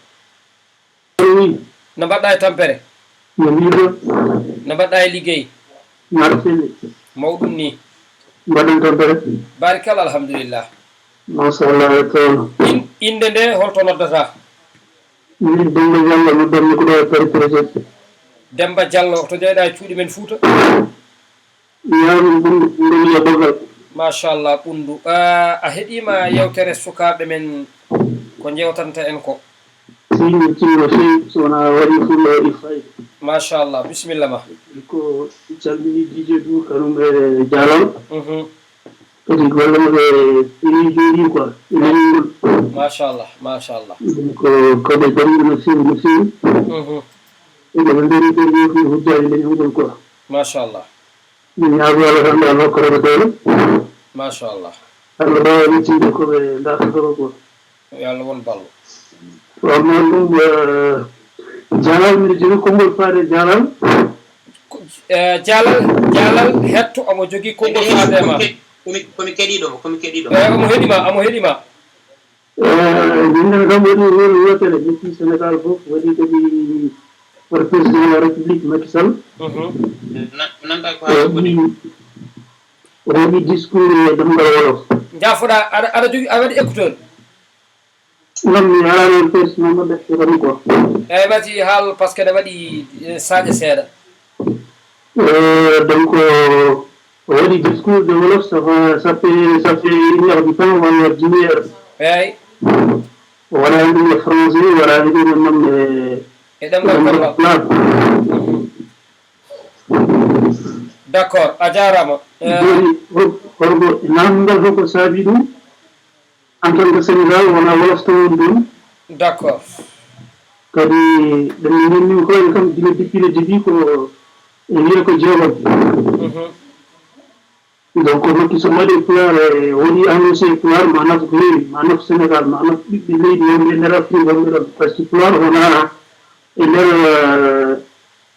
Oui. No mbaɗɗaa e tampere? No mbiɗon? No mbaɗɗaa e liggey? Mbaɗa selli. Mawɗum ni. Mbaɗon tampere? Barikalla, alhamdulillah. Machallah, e toon. In-, innde nde, holto noddataa? Min Demba Diallo, noddanmi ko ɗo e Paris treize. Demba Diallo, to jeyɗaa e cuuɗi men Fuuta? Yaamin Ɓunndu, Ɓunndu Liya Bogal. Machallah, Ɓunndu. Ah, a heɗiima yewtere sukaaɓe men ko njewtanta en ko? Sinno, sinno, feewi, so wonaa waɗi fulla, waɗi fayda. Machallah, bisimilla ma. Ko calmini D J Dour, kanum e Jalal. Mhm. Kadi golle maɓɓe ene njooɗi quoi, e leñol ngol. Machallah, machallah. Donc, ko ɓe dañi no feewi, no feewi. Mhm. E ɓe ndari ɓe yeefi hujjaaji leñol ngol quoi. Machallah. Min ñaago Allah tan, Allah hokkata ɓe doole. Machallah. Allah ɗo e yettinde ko ɓe dartata ko. Yo Allah won ballo. Ko noon ɗum, eh, Jalal, mbiɗo jogii konngol faade Jalal. Ko, eh, Jalal, Jalal hetto, omo jogii konngol faade ma. Komi, komi keɗiiɗo mo, komi keɗiiɗo mo. Eh, omo heɗi ma, omo heɗi ma. Eh, min nana kam waɗi rôle wootere, ƴetti Sénégal fof, waɗi kadi won président de la République, Macky Sall. Mhm. Na-, nanta ko o haala waɗi, o waɗi discours e ɗemngal Wolof. Njaafoɗaa, aɗa, aɗa jogii, aɗa waɗi écouteur? Non, mi alaa heen personnellement ɓe ko. Eeyi, wati haal, parce que ene waɗi, eh, saaƴe seeɗa. Euh, donc, euh, o waɗi discours de Wolof, ça va, ça fait, ça fait une heure de temps, walla dix heures. Eeyi. O waɗaani ɗum e français, o waɗaani ɗum e, e ɗemngal Pulaar. D'accord, a jaaraama. Euh, jooni, hol-, holko, naamndal holko saabii ɗum? En tant que Sénégal, wonaa Wolof tan woni ɗoon. D'accord. Kadi, ɗum min, min ko en kam, gila depuis le début, ko e wiyee ko jeegoɓe. Mhm. Donc, Macky so waɗi Pulaar, e waɗi annoncé Pulaar, ma naf ko heewi, ma naf Sénégal, ma naf ɓiɓɓe leydi wonɓe e nder Afrique wonɓe ɗoon. Parce que Pulaar wonaa e nder, euh,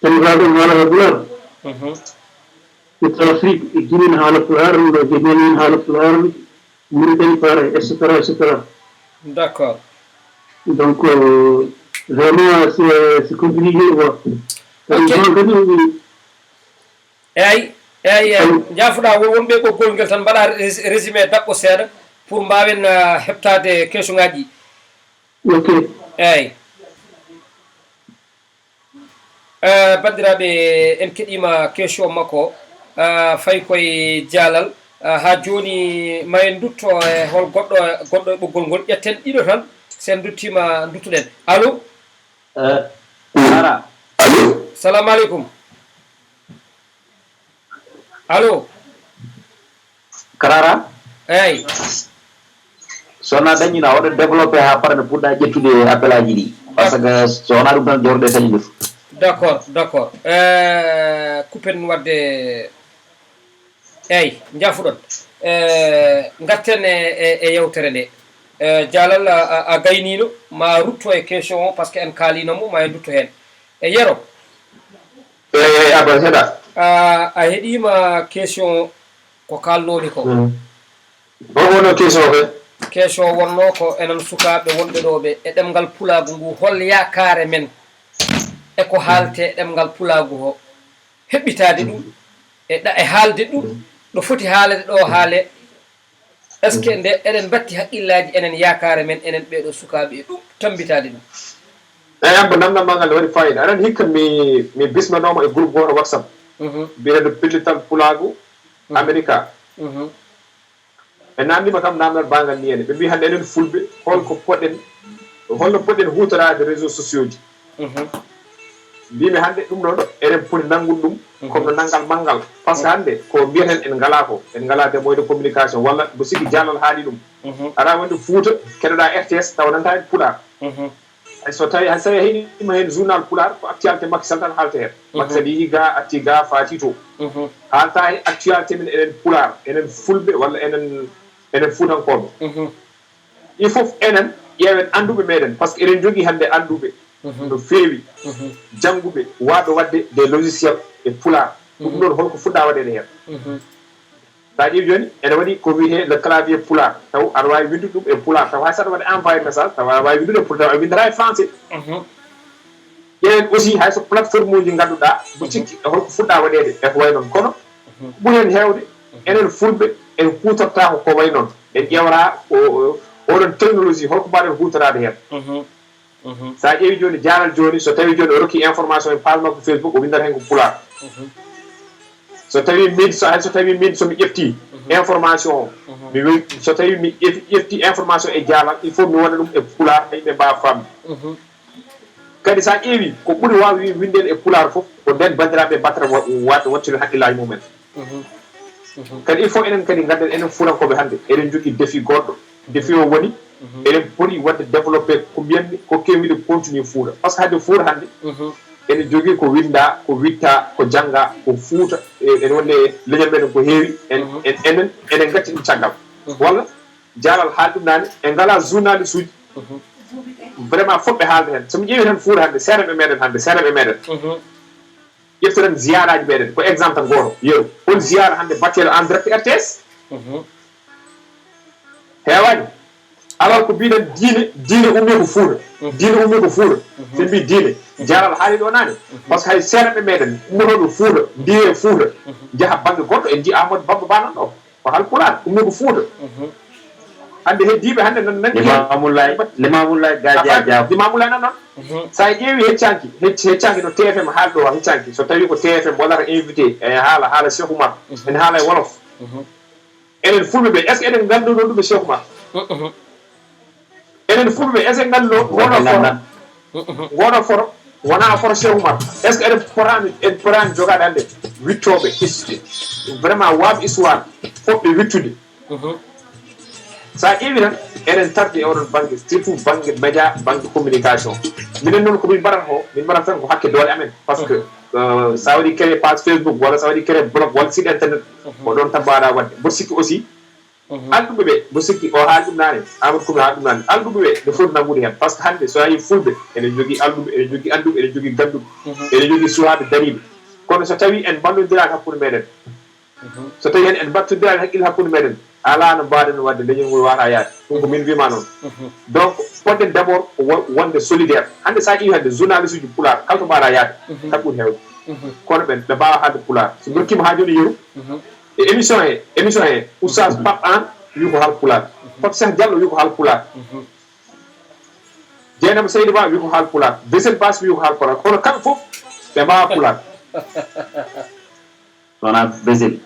Sénégal ɗoon haalata Pulaar. Mhm. Ɓiɓɓe Afrique, e Guinée ne haala Pulaar, no Guinée ne haala Pulaar, Mauritanie, Faare, et cetera, et cetera. D'accord. Donc, euh, vraiment, c'est, c'est compliqué, quoi. Ok. Kadi, ɗum kadi, eeyi, eeyi, eeyi. Allo. Njaafoɗaa, won, wonɓe ɓoggol ngel tan, mbaɗa rés-, résumé daɓɓo seeɗa pour mbaawen, ah, heɓtaade question ŋaaji. Ok. Eeyi. Eh, banndiraaɓe, en keɗiima question makko, eh, fayi koye Jalal. Eh, haa jooni, ma en ndutto e hol goɗɗo, goɗɗo e ɓoggol ngol. Ƴetten ɗiɗo tan, so en nduttiima, nduttuɗen. Allo? Eh, Sara. Allo? Salamu aleykum. Allo? Karara? Eeyi. So wonaa dañi na, oɗon développé haa para nde puɗɗa ƴettude appelaaji ɗi. Parce que so wonaa ɗum tan, jooɗoɗe taƴi ndefu. D'accord, d'accord. Eh, kuppen waɗde. Eeyi, njaafuɗon. Eh, ngarten e, e, e yewtere nde. Eh, Jalal, a, a, a gayniino, ma rutto e question o, parce que en kaaliino mo, ma en ndutto heen. E Yero. Eeyi, eeyi, Abba, seeɗa. A, a heɗiima question ko kaalnoomi ko. Mm. Ko wonno question o kay? Question o wonno ko enen sukaaɓe wonɓe ɗo ɓe e ɗemngal pulaagu ngu, hol yaakaare men e ko haaltee e ɗemngal pulaagu o, heɓɓitaade ɗum, e ɗa-, e haalde ɗum, ɗo foti haalede ɗo haalee? Est-ce que nde eɗen mbatti haqqillaaji enen, yaakaare men, enen ɓee ɗoo sukaaɓe e ɗum, tammbitaade ɗum? Eeyi, Abba, namndal maa ngal ne waɗi faayiida. Aɗa anndi hikka mi, mi bismanooma e groupe gooto WhatsApp, mhm, biyeteeɗo Pellital Pulaagu, mhm, Amerika. Mhm. Ɓe naamndiima kam naamndal banngal niyeene. Ɓe mbii hannde enen Fulɓe, hol ko poɗɗen, holno poɗɗen huutoraade réseaux sociaux ji? Mhm. Mbiimi hannde ɗum noon, eɗen poti nanngude ɗum, mhm, comme no nanngal manngal. Parce que, mhm, hannde ko mbiyeten en ngalaa ko, en ngalaa des moyens de communication, walla mbo sikki Jalal haali ɗum. Mhm. Aɗa wonde Fuuta, keɗoɗaa R T S, tawa nanta en Pulaar. Mhm. Hay so tawii, hay so tawii a heɗiima heen journal Pulaar, ko actualité Macky Sall tan haalta heen. Mhm. Macky Sall yehii ga, artii ga, faatii to. Mhm. Haaltaa heen actualité men enen Pulaar, enen Fulɓe, walla enen, enen Fuutankooɓe. Mhm. Il faut enen ƴeewen annduɓe meɗen, parce que eɗen njogii hannde annduɓe. no feewi jannguɓe waawɓe waɗde des logiciels e pulaar. Ɗum ɗoon holko fuɗɗaa waɗeede heen? So a ƴeewi jooni, ene waɗi ko wiyetee le clavier pulaar, taw aɗa waawi winndude ɗum e pulaar, taw hay so aɗa waɗa envoyé message, taw aɗa waawi winndude e pulaar, taw a winndataa e français. Ƴeewen aussi hay so plateforme uji ngannduɗaa, mbo cikki holko fuɗɗaa waɗeede e ko wayi noon. Kono ɓuri heen heewde, enen fulɓe en kuutortaako ko wayi noon. En ƴeewraa ko, o-, oɗon technologie, holko mbaawen huutoraade heen? So a ƴeewi jooni, jaaral jooni, so tawi jooni o rokki information e page makko Facebook, o winndata heen ko pulaar. So tawi min, so, hay so tawi min so mi ƴefti information o, mi wi, so tawi mi ƴef-, ƴefti information e jaalal, il faut mi waɗa ɗum e pulaar, ɓe yimɓe mbaawa faamde. Kadi so a ƴeewi, ko ɓuri waawde wi-, winndeede e pulaar fof, ko ndeen banndiraaɓe mbaɗata wa-, wa-, waɗtude hakkillaaji mumen. Kadi il faut enen kadi ngadden, enen fuutankooɓe hannde, eɗen njogii défi goɗɗo. Défi o woni, eɗen poti waɗde développé ko mbiyanmi, ko keewmi continuer fuuta. Par ce que hannde fuuta hannde, ene jogii ko winndaa, ko wittaa, ko janngaa, ko fuuta, e, ene wonde leñol meɗen ko heewi, en, en, enen, eɗen ngacci ɗum caggal. Walla jaalal haali ɗum naane, en ngalaa journaliste uji. Vraiment fof ɓe haalde heen. So mi ƴeewi tan fuuta hannde, seeɗa ɓe meɗen hannde, seeɗa ɓe meɗen. Ƴeftiren ziyaraaji meɗen, ko exemple tan gooto, yeru. Hol ziyara hannde mbaɗteeɗo en direct R T S? Heewaani. Alors ko mbiɗen diine, diine ummi ko fuuta. Diine ummi ko fuuta. So mbi diine, jaalal haali ɗo naane. Par ce que hay seeɗa ɓe meɗen, ummotooɓe fuuta, mbiye fuuta, njaha bannge goɗɗo, en njii Amadou Bamba Ba nan ɗo. Ko haalpulaar, ummi ko fuuta. Hannde heddiiɓe hannde nan, nan, Limamoulaye, Limamoulaye Gadji Diabo. Limamoulaye nan noon. So a ƴeewi heccanki, hec-, heccanki no T F M haali ɗo, heccanki. So tawi ko T F M walla ko invité, e haala, haala Cheikh Oumar. En haala e wolof. Enen fulɓe ɓe, est-ce que eɗen nganndunoo ɗum e Cheikh Oumar? Enen fulɓe ɓe, est-ce que nganndunoo wona foro? Ngoɗo foro, wona foro Cheikh Oumar. Est-ce que eɗen potaani, en potaani jogaade hannde wittooɓe, his-, vraiment waawɓe histoire, fotɓe wittude? So a ƴeewi tan, eɗen tardi e oɗon bannge, surtout bannge média, bannge communication. Minen noon ko min mbaɗata ko, min mbaɗata tan ko hakke doole amen. Par ce que, euh, so a waɗi créé page Facebook, walla so a waɗi créé blog, walla site internet, ko ɗoon tan mbaawɗaa waɗde. Mboɗo sikki aussi, alɗuɓe ɓe, mboɗo sikki o haali ɗum naane, Amadou Koumi haali ɗum naane. Alɗuɓe ɓe, ɓe foti nanngude heen. Par ce que hannde, so a yii fulɓe, eɗen njogii alɗuɓe, eɗen njogii annduɓe, eɗen njogii gannduɓe, eɗen njogii suwaaɓe dariiɓe. Kono so tawii en mballondiraaka hakkunde meɗen, so tawii en, en mbattondiraani hakkille hakkunde meɗen, alaa no mbaawɗen waɗde leñol ngol waawata yahde. Ɗum ko min mbiymaa noon. Donc, poɗɗen d'abord ko wo-, wonde solidaire. Hannde, so a ƴeewi hannde journaliste uji pulaar, kala to mbaawɗaa yahde, tan ɓuri heewde. Kono ɓen, ɓe mbaawaa haalde pulaar. So mi rokkiima haa jooni yeru, e émission he, émission he, Oustaz Pape An wi ko haalpulaar. Pape Cheikh Diallo wi ko haalpulaar. Dieynaba Saydou Ba wi ko haalpulaar. Besel Bass wi ko haalpulaar. Kono kamɓe fof, ɓe mbaawaa pulaar. So wonaa Besel.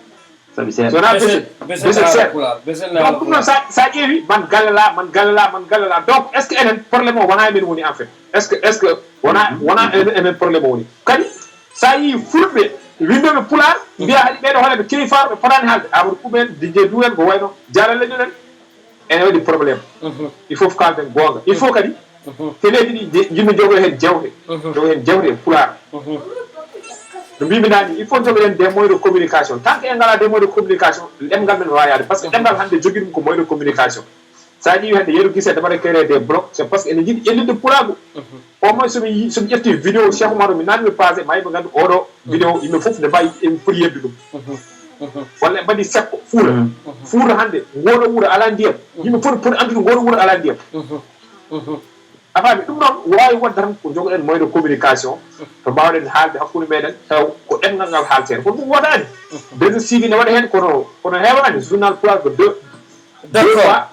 Sabi seeɗa. So wonaa Besel, Besel, Besel Besel haala seeɗa. Pulaar, Besel ne Donc, haala ɗum noon, pulaar. Sa, sa ƴeewi, man galle laa, man galle laa, man galle laa. Donc, est-ce que enen problème o wonaa e men woni, en fait? Est-ce que, est-ce que wonaa, wonaa e men, e men problème o woni? Kadi, sa yii fulɓe winndooɓe pulaar, mbiya haɗi ɓeeɗo hono ɓe keewi faaro, ɓe potaani haalde. Amadou Koumi en, Didier Dou en, ko wayno Diallo Leñol en. Ene waɗi problème. Il faut ko kaalden goonga. Il faut kadi teleeji ɗi nde-, yimɓe njogo heen jewte. Njogo heen jewte e pulaar. No mbimi naani, il faut jogoɗen des moyens de communication. Tant que en ngalaa des moyens de communication, ɗemngal men waawaani yaade. Par ce que ɗemngal hannde jogii ɗum ko moyen de communication. So a ƴeewi hannde Yero Guissé, dama créé des blogs, c'est parce que ene yiɗi ƴellitde pulaagu. Au moins, so mi yi-, so mi ƴetti vidéo Cheikh Oumar, mi naatni page, ma yimɓe nganndu oɗo vidéo, yimɓe fof ne mbaawi, en poti yeddu ɗum. Walla en mbaɗi seppo, fuuta. Fuuta hannde, ngoɗo wuro alaa ndiyam. Yimɓe foti, foti anndude ngoɗo wuro alaa ndiyam. A faami? Ɗum noon waawi wonde tan ko jogoɗen moyen de communication, to mbaawɗen haalde hakkunde meɗen, taw ko ɗemngal ngal haaltee. Kono ɗum wodaani. Réseau civil ne waɗa heen, kono, kono heewaani. Journal pulaar ko deux, deux fois.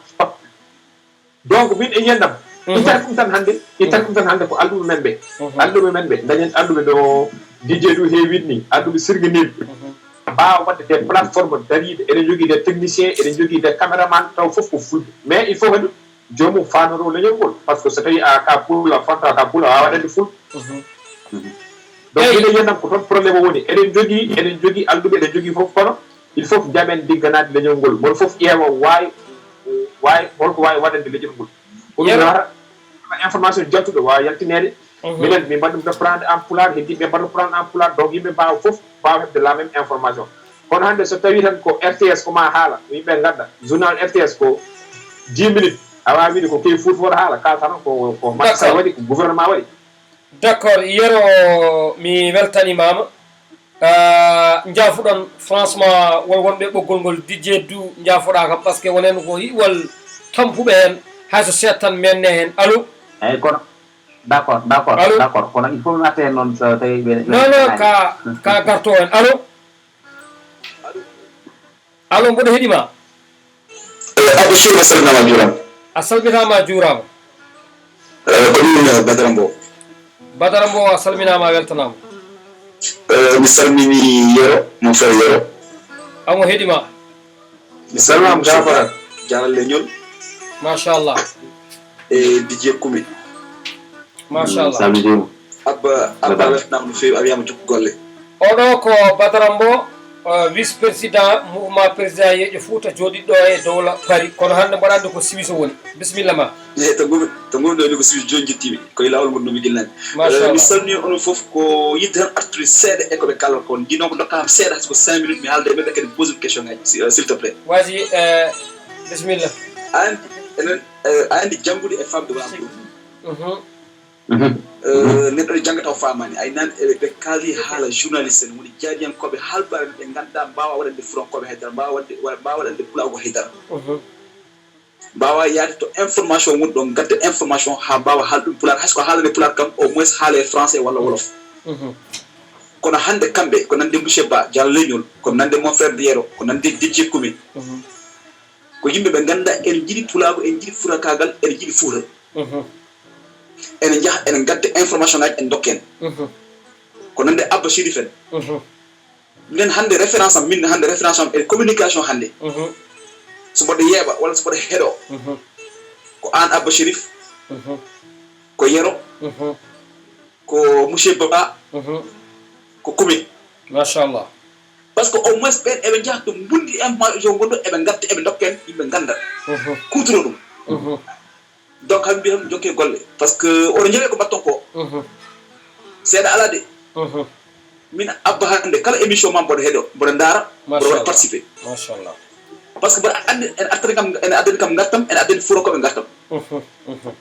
Donc, min e yiyannde am, ittata ɗum tan hannde, ittata ɗum tan hannde ko alɗuɓe men ɓe. Alɗuɓe men ɓe, dañen alɗuɓe no Didier Dou heewiri ni, alɗuɓe sirgi ni. Mbaawa waɗde des plateformes dariiɗe, eɗen njogii des techniciens, eɗen njogii des caméraman, taw fof ko fulɓe. Mais il faut kadi joomum faandoro leñol ngol. Par ce que so tawii a ka pulaar, a faandataa ka pulaar, a waɗa waɗde fulɓe. Donc, mbiɗo yiyannde am ko toon problème o woni. Eɗen njogii, eɗen njogii alɗuɓe, eɗen njogii fof, kono il faut ko jaɓen ndigganaade leñol ngol. Mono fof ƴeewa waawi, waawi, holko waawi waɗande leñol ngol. Ko ɗum Yero. Wata information jaltuɗo waawa yaltineede. Minen, min mbaɗi ɗum reprendre en pulaar, heddiiɓe mbaɗa reprendre en pulaar. Donc, yimɓe mbaawa fof, mbaawa heɓde la même information. Kono hannde, so tawii tan ko R T S ko ma haala, yimɓe ngadda. Journal R T S ko dix minutes. A waawii wiide ko kewi Fuuta wota haala, kaalata tan ko, ko Macky Sall waɗi, ko gouvernement waɗi. D'accord, Yero, mi weltanimaama. Ah, njaafuɗon, franchement, won wonɓe ɓoggol ngol, D J du njaafoɗaa kam, parce que wonen ko hiwal tampuɓe heen, hay so seeɗa tan menne heen. Allo? Eyyi, kono, d'accord, d'accord, Allo? D'accord, kono il faut mi arta heen noon so tawi ɓe, ɓe Non, non, ka, ka garto heen. Allo? Allo, mboɗo heɗi ma. Eh, Abou Sow, a salminaama, a juuraama. A salminaama, a juuraama. Eh, ko min, eh, Badara Mbow. Badara Mbow, a salminaama, a weltanaama. Eh, mi salmini Yero, mon frère Yero. Omo heɗi ma. Mi salmini Gafara, Diallo Leñol. Machallah. E D J Kumi. Machallah. Salmitiima. Abba, Abba weltanaama no feewi, a wiyaama jokku golle. Oɗo ko Badara Mbow, eh, vice président mouvement président Yeeƴo Fuuta jooɗiiɗo e dowla Paris. Kono hannde mboɗo anndi ko Suisse woni. Bisimilla ma. Eyi, to ngumi, to ngumi ɗo ni ko Suisse jooni njettiimi. Ko e laawol ngonɗo mi gillani. Machallah. Eh, mi salmini onon fof, ko yiɗde tan artude seeɗa e ko ɓe kaalata ko. Ndino ko ndokka kam seeɗa, hay so ko cinq minutes mi haalda e maɓɓe kadi poser question ngaji, si-, eh, s'il te plaît. Waji, eh, bisimilla. A anndi, enen, eh, a anndi janngude e faamde wonaa ɗum. Mhm. Mhm. Eh, neɗɗo ne jannga taw faamaani. Ay naan eɓe ɓe kaali haala journaliste en, woni jaadiyankooɓe haalbare ɓe ngannduɗaa mbaawa waɗande furankooɓe haydara, mbaawa waɗde, wa-, mbaawa waɗande pulaagu haydara. Mhm. Mbaawa yaade to information woni ɗo, ngadda information haa mbaawa haal ɗum pulaar. Hay so ko haalane pulaar kam, au moins haale français walla wolof. Mhm. Kono hannde kamɓe, ko nande Monsieur Ba, Diallo Leñol, ko nande mon frère Yero, ko nande D J Kumi. Mhm. Ko yimɓe ɓe ngannduɗaa ene njiɗi pulaagu, ene njiɗi furakaagal, ene njiɗi Fuuta. Mhm. Ene njaha, ene ngadda information ngaji, ene ndokka en. Mhm. Ko nande Abba Chérif en. Mhm. Minen hannde référence am, min hannde référence am e communication hannde. Mhm. So mboɗo yeeɓa walla so mboɗo heɗoo, mhm, ko aan Abba Chérif, mhm, ko Yero, mhm, ko Monsieur Ba, mhm, ko Kumi. Machallah. Par ce que au moins ɓeen eɓe njaha to mbundi information gonɗo, eɓe ngarta, eɓe ndokka en, yimɓe ngannda. Mhm. Kuutoro ɗum. Mhm. Donc, hami mbiya tan jokke golle. Par ce que oɗo njawi ko mbaɗton ko. Mhm. Seeɗa alaa de. Mhm. Min Abba hannde, kala émission ma mboɗo heɗo, mboɗo ndaara, mboɗo waɗa, machallah, participer. Machallah. Par ce que mboɗo anndi, ene artani kam, ene addani kam ngartam, ene addani fuurakooɓe ngartam. Mhm, mhm.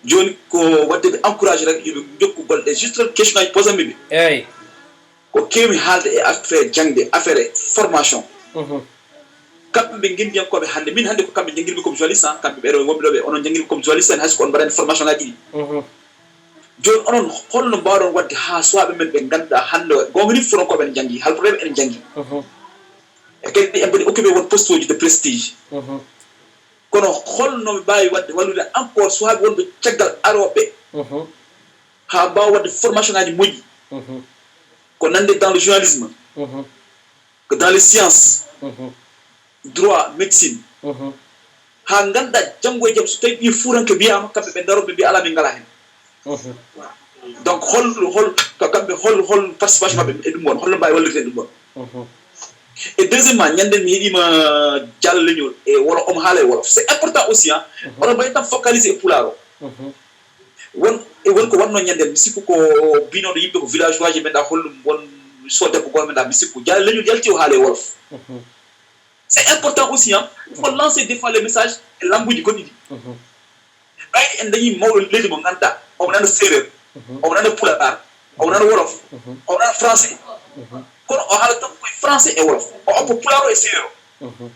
Jooni ko waɗde ɓe encouragé rek, yo ɓe njokku golle ɗe. Juste question ngaji posanmi ɓe. Eyyi. Ko keewmi haalde e affaire jaŋde, affaire formation. Mhm. Kamɓe ngendiyankooɓe hannde, min hannde ko kamɓe njanngirmi comme journaliste, hein, kamɓe ɓeɗo wonɓe ɗo ɓe, onon njanngirmi comme journaliste, en hay so ko on mbaɗani formation ngaji ɗi. Mhm. Jooni onon, holno mbaawɗon waɗde haa suwaaɓe men ɓe ngannduɗaa hannde, goonga ni, fuurakooɓe ene njanngi, halpulaar ene njanngi. Mhm. E kadi en mbaɗi occupé won poste uji de prestige. Mhm. Kono holno ɓe mbaawi waɗde wallude encore suwaaɓe wonɓe caggal arooɓe? Mhm. Haa mbaawa waɗde formation ngaji moƴƴi. Mhm. Ko nande dans le journalisme, mhm, ko dans les sciences, mhm, droit, médecine. Mhm. Haa ngannda janngo e jam, so tawi ɓii fuuranke mbiyaama, kamɓe ɓe ndaroɓe mbiya alaa, min ngalaa heen. Mhm. Donc hol, hol, ka-, kamɓe hol, hol participation maɓɓe e ɗum won, holno mbaawi wallirde e ɗum won? Mhm. Et deuxièmement, ñande mi heɗima Diallo Leñol e wolof, omo haala e wolof. C'est important aussi, hein. Mhm. Oɗo mbaɗi tan focaliser e pulaar o. Mhm. Won, e won ko waɗno ñande, mi sikku ko binoɗo yimɓe ko villageois ji, men da hollum won so debbo goto men da, mi sikku Diallo Leñol yalti o haala e wolof. Mhm. C'est important aussi, hein. Il faut lancer des fois les messages e langueji goɗɗi ɗi. Mhm. Ɓayde en dañi mawɗo leydi mo ngannduɗaa omo nana séeréer, mhm, omo nana pulaar, omo nana wolof, mhm, omo nana français. Mhm. Kono o haala tan koye français e wolof. O oppo pulaar o e séeréer o. Mhm.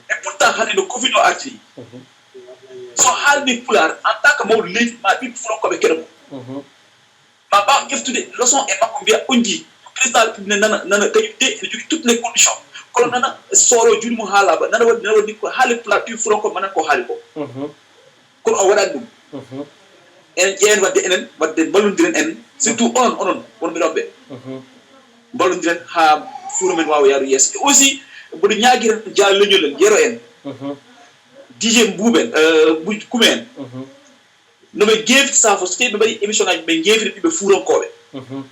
Et pourtant hannde no covid o artiri. Mhm. So haalni pulaar, en tant que mawɗo leydi, ma ɓiɓɓe fuurankoɓe keɗo mo. Mhm. Ma ɓaaw ƴeftude leçon e makko, mbiya on jii, président ne nana, nana kañum de, ene jogii toutes les conditions. Kono nana sooro juuɗe mum haala ba, nana waɗi, nana waɗi ko haali pulaar, ɓiɓɓe fuurankoɓe ma nana ko haali ko. Mhm. Kono o waɗaani ɗum. Mhm. Enen ƴeewen waɗde enen, waɗde mballondiren en, surtout onon, onon wonɓe ɗon ɓe. Mhm. Mballondiren haa fuuro men waawa yaarude yeeso. Et aussi, mboɗo ñaagira Diallo Leñol en, Yero en, mhm, D J Mbuuɓe en, euh, Mbuuj Kume en. Mhm. No ɓe njeewti sahaa fof, so tawi ɓe mbaɗi émission ngaji, ɓe njeewtira ɓiɓɓe fuurankooɓe. Mhm.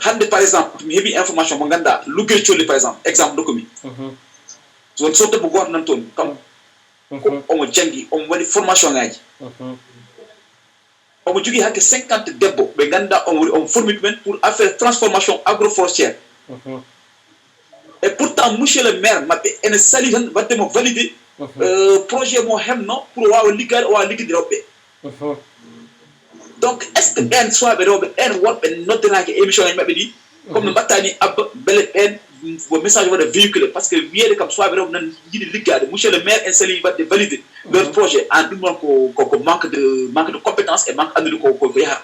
Hannde, par exemple, mi heɓi information mo ngannduɗaa, Lugge Colli, par exemple, exemple ndokkumi. Mhm. So won so debbo gooto nan toon, kam, mhm, ko omo janngi, omo waɗi formation ngaji. Mhm. Omo jogii hakke cinquante debbo ɓe ngannduɗaa omo, omo formi ɗumen pour affaire transformation agroforestière. Mhm. Et pourtant, monsieur le maire maɓɓe ene sali tan waɗde mo validé, mhm, euh, projet mo hemno pour o waawa liggaade, o waawa liggidira ɓe. Mhm. Donc, est ce que ɓen suwaaɓe rewɓe ɓen wonɓe noddanaaki e émission ngaji maɓɓe ɗi, comme no mbatta ni, Abba, mbele ɓen ko message waɗa véhiculé? Parce que wiyeede kam suwaaɓe rewɓe nan njiɗi liggaade. Monsieur le maire en sali waɗde validé leur projet. An ɗum noon ko, ko, ko manque de, manque de compétence et manque anndude ko, ko, ko yahata.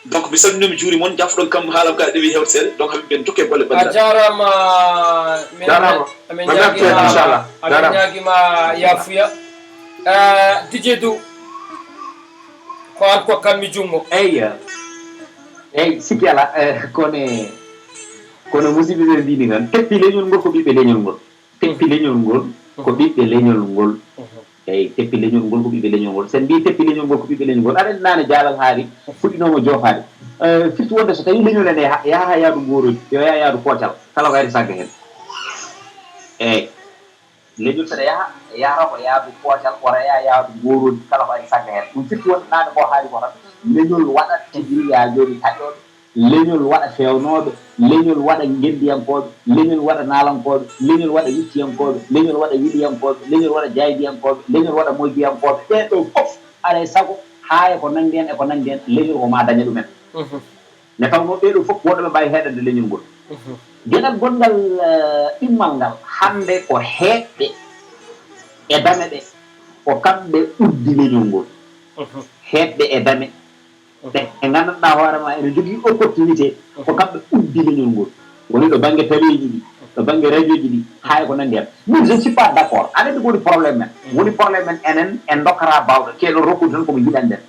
Donc mi salmini, mi juuri mon, jafɗon kam haalam ka ɗewi hewde seeɗa. Donc hamin ɓen jokke golle. A banndiraaɓe, jaaraama. Min jaaraama. Amin ñaagima, inchallah, amin jaaraama. Ñaagima yaafuya. Eh, D J Dou, ko an kokkanmi junngo. Eyya. Eyyi, sikki alaa, eh, kono, kono musidɓe ɓe mbini noon, teppi leñol ngol ko ɓiɓɓe leñol ngol. Teppi leñol ngol ko ɓiɓɓe leñol ngol. Eyyi, teppi leñol ngol ko ɓiɓɓe leñol ngol. Sen mbi teppi leñol ngol ko ɓiɓɓe leñol ngol, aɗa anndi naane jaalal haali fuɗɗinooma joofaade. Eh, firti wonde so tawi leñol ene yaha, yaha yaadu ngoorooji, yo yaha yaadu poocal, kala ko ari sagga heen. Eyyi. Leñol saɗa yaha, yahata ko yaadu poocal, wota yaha yaadu ngoorooji, kala ko ari sagga heen. Ɗum firti wonde naane ko haali ko tan, leñol waɗa tigi yaa jooni taƴooɓe, leñol waɗa feewnooɓe, leñol waɗa ngenndiyankooɓe, leñol waɗa naalankooɓe, leñol waɗa wicciyankooɓe, leñol waɗa wiliyankooɓe, leñol waɗa jaaydiyankooɓe, leñol waɗa moydiyankooɓe. Ɓee ɗoo fof, alaa e sago, haa e ko nanndi heen e ko nanndi heen, leñol ko maa daña ɗum en. Nde tawnoo ɓee ɗoo fof, woɗɓe mbaawi heedande leñol ngol. Geɗal gonngal, eh, ɗimmal ngal, hannde ko heeɓɓe e dame ɗe, ko kamɓe uddi leñol ngol. Heeɓɓe e dame ɗe, ɓe nganndanɗaa hoore ma ene jogii opportunité, ko kamɓe uddi leñol ngol. Woni ɗo bannge télé ji ɗi, ɗo bannge radio ji ɗi, haa e ko nanndi heen. Min, je ne suis pas d'accord. Aɗa anndi ko woni problème men? Woni problème men enen, en ndokkataa baawɗo, keɗo rokkude tan ko mo njiɗanɗen.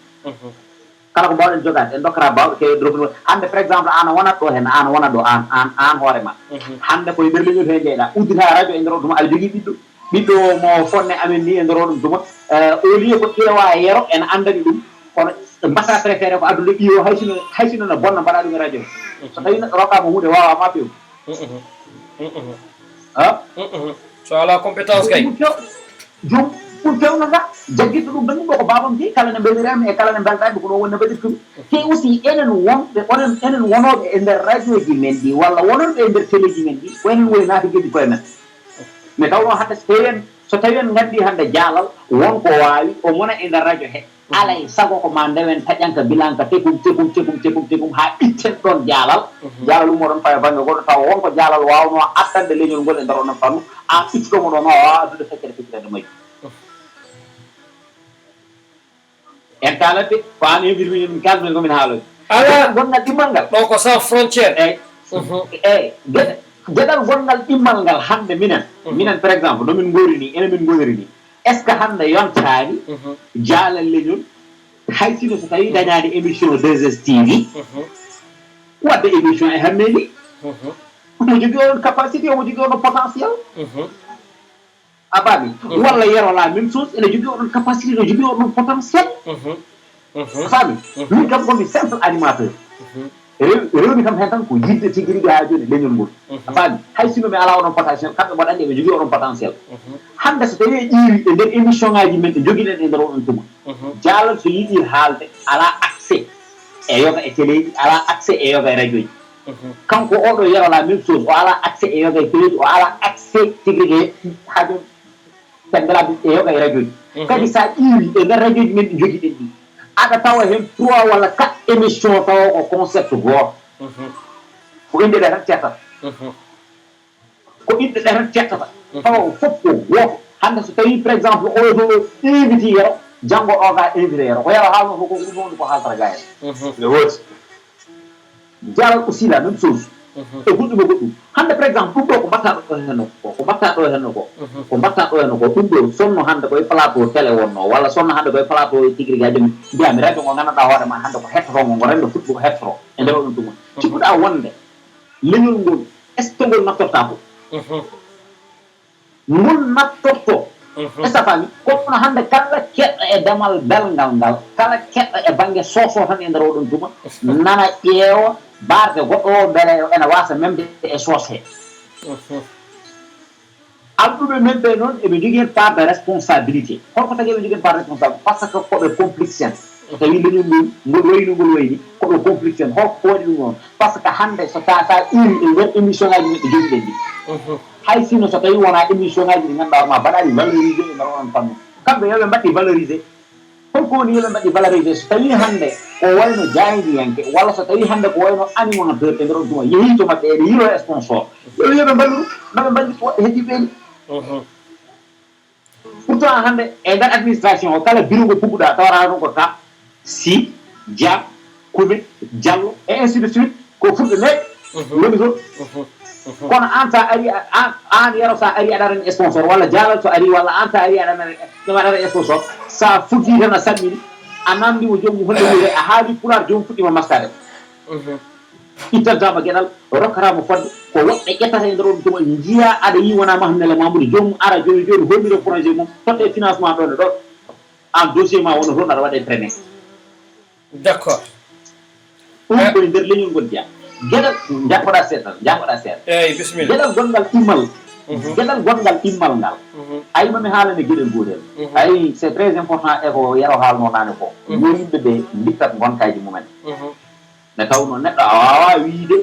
Kala ko mbaawɗen jogaade, en ndokkata baawɗo keewde rokkude. Hannde, par exemple, aan a wonat ɗo heen, aan a wonat ɗo, aan, aan, aan hoore ma. Hannde ko e nder leñol hee njeyɗaa, uddita radio e nder oon tuma, aɗa jogii ɓiɗɗo. Ɓiɗɗo mo fonne amen nii e nder oon tuma, eh, au lieu ko ƴeewa yero, ene anndani ɗum, kono mbasa préféré ko addude ɓiyo, hay sino, hay sino no bonna, mbaɗa ɗum e radio. So tawii neɗɗo rokkaama huunde, waawaa ma peew. Ah? So alaa compétence kay. Ɗum few-, ɗum, ɗum fewnata, jaggitɗo ɗum tan, ɗum ɗo ko baabam jeyi, kala ne mbelirami e kala ne mbeltaami, ko ɗo woni no mbaɗirtumi. Te aussi, enen wonɓe, onen, enen wonooɓe e nder radioji men ɗi, walla wononɓe e nder téléji men ɗi, ko enen woni naatigeeji koye men. Mais taw noon hannde so tawi en, so tawi en nganndii hannde jaalal, won ko waawi, o mona e nder radio he. Alaa e sago ko maa ndewen taƴanka bilanka tekum, tekum, tekum, tekum, tekum, haa ɓitten ɗoon jaalal. Jaalal ummoɗon fawa e bannge goɗɗo, tawa won ko jaalal waawnoo addande leñol ngol e nder onon fannu, aan ɓittuɗo mo ɗoon o, a waawaa addude feccere feccirande majjum. En kaalante, ko aan invité min, min kaaldude ko min haaloyde. Alaa. Gonngal ɗimmal ngal. Ɗo ko sans frontière. Eyyi. Eyyi, geɗe-, geɗal gonngal ɗimmal ngal hannde minen, minen, par exemple, no min ngoori nii, ene min ngoori nii. Est ce que hannde yontaani jaalal leñol, hay sino so tawii dañaani émission deux S T V, waɗde émission e Hammeeli? Omo jogii oɗon capacité, omo jogii oɗon potentiel. A faami? Walla Yero la même chose, ene jogii oɗon capacité, ene jogii oɗon potentiel. A faami? Min kam ko mi simple animateur. Rew-, rewmi kam heen tan ko yiɗde tigi rigi haa jooni leñol ngol. A faami? Hay sinno mi alaa oɗon potentiel, kamɓe mboɗo anndi eɓe njogii oɗon potentiel. Hannde so tawii ɓe ƴeewi e nder émission ngaji men ɗi njogiɗen e nder oɗon tuma, jaalal so yiɗi haalde, alaa accès e yoga e téléji, alaa accès e yoga e radioji. Kanko oɗo Yero la même chose, o alaa accès e yoga e téléji, o alaa accès tigi rigi e haa jooni. Kadi mbela e yoga e radioji. Kadi so a ƴeewi e nder radioji men ɗi njogiɗen ɗi, aɗa tawa heen trois walla quatre émission tawa ko concept gooto. Ko inɗe ɗe tan cettata. Ko inɗe ɗe tan cettata. Tawa fof ko gooto. Hannde so tawii, par exemple, oɗo invité Yero, janngo o ga invité Yero. Ko Yero haalno fof ko ɗum woni ko haaltata ga en. Ne woodi. Jaalal aussi la même chose. E goɗɗum e goɗɗum. Hannde, par exemple, ɗum ɗo ko mbaɗta ɗo heen ko, ko mbaɗta ɗo heen ko, ko mbaɗta ɗo heen ko, ɗum ɗo sonno hannde koye plateau télé wonno, walla sonno hannde koye plateau e tigi rigi haa jooni, mbiyaa mi radio ngo nganndanɗaa hoore ma hannde ko hettotoo ngo, ngo renndo fuɗɗo ko hettotoo. E nder oɗon tuma, cikkuɗaa wonde leñol ngol, est ce que ngol nattortaa fof? Ngol nattorto. Est ce que a faami? Kono hannde kala keɗɗo e damal belngal ngal, kala keɗɗo e bannge soso tan e nder oɗon tuma, nana ƴeewa barke goɗɗo o, mbele ene waasa memde e soose he. Alɗuɓe men ɓe noon, eɓe njogii heen part de responsabilité. Holko tagi eɓe njogii heen part de responsabilité? Parce que ko ɓe complice en. So tawii leñol ngol, ngol wayi no ngol wayi ni, ko ɓe complice en. Holko waɗi ɗum noon? Parce que hannde so ta, sa ƴeewi e nder émission ngaji men ɗi njogiɗen ɗi, hay sinno so tawii wonaa émission ngaji ɗi ngannduɗaa ma mbaɗaali valorisé e nder onon fannu, kamɓe yo ɓe mbaɗɗi valorisé. Holko woni yo ɓe mbaɗi valorisé so tawii hannde ko wayno jaayndiyanke walla so tawii hannde ko wayno animateur e nder on tuma yehii to maɓɓe ene yiiloo e sponsor, yo wiye ɓe mballu ɗum, maɓe mballi ko heddi ɓeeni. Pourtant hannde e nder administration o kala bureau ngo pugguɗa tawata ɗum ko ka si ja kume jallo et ainsi de suite, ko fulɓe neɗɗo woni toon. Kono an sa ari an an yaro sa ari aɗa rani sponsor walla jalal so ari walla an sa ari aɗa rani sponsor, sa fuddi tan a sammini a namdi mo joomum holle wiyre a haali pulaar joomum fuɗɗima maskade. Ittantama geɗal, rokkatama fodde ko woɓɓe ƴettata e nder on tuma njiya aɗa yi wona mahamnele mamoudou joomum ara joni joni holmire projet mum totte financement ɗon e ɗon. An dossier ma wono toon aɗa waɗe traîné. D'accord. Ɗum koye nder leñol ngol jeya. Geɗal jaafoɗa seeɗa jaafoɗa seeɗa. Eyyi bisimilla. Geɗal gongal immal geɗal gongal immal ngal. Ay mami haalane geɗel gootel. Ay c'est très important e ko yero haalno nane ko yo yimɓe ɓe mbittat gonkaji mumen. Nde tawno neɗɗo a wawa wiide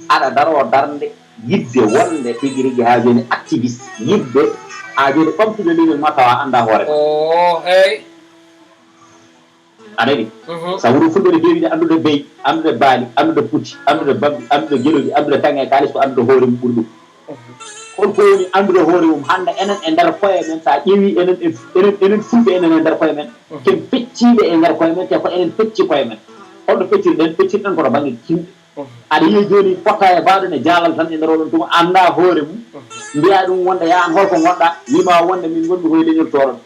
aɗa daro darde yidde wonde tigi rigi ha joni activiste yidde ha joni ɓamtude leñol ma tawa anda hoore ma. O eyyi. Aɗa yiɗi? Sabu ɗum fulɓe ne keewi anndude beyi, anndude baali, anndude pucci, anndude bambi, anndude geloɗi, anndude taŋe e kaalis ko anndude hoore mum ɓuri ɗum. Holko woni anndude hoore mum hannde enen e nder koye men, so a ƴeewi enen e enen enen fulɓe enen e nder koye men, ken pecciiɓe e nder koye men te ko enen pecci koye men. Holno peccirɗen? Peccirɗen koto bannge kinɗe. Aɗa yiya jooni potta e baɗo ne jaalal tan e nder oɗon tuma annda hoore mum, mbiya ɗum wonde yahan holko gonɗa, wima wonde min gonmi koye leñol toroɗo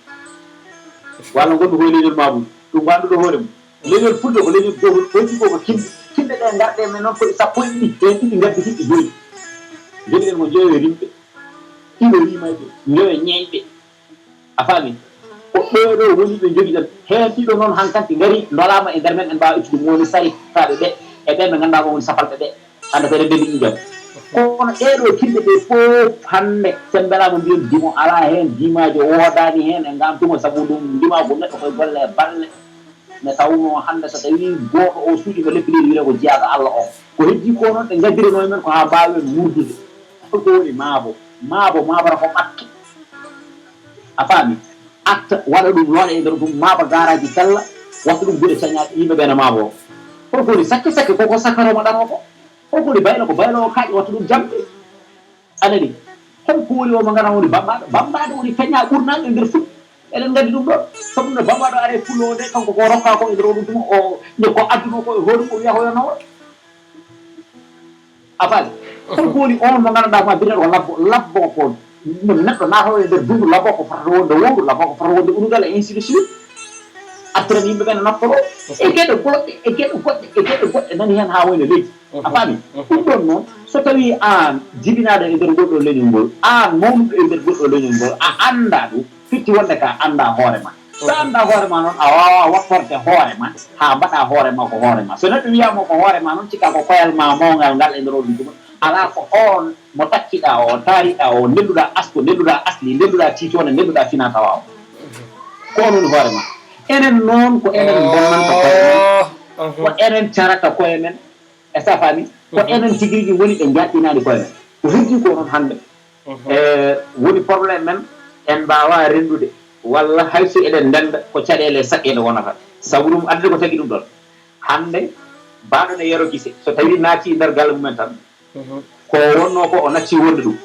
walla gonmi koye leñol mamudu. Ɗum ko anndude hoore mum. Leñol fulɓe ko leñol gotol, ɓoyki ko ko kinɗe kinɗe ɗe garɗe men noon koye sappo e ɗiɗi ɓen ɗiɗi ngaddi hiɓɓe joyi. Jogiɗen ko joyo rimɓe, ɗiɗo rimayɓe, joyo ñeeñɓe. A faami? Ko ɓeeɗo woni ɓe njogiɗen. Heen ɗiɗo noon hankanti ngari ndolaama e nder men en mbaawa ittude mo woni sari faaɓe ɓe e ɓen ɓe ngannduɗaa mo woni safalɓe ɓe. Hannde ko eɗen ndenndi ƴiiƴam. Kono ɗeeɗo kinɗe ɗe fof hannde sen mbelaama mbiyen dimo alaa heen, dimaajo woodaani heen e ngaan tuma sabu ɗum ndimaagu neɗɗo koye golle e balle. Nde tawnoo hannde so tawii gooto o suuɗiima leppi leydi wiyetee ko jiyaaɗo Alla o. Ko heddii ko noon ɓe ngaddiranoo e men ko haa mbaawen wuurdude. Holko woni maabo? Maabo maabata ko ɓatto. A faami? Atta waɗa ɗum looɗe e nder ɗum maaba gaaraaji pella watta ɗum gude cañaaɗe yimɓe ɓee no maabo. Holko woni sakke sakke koko sakkaroo mo ɗanoo ko? Holko woni baylo ko baylo o kaaƴe watta ɗum jamɗe? A nani? Holko woni o mo ngana woni bambaɗo? Bambaɗo woni feña ɓurnaɗo e nder fulɓe. Eɗen nganndi ɗum ɗo. Sabu no bambaɗo are fullo o nde kanko ko rokka ko e nder oɗum tuma o nde ko adduno ko e hoore mum o wiya ko yo nawor. A faali? Holko woni on mo ngannduɗaa ma binen o labbo labbo ko neɗɗo naatowo e nder dundu labbo ko fotata wonde wowru labbo ko fotata wonde unugal e ainsi de suite. Artiran yimɓe ɓe no naftoro e geɗe goɗɗe e geɗe goɗɗe e geɗe goɗɗe nani heen haa wayno leydi. A faami? Ɗum ɗon noon so tawii aan jibinaaɗo e nder ngol ɗo leñol ngol aan mawnuɗo e nder ngol ɗo leñol ngol a anndaa ɗum firti wonde ka anndaa hoore ma. So anndaa hoore ma noon a waawaa wattorde hoore ma haa mbaɗaa hoore ma ko hoore ma. So neɗɗo wiyaama ko hoore ma noon cikkaa ko koyal ma mawngal ngal e nder oɗum tuma alaa ko oon mo takkiɗaa o taariɗaa o ndelluɗaa asko ndelluɗaa asli ndelluɗaa tiitoone ndelluɗaa finaa tawaa o. Ko oon woni hoore ma. Enen noon ko enen bonnanta koye men. Ko enen carata koye men. Est-ce que a faami? Ko enen tigi rigi ngoni ɓe jaɓɓinaani koye men. Ko heddi ko noon hannde e woni problème men en mbaawa renndude walla hay so eɗen ndennda ko caɗeele saɗɗeeɗe wonata. Sabu ɗum adde ko tagi ɗum ɗon hannde mbaɗo ne yero gise so tawii naati nder galle mumen tan ko wonno ko o natti wonde ɗum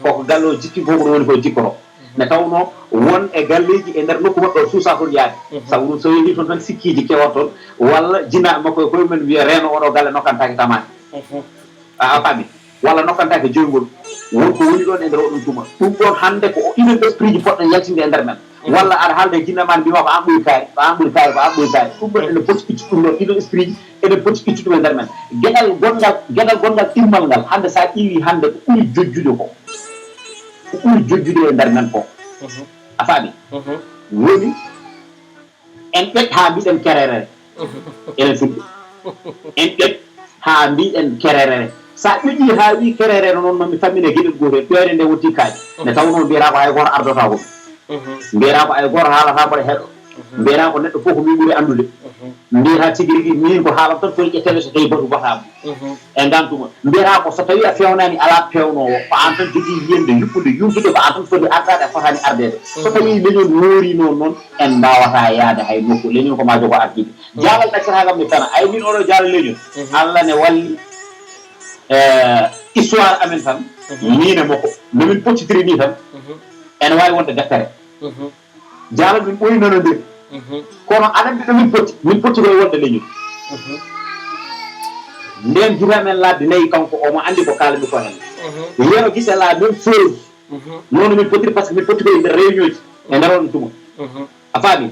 koko galle o jikki ko ko woni ko jikkoto. Nde tawnoo won e galleeji e nder nokku maɓɓe o suusaa toon yaade sabu ɗum so yehii toon tan sikkiiji kewat toon walla jinaaɓe makko e koye mumen wiya reeno oɗo galle nokkantaake tamaate. A a faami? Walla nokkantaake joyngol won ko woni ɗoon e nder oɗon tuma ɗum ɗoon hannde ko o ɗiɗon esprit ji poɗɗen yaltinde e nder men walla aɗa haalda e jinnamaan mbima ko an ɓuri kaari ko an ɓuri kaari ko an ɓuri kaari ɗum ɗoon ene poti ittu ɗum ɗoon ɗiɗon esprit ji eɗen poti ittu ɗum e nder men. Geɗal gonngal geɗal gonngal ɗimmal ngal hannde so a ƴeewi hannde ko ɓuri jojjude ko ko ɓuri jojjude e nder men ko a faami woni en ƴeƴ haa mbiɗen kererere enen fulɓe en ƴeƴ haa mbiɗen kererere so a ƴoƴi haa wi kererere noon mami fammine geɗel gootel ƴoyre nde wonti kaaƴe nde tawnoo mbiyata ko hay gooto ardota ko mbiyata ko hay gooto haalata mboɗo heɗo mbiyata ko neɗɗo fof ko min ɓuri anndude Mbiyata tigi rigi, min ko haalam tan foti ƴetteede so tawi batu bataama. E ngannduma. Mbiyata ko so tawi a feewnaani, alaa peewnoowo. Ko aan tan jogii yiyannde yuɓɓunde, yumtude, ko aan tan foti ardaade, a fotaani ardeede. So tawi leñol mooriino noon, en mbaawataa yahde hay nokku. Leñol ko maa jogo ardiiɓe. Jaalal ɗaccata kam mi fena. Ay min oɗo jaalal leñol. Allah ne walli, eh, histoire amen tan. Min e makko. No min pottidiri nii tan. Ene waawi wonde deftere. Jaalal min ɓuri nanondir. Kono aɗa anndi ɗo min poti, min poti koye wonde leñol. Nden gita men labbi nayi kanko, omo anndi ko kaalmi ko heen. Yero gise la même chose. Noon min potiri, parce que min poti koye nder réunion ji e nder on tuma. A faami?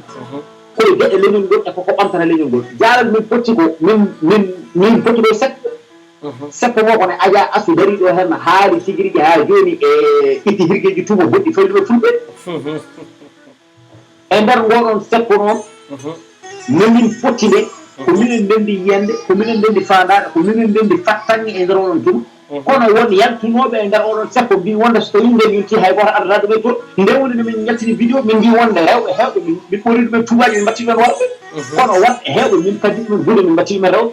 Koye geɗe leñol ngol e koko ɓamtata leñol ngol. Jaalal min poti ko, min, min, min poti koye seppo. Seppo ngo ko ne Aja Asu dari ɗo heen haali tigi rigi haa jooni e itti hirgeeji tuma goɗɗi fayduɓe fulɓe. E nder ngoɗon seppo noon, no min potti nde, ko minen ndenndi yiyannde, ko minen ndenndi faandaare, ko minen ndenndi fattanŋe e nder oɗon tuma. Kono won yaltunooɓe e nder oɗon seppo mbii wonde so tawii nden yontii hay gooto addata ɗum e toon. Nde woni no min njaltini vidéo, min mbii wonde rewɓe heewɓe, min, min ɓori ɗumen tuubaaji, min mbattii ɗumen worɓe. Kono worɓe heewɓe, min kadi ɗumen huunde, min mbattii ɗumen rewɓe.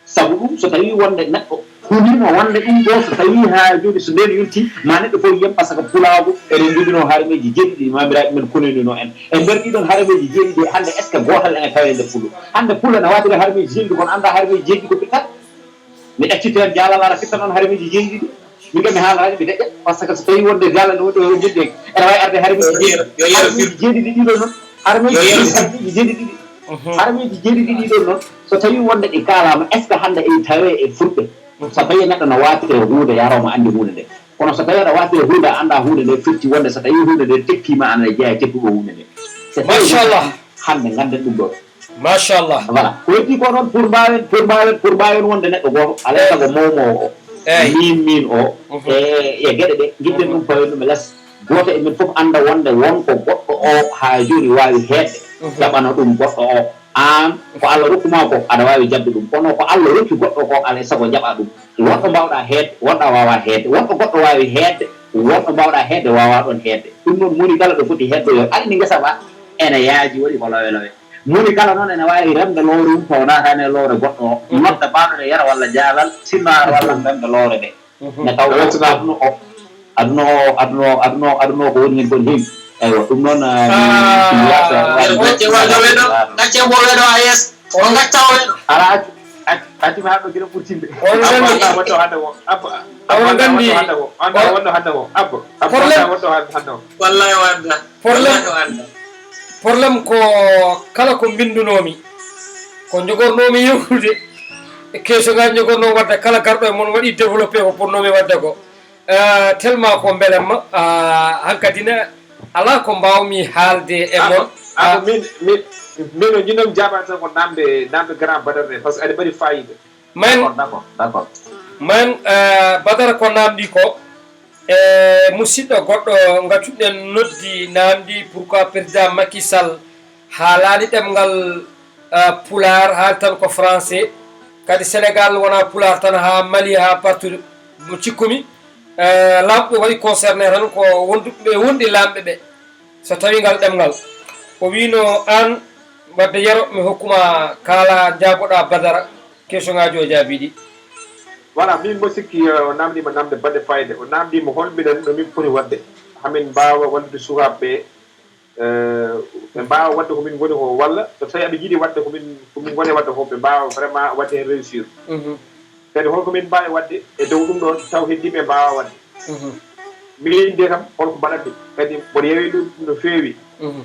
Sabu ɗum, so tawii wonde neɗɗo hundiima wonde ɗum ɗo, so tawii haa jooni so ndeen yontii, ma neɗɗo fof yiyam, par ce que pulaagu, eɗen njoginoo harmeeji jeeɗiɗi, maamiraaɓe men konondirnoo en. E nder ɗiɗon harmeeji jeeɗiɗi, hannde est-ce que gootal ene tawee nder Pullo? Hannde Pullo ene waawtira harmeeji jeeɗiɗi, kono anndaa harmeeji jeeɗiɗi ko firtata. Mi ɗaccitto heen jaalal ara firta noon harmeeji jeeɗiɗi. Min kam mi haalata mi deƴƴa, par ce que so tawii wonde jaalal no woni ɗo, o jiɗde, ene waawi arde harmeeji jeeɗiɗi. Harmeeji jeeɗiɗi ɗiɗon noon, harmeeji jeeɗiɗi ɗiɗi. Harmeeji jeeɗiɗi ɗiɗon noon, so tawii wonde ɗi kaalaama, est-ce que hannde ene tawee e fulɓe? So tawii neɗɗo no waawtira huunde, yaha omo anndi huunde nde. Kono so tawii aɗa waawtira huunde, a anndaa huunde nde firti wonde, so tawii huunde nde teppiima, ana jeyaa e teppuɗo huunde nde. So tawii machallah. Hannde ngannden ɗum ɗo. Machallah. Voilà. Ko heddi ko noon pour mbaawen, pour mbaawen, pour mbaawen wonde neɗɗo gooto, alaa e sago mawmoowo o. Min, min o. E, e geɗe ɗe, njiɗɗen ɗum pawen ɗum e les. Gooto e min fof annda wonde won ko goɗɗo o haa jooni waawi heedde, jaɓana ɗum goɗɗo o. Aan, ko Allah rokku ma ko, aɗa waawi jaɓde ɗum. Kono ko Allah rokki goɗɗo ko, alaa e sago jaɓa ɗum. Won ɗo mbaawɗaa heedde, won ɗo a waawaa heedde. Won ɗo goɗɗo waawi heedde, won ɗo mbaawɗaa heedde, waawaa ɗoon heedde. Ɗum noon, moni kala ɗo foti heeddoyoo. Aɗa anndi ngesa ba, ene yaaji, waɗi ko lowe lowe. Moni kala noon ene waawi remde lowre mum taw naataani e lowre goɗɗo o. Nodda baɗoɗo yara walla jaalal, sinno ar walla remde lowre nde. Ne taw aduna o, aduna o, aduna o, aduna o, aduna o ko woni heen kon heewi. Eywa, ɗum noon, ah, min, min yaasa, ah, walla gacce walla weɗo, gacce mbo weɗo A S, o gacca o weɗo. Ala accu, accu, accu mi haɗo gila ɓurtinde. On gandi. Abba, Abba, watto hannde o. Abba, Abba, on gandi. Watto hannde o. Anda on wonno hannde o. Abba, Abba, problème. Watto hannde o. Wallahi wadda. Problème, wallahi wadda. Problème ko kala ko mbinndunoomi, ko njogornoomi yewtude, e keeso ngal njogornoo wadde kala garɗo e mon waɗi développé ko potnoomi wadde ko. Eh, tellement ko mbelamma, ah, hankadi ne alaa ko mbaawmi haalde e mon. Abba, Abba, ah, min, min, min o jiɗnomi jaabaade tan ko naamde, naamde grand Badara nde, par ce que aɗa mbaɗi faayiida. Man, d'accord, d'accord, d'accord. Man, eh, Badara ko naamndi ko, e musidɗo goɗɗo ngatuɗen noddi naamndi, pourquoi président Macky Sall haalaani ɗemngal, eh, Pulaar, haali tan ko français. Kadi Sénégal wonaa Pulaar tan, haa Mali, haa partout mo cikkumi. Eh, laamɗo waɗi concerné tan ko wonduɓe, wonɗi laamɓe ɓe. So tawii ngal ɗemngal, o wiino aan, wadde Yero, mi hokkuma kaala, njaaboɗaa Badara question ŋaaji o jaabii ɗi. Voilà, min mbo sikki, eh, o naamndiima naamnde baɗde fayde. O naamndiima hol mbiɗen no min poti waɗde, hamin mbaawa wallude sukaaɓe ɓe, eh, ɓe mbaawa waɗde ko min ngoni ko, walla so tawii aɓe njiɗi waɗde ko min, ko min ngoni waɗde ko, ɓe mbaawa vraiment waɗde heen réussir. Mhm. Kadi holko min mbaawi waɗde e dow ɗum ɗoon taw heddiiɓe mbaawaa waɗde? Mhm. Miin de kam, holko mbaɗatmi? Kadi mboɗo yewi ɗum no feewi. Mhm.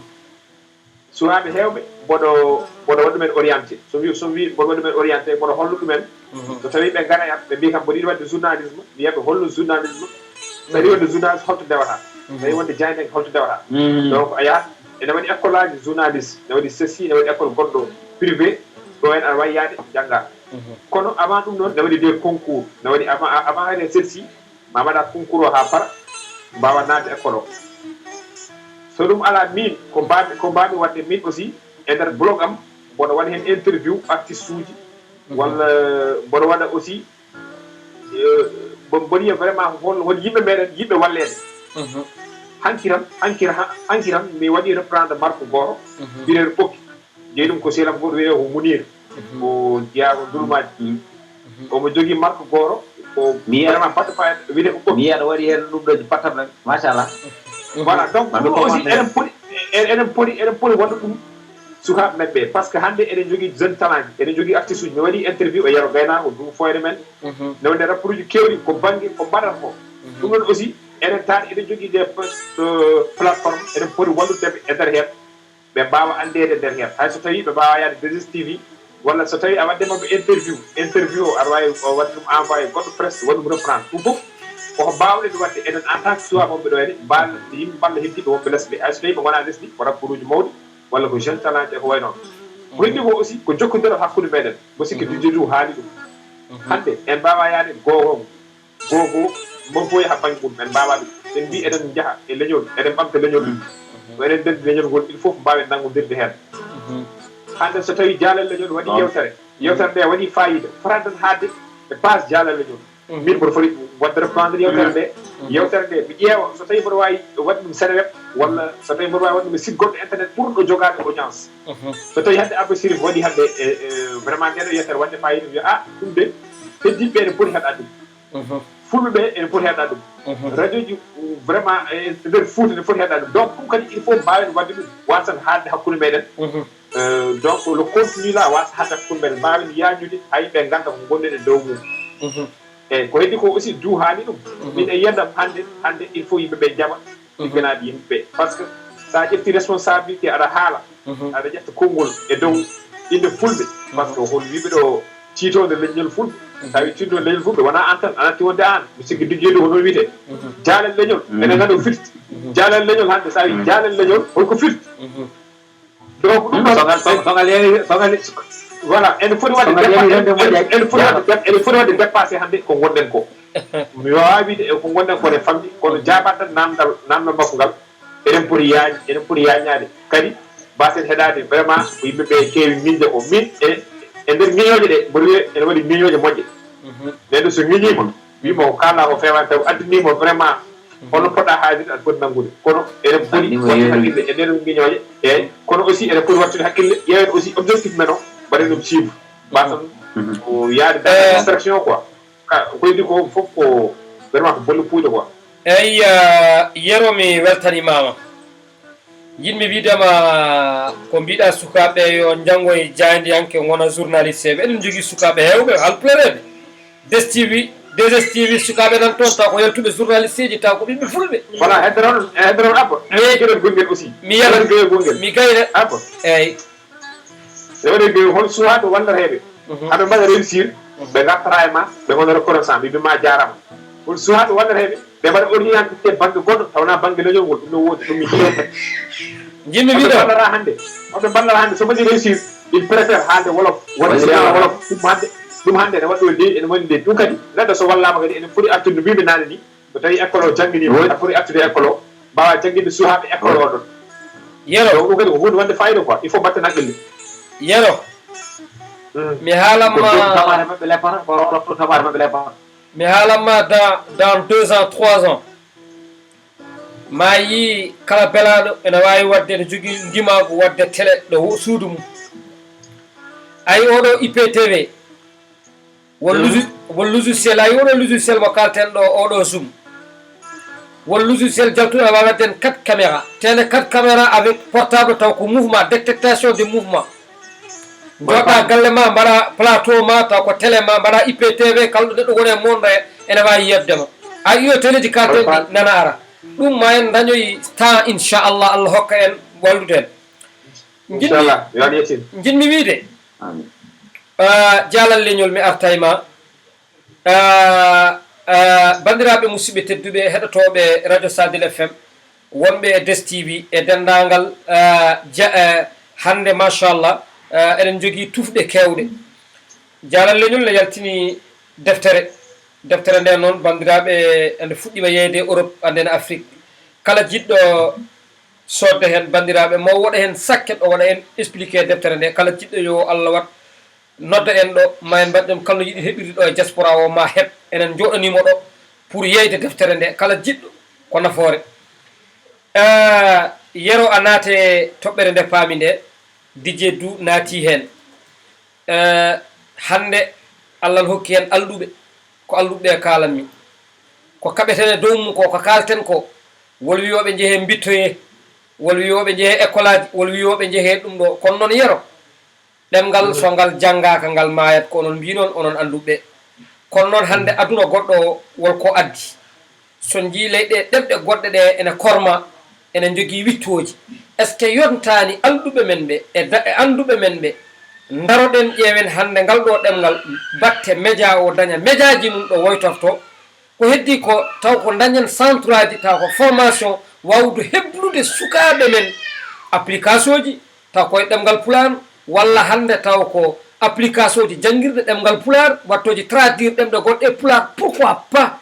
Sukaaɓe heewɓe, mboɗo, mboɗo waɗi ɗumen orienté. So mi, so mi, mboɗo waɗi ɗumen orienté, mboɗo hollo ɗumen. Mhm. So tawii ɓe ngara yam, ɓe mbii kam, mboɗo yiɗi waɗde journalisme, mi wiya ɓe hollo journalisme. So tawi wonde journaliste, holto ndewata? Mhm. So tawi wonde jaaynde, holto ndewata? Mhm. Donc, a yahat, ene waɗi école aji journaliste, ene waɗi ceci, ene waɗi école goɗɗo privé, ɗo en aɗa wawi yaade jannga. Mhm. Kono avant ɗum noon, ene waɗi des concours, ene waɗi avant, avant hay ene ceci, ma mbaɗa concours o haa para, mbawa naatde école o. So ɗum alaa, min, ko mbaami, ko mbaami waɗde min aussi, e nder blog am, mboɗo waɗa heen interview artiste uji, mhm, walla mboɗo waɗa aussi, eh, mbo-, mboɗo yiya vraiment hol, hol yimɓe meɗen yiɗɓe walleede. Mhm. Hanki tan, hanki tan, ha-, hanki tan mi waɗi reprendre marque gooto, mhm, mbiyeteeɗo Ɓokki. Jeyi ɗum ko sehil am goɗɗo wiyetee ko Munir. Ko jeyaaɗo ndulumaaji. Omo jogii marque gooro. Ko Mi yiya- vraiment baɗɗo fayida wiyetee ko Kopi. Mi yiya aɗa waɗi heen ɗum ɗo portable am. Machallah. Voilà, donc Maa ɗum mi aussi commenté. Eɗen poti, eɗen poti, eɗen poti wallude ɗum sukaaɓe men ɓe, par ce que hannde eɗen njogii jeune talent ji, eɗen njogii artiste uji. Mi waɗii interview e Yero Gaynaago, ɗum foyre men. Nde wonde rapport uji keewɗi ko bannge ko mbaɗata ko. Ɗum ɗon aussi eɗen taari eɗen njogii des plateforme, eɗen poti wallude ɓe e nder heen, ɓe mbaawa anndeede e nder heen. Hay so tawii ɓe mbaawaa yahde deux S T V, walla so tawii a waɗde maɓɓe interview, interview o aɗa waawi o waɗde ɗum envoyé goɗɗo presse, waɗi ɗum reprendre. Ɗum fof koko mbaawɗen waɗde enen en tant que suwaa wonɓe ɗo henne, mbaawen yimɓe mballa heddiiɓe wonɓe les ɓe. Hay so tawii ɓe ngonaa les ɗi, ko rapport uji mawɗi, walla ko jeune talent ji e ko wayi noon. Ko heddi ko aussi ko jokkondiral hakkunde meɗen. Mbo sikki Dj Doudou haali ɗum. Hannde en mbaawaa yahde googongo. Googo, mbo fof yaha bannge mum, en mbaawaa ɗum. En mbii eɗen njaha e leñol, eɗen ɓamta leñol. Ko eɗen ndenndi leñol ngol, il faut ko mbaawen nanngondirde heen. Hannde so tawii jaalal leñol waɗi yewtere, yewtere nde waɗi faayiida, fotaani tan haaɗde e base jaalal leñol. Min mboɗo foti waɗde reprendre yewtere nde. Yewtere nde mi ƴeewa so tawii mboɗo waawi waɗde ɗum Seneweb, walla so tawii mboɗo waawi waɗde ɗum e site goɗɗo internet ɓurɗo jogaade audience. So tawii hannde Abba Chérif waɗi hannde e, e, vraiment nde ɗo yewtere waɗde faayiida, mi wiya a ɗum de heddiiɓe ɓe ene poti heɗaade ɗum. Fulɓe ɓe ene poti heɗaade ɗum. Radio ji vraiment e nder Fuuta ene foti heɗaade ɗum. Donc ɗum kadi il faut mbaawen waɗde ɗum, wasan haalde hakkunde meɗen. Euh, donc le contenu là wasa haalde hakkunde meɗen, mbaawen yaajnude haa yimɓe ngannda ko ngonɗen e dow mum. Eyyi, ko heddi ko aussi Dou haali ɗum. Min e yiyannde am hannde, hannde il faut yimɓe ɓe njaɓa tigganaaɗe yimɓe ɓe. Par ce que so a ƴetti responsabilité aɗa haala, aɗa ƴetta konngol e dow innde fulɓe. Par ce que hol wiiɓe ɗo tiitoonde leñol fulɓe. So a wii tiitoonde leñol fulɓe, wonaa aan tan, a natti wonde aan. Mi sikki Dj Doudou ko noon wiyetee. Jaalal leñol, enen nganndi ko firti. Jaalal leñol hannde, so a wii jaalal leñol, holko firti? Donc ɗum ɗon Sogal, sogal, sogal yeewi, sogal. Voilà, ene foti waɗde Sogal yeewi dépassé, hannde moƴƴaani. ene foti waɗde dép- ene foti waɗde dépassé hannde ko ngonɗen ko. Mi waawaa wiyde e ko ngonɗen ko ne famɗi, kono jaabaade tan naamndal, naamndal makko ngal, eɗen poti yaañ-, eɗen poti yaañaade. Kadi mbaasen heɗaade vraiment ko yimɓe ɓe keewi miñde ko. Min e, e nder miñooje ɗe, mboɗo wiya ene waɗi miñooje moƴƴe. Neɗɗo so miñiima, wiima ko kaalɗaa ko feewaani, taw addaniima vraiment hono poɗɗaa haalirde, aɗa foti nanngude. Kono eɗen poti waɗtude hakkille e nder miñooje, eyyi, kono aussi eɗen poti waɗtude hakkille, ƴeewen aussi objectif men o, mbaɗen ɗum suivre. Mbaasen ko yaade dans la distraction quoi. Ka, ko heddi ko fof ko vraiment ko bolle puuyɗe quoi. Eyyi, eh, Yero, mi weltaniima ma. Njiɗmi wiide ma ko mbiɗa sukaaɓe yo njanngo e jaayndiyanke, ngona journaliste ɓe. Eɗen njogii sukaaɓe heewɓe, halpulereeɓe. Des T V, deux S T V, sukaaɓe nan toon, taw ko yaltuɓe journaliste ji, taw ko ɓiɓɓe fulɓe. Voilà, heddoro on, heddoro on Abba. Eyi. Geɗel gonngel aussi. Mi yalta. Geɗel gonngel. Mi gayna. Abba. Eyyi. Ɓe waɗi ɓe hol suwaaɓe wallata heɓe. Aɓe mbaɗa réussir, ɓe ngartata e ma, ɓe ngona reconnaissant, ɓe mbi ma jaaraama. Hol suwaaɓe wallata heɓe, ɓe mbaɗa orienté bannge goɗɗo, tawnaa bannge leñol ngol, ɗum no woodi, ɗum mi jiiɗe. Njiɗmi Hoɓe wiide ma. Ballata hannde, hoɓe ballata hannde, so mbaɗi réussir, il préfère haalde wolof, waɗde Wallaahi. wolof, ɗum hannde, ɗum hannde ne waɗɗo leydi, ene waɗi leydi. Ɗum kadi, neɗɗo so wallaama kadi, ene foti artude no mbiimi naane ni, so tawi école o jannginiima, a foti artude école o, mbaawa jannginde suwaaɓe école o ɗon. Yero. Donc ɗum kadi ko huunde wonde fayida quoi, il faut mbatten haqqille. Yero. Mi haalan Ko ɗum ma. Tamaate maɓɓe leppata, ko rotto tamaate maɓɓe leppata. Mi haalan ma dans, dans deux ans, trois ans. Ma yii kala belaaɗo ene waawi waɗde, ene jogii ndimaagu waɗde télé ɗo wo-, suudu mum. Ayi oɗo I P T V. Won logiciel, won logiciel, ayi oɗo logiciel mo kalten ɗo, oɗo Zoom. Won logiciel jaltuɗo aɗa waawi waɗde heen quatre caméra. Télé quatre caméra avec portable taw ko mouvement, détectation de mouvement. Njooɗa galle ma, mbaɗa plateau ma, taw ko télé ma, mbaɗa I P T V, kala ɗo neɗɗo woni e monde he, ene waawi yeɓde ma. A iyo télé ji kalten ɗi nana ara. Ɗum ma en dañoy temps, inchallah, Allah hokka en wallude en. Njiɗmi, Inchallah, yo Allah yettin. Njiɗmi wiide, Amin. ah, jaalal leñol mi arta e ma. Ah, ah, banndiraaɓe musidɓe tedduɓe heɗotooɓe Radio Sadel F M, wonɓe e Des T V e denndaangal, ah, ja-, eh, hannde machallah, ah, eɗen njogii tufɗe keewɗe. Jaalal leñol ne yaltini deftere. Deftere nde noon, banndiraaɓe, ene fuɗɗiima yeeyde e Europe, hannde ene Afrique. Kala jiɗɗo soodde heen, banndiraaɓe, mo waɗa heen sakket, o waɗa heen expliqué deftere nde. Kala jiɗɗo yo Allah waɗ nodda en ɗo, ma en mbaɗ ɗum, kala no yiɗi heɓirde ɗo e diaspora o, ma heɓ. Enen njooɗaniima ɗo pour yeeyde deftere nde, kala jiɗɗo ko nafoore. Eh, Yero, a naate toɓɓere nde paami nde. Didier Dou naati heen. Eh, hannde Allah ne hokki heen alɗuɓe, ko alɗuɓe ɓe kaalanmi. Ko kaɓeten e dow mum ko, ko kaalten ko, wol wiyooɓe njehee mbittoyee, wol wiyooɓe njehee école aji, wol wiyooɓe njehee ɗum ɗo. Kono noon Yero, ɗemngal so ngal janngaaka ngal maayat, ko onon mbiy noon, onon annduɓe. Kono noon hannde aduna goɗɗo o, wol ko addi. So njii leyɗe ɗemɗe goɗɗe ɗe ene korma, ene njogii wittooji. Est-ce que yontaani alɗuɓe men ɓe e da-, e annduɓe men ɓe, ndaroɗen ƴeewen hannde ngal ɗo ɗemngal batte média o daña médiaji mum ɗo woytorto? Ko heddi ko taw ko dañen centre aji, taw ko formation wawdu heblude sukaaɓe men application ji, taw koye ɗemngal pulaar, walla hannde taw ko application ji janngirde ɗemngal pulaar, wattooji traduire ɗemɗe goɗɗe e pulaar, pourquoi pas?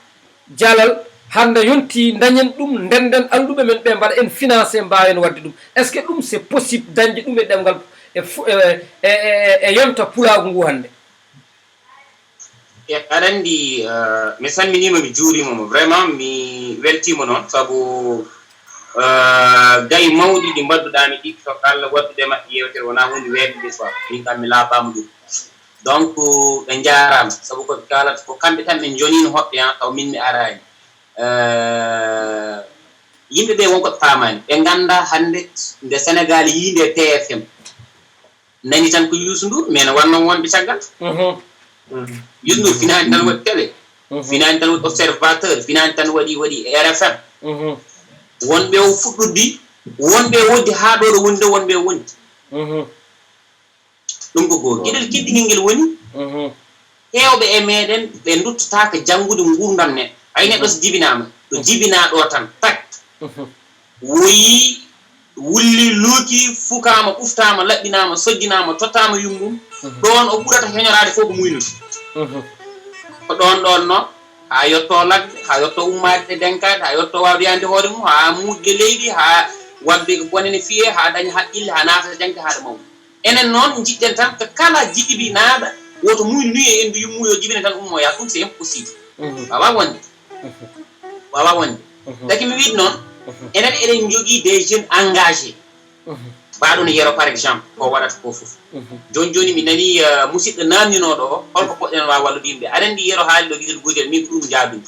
Jalal, hannde yonti dañen ɗum, ndenden alɗuɓe men ɓe mbaɗa en financé, mbaawen waɗde ɗum. Est-ce que ɗum c'est possible dañde ɗum e ɗemngal, e fu-, e, e, e, e yonta pulaagu ngu hannde? E, aɗa anndi, eh, mi salminiima, mi juuriima mo. Vraiment, mi weltiima noon, sabu, eh, gayi mawɗi ɗi mbaɗduɗaa mi ɗi, so Allah waɗdude maɓɓe yeewtere, wonaa huunde weeɓnde quoi. Min kam, mi laabaama ɗum. Donc, ɓe njaaraama, sabu ko ɓe kaalata, ko kamɓe tan ɓe njoniino hoɓɓe, han, taw min mi araani. Eh, yimɓe ɓe won ko ɓe paamaani. Ɓe nganndaa hannde nde Senegaal yii nde T F M. Nani tan ko Youssou Ndour, mais no wannoo wonɓe caggal. Youssou Ndour finaani tan waɗi télé, finaani tan waɗi observateur, finaani tan waɗi, waɗi R F M. Wonɓe o fuɗɗudi, wonɓe o wondi haa ɗo ɗo woni ɗo, wonɓe o wondi. Ɗum ko goo. Geɗel keddingel ngel woni, heewɓe e meeɗen ɓe nduttataaka janngude nguurndam neɗɗo. Ay neɗɗo so jibinaama, ɗo jibinaa ɗo tan, tak. Woyii, wulli, luuki, fukaama, ɓuftaama, laɓɓinaama, sojjinaama, tottaama yummum. Ɗoon o ɓurata heñoraade fof ko muynude. Ko ɗoon ɗoon no, haa yottoo lagde, haa yottoo ummaade e denkaade, haa yottoo waawde yaande hoore mum, haa muujde leydi, haa waɗde ko bone ne fiyee, haa daña haqqille, haa naata jaŋde, haa ɗo mawni. Enen noon, njiɗɗen tan ko kala jibinaaɗo, woto muynu e enndu yummum, yo jibine tan ummoo yaha, ɗum c'est impossible. Waawaa wonde. Waawaa wonde. Taki mi wiide noon, enen eɗen njogii des jeunes engagés. Mbaaɗo no Yero, par exemple, ko waɗata ko fof. Jooni jooni mi nanii, eh, musidɗo naamninooɗo o, holko poɗɗen waaw wallude yimɓe. Aɗa anndi Yero haali ɗo gijol gujol, min ko ɗum njaabimi.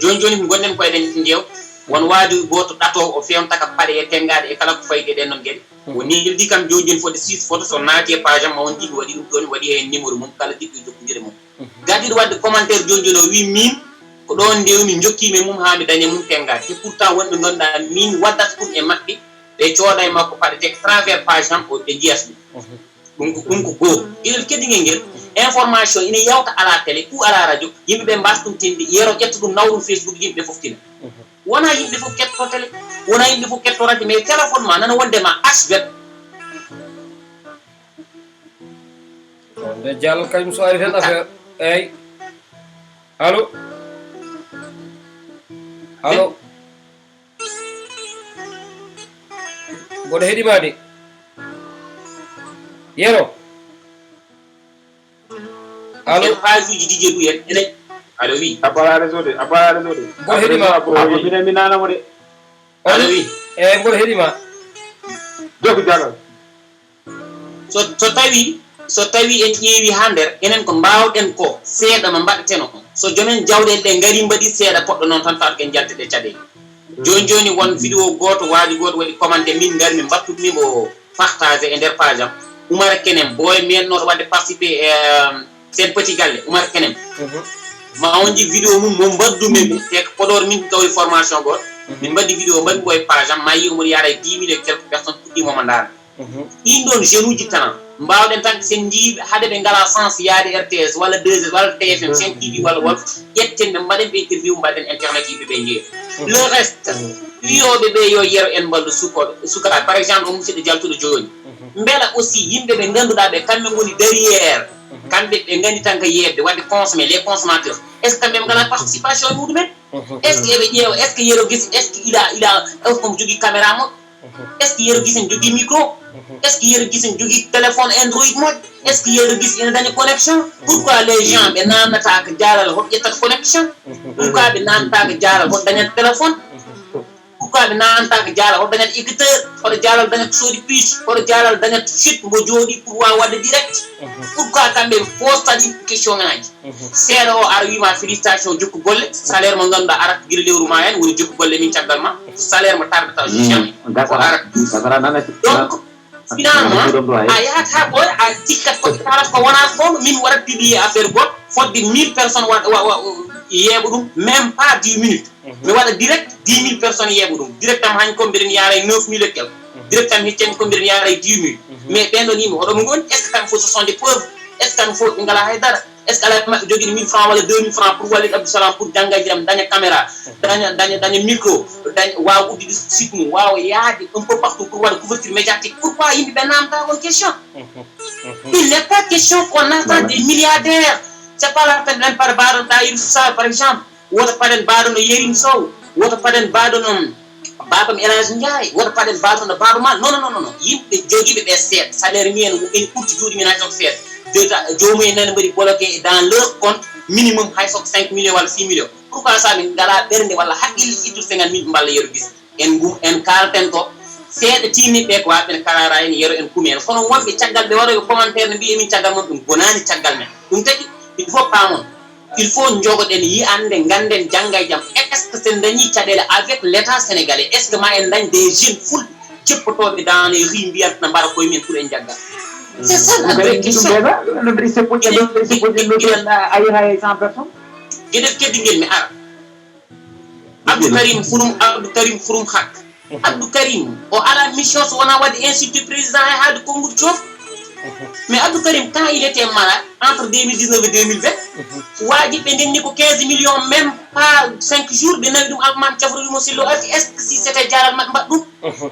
Jooni jooni ko ngonɗen ko eɗen njeew, won waaju gooto ɗatoowo, o feewnata ka paɗe e tenngaade e kala ko fayti e ɗeen ɗoon geɗe. O neldi kam jooni jooni fodde six photo, so naati e page am, ma won jiɗɗo waɗi ɗum ɗoon, waɗi heen numéro mum, kala jiɗɗo e jokkondire mum. Gardiiɗo waɗde commentaire jooni jooni o wii min ko ɗoon ndewmi, njokkiimi e mum haa mi daña mum tenngaade. Te pourtant wonɓe ngannduɗaa min waddata ɗum e maɓɓe, ɓe cooda e makko paɗe te travers page am o ɓe njiyata ɗum. Ɗum ko, ɗum ko goo. Geɗel keddingel ngel, information ina yawta alaa télé ou alaa radio, yimɓe ɓe mbaasa ɗum tinde, Yero ƴetta ɗum nawa ɗum Facebook, yimɓe ɓe fof tina. Wonaa yimɓe fof ketto télé, wonaa yimɓe fof ketto radio, mais téléphone ma nana wonde ma H vingt. Wonde Diallo kañum so ari tan affaire, eeyi. Allo? Allo? Mboɗo heɗi ma de. Yero? Allo? En page uji Didier Douye en, ene, allo, wi. A bala réseau de, a bala réseau de. Mboɗo heɗi ma. Minen mi nana mo de. Allo, wi. Eeyi, mboɗo heɗi ma. Jogo jagal. So, so tawi, so tawi en ƴeewi haa nder, enen ko mbaawɗen ko seeɗa ma mbaɗteno. So joomen jawɗeele ɗe ngari mbaɗi seeɗa poɗɗo noon tan tawata ko en njaltete caɗeele. Jooni jooni won vidéo gooto, waaju gooto waɗi commenté, min ngarmi mbaɗtumi mbo partage e nder page am. Umar Kenem, boy meeɗnooɗo waɗde participé e, euh, seen petit galle, Umar Kenem. Ma on ji vidéo mum mo mbaɗdumi mbo, te ko Podor min gawri formation gooto. Min mbaɗdi vidéo, mbaɗmi mbo e page am, ma yi omo yaara e dix mille et quelques personnes puɗɗiima omo ndaara. Ɗiin ɗoon jeune uji tan, mbaawɗen tan, so en njiyii ɓe, hade ɓe ngalaa sens yaade R T S walla deux S walla T F M, cinq T V walla Walf, ƴetten ɓe, mbaɗen ɓe interview, mbaɗen internet, yimɓe ɓe njeeya. Le reste, wiyooɓe ɓe yo Yero en mballu sukooɓe, sukaaɓe, par exemple, on musidɗo jaltuɗo jooni. Mbela aussi yimɓe ɓe ngannduɗaa ɓe, kamɓe ngoni derrière, kamɓe ɓe nganndi tan ko yeeɓde, waɗde consommé, les consommateurs, est-ce que kamɓe ɓe ngalaa participation e muɗumen? Est-ce que eɓe ƴeewa, est-ce que Yero Guissé, est-ce que il a, il a, est-ce que omo jogii caméra moƴƴo? Est-ce que Yero Guissé ne jogii micro? Est-ce que Yero Guissé ne jogii téléphone Android moƴƴo? Est-ce que Yero Guissé ina dañi connexion? Pourquoi les gens ɓe naamnataaka jaalal hoto ƴettata connexion? Pourquoi ɓe naamnataaka jaalal hoto dañata téléphone? Pourquoi ɓe nantaaka Jaalal? Hoto dañat écouteur, hoto Jaalal dañat sodi puce, hoto Jaalal dañat site mbo jooɗi pour waawa waɗde direct. Pourquoi kamɓe ɓe postani question ngaji? Seeɗa o ara wima félicitation, jokku golle, salaire mo ngannduɗaa arat gila lewru ma hen, woni jokku golle min caggal ma, salaire mo tardata jamais. O arat. Donc, finalement, a yahat ha ɓooya, a cikkat ko ɓe kalata ko wona ko, min waɗat publier affaire goto, fodde mille personnes wa, wa, wa, yeeɓa ɗum, même pas dix minutes. Mi waɗa direct, dix mille personnes yeeɓa ɗum. Direct am hañ ko mbiɗen yaara e neuf mille et quelques. Direct am hecci hañ ko mbiɗen yaara e dix mille. Mais ɓen ɗon yimɓe, hoɗo mo ngoni? Est-ce que kamɓe fof ce sont des pauvres? Est-ce que kamɓe fof ɓe ngalaa haydara? Est-ce que alaa maɓɓe jogiiɗo mille francs walla deux mille francs pour wallude Abdou Salam, pour janngaji am, daña caméra, daña, daña, daña micro, daña, waawa uddude site mum, waawa yahde un peu partout pour waɗa couverture médiatique? Pourquoi yimɓe ɓe naamata on question? Il n'est pas question qu'on attend des milliardaires. C'est pas la peine, même par Baron Tahirou Sarr, par exemple. Woto paɗen baaɗo no Yérim Sow, woto paɗen baaɗo no Babam El Hadj Ndiaye, woto paɗen baaɗo no Baaba Maal. Non, non, non, non, non. Yimɓe jogiiɓe ɓe seeɗa. Salaire mum en, en ɓurti juuɗe mum en hay so ko seeɗa. Jota-, joomum en nana mbaɗi bloqué dans leur compte minimum hay so ko cinq millions walla six millions. Pourquoi ça, min ngalaa ɓernde walla haqqille ittude cinquante mille mballa Yero Gis? En ngu-, en kaalten ko seeɗa tiimi ɓe ko waɓen karara en, Yero en kumi en. Kono wonɓe caggal ɓe waɗoɓe commentaire no mbiyi emin caggal mon, ɗum bonaani caggal men. Ɗum tagi, il faut paamon. Il faut jogoɗen yiyande, ganden, jannga e jam. Est-ce que sen dañi caɗeele avec l'État sénégalais? Est-ce que ma en dañ des jeunes fulɓe jippotoɓe dans les rues mbiyat na mbara koye men pour en jagga? C'est ça la vraie question. Geɗel keddigel mi ara. Abdou Karim Xurum, Abdou Karim Xurum Xak. Abdou Karim, o ala mission so wona wadde insulté président e haalde konngol coof. Mais Abdou Karim, quand il était malade, entre deux mille dix-neuf et deux mille vingt, waaji ɓe ndenni ko quinze millions, même pas cinq jours, ɓe nawi ɗum almam cafro wimo sillo arti. Est-ce que si c'était Jaalal maɓɓe mbaɗ ɗum?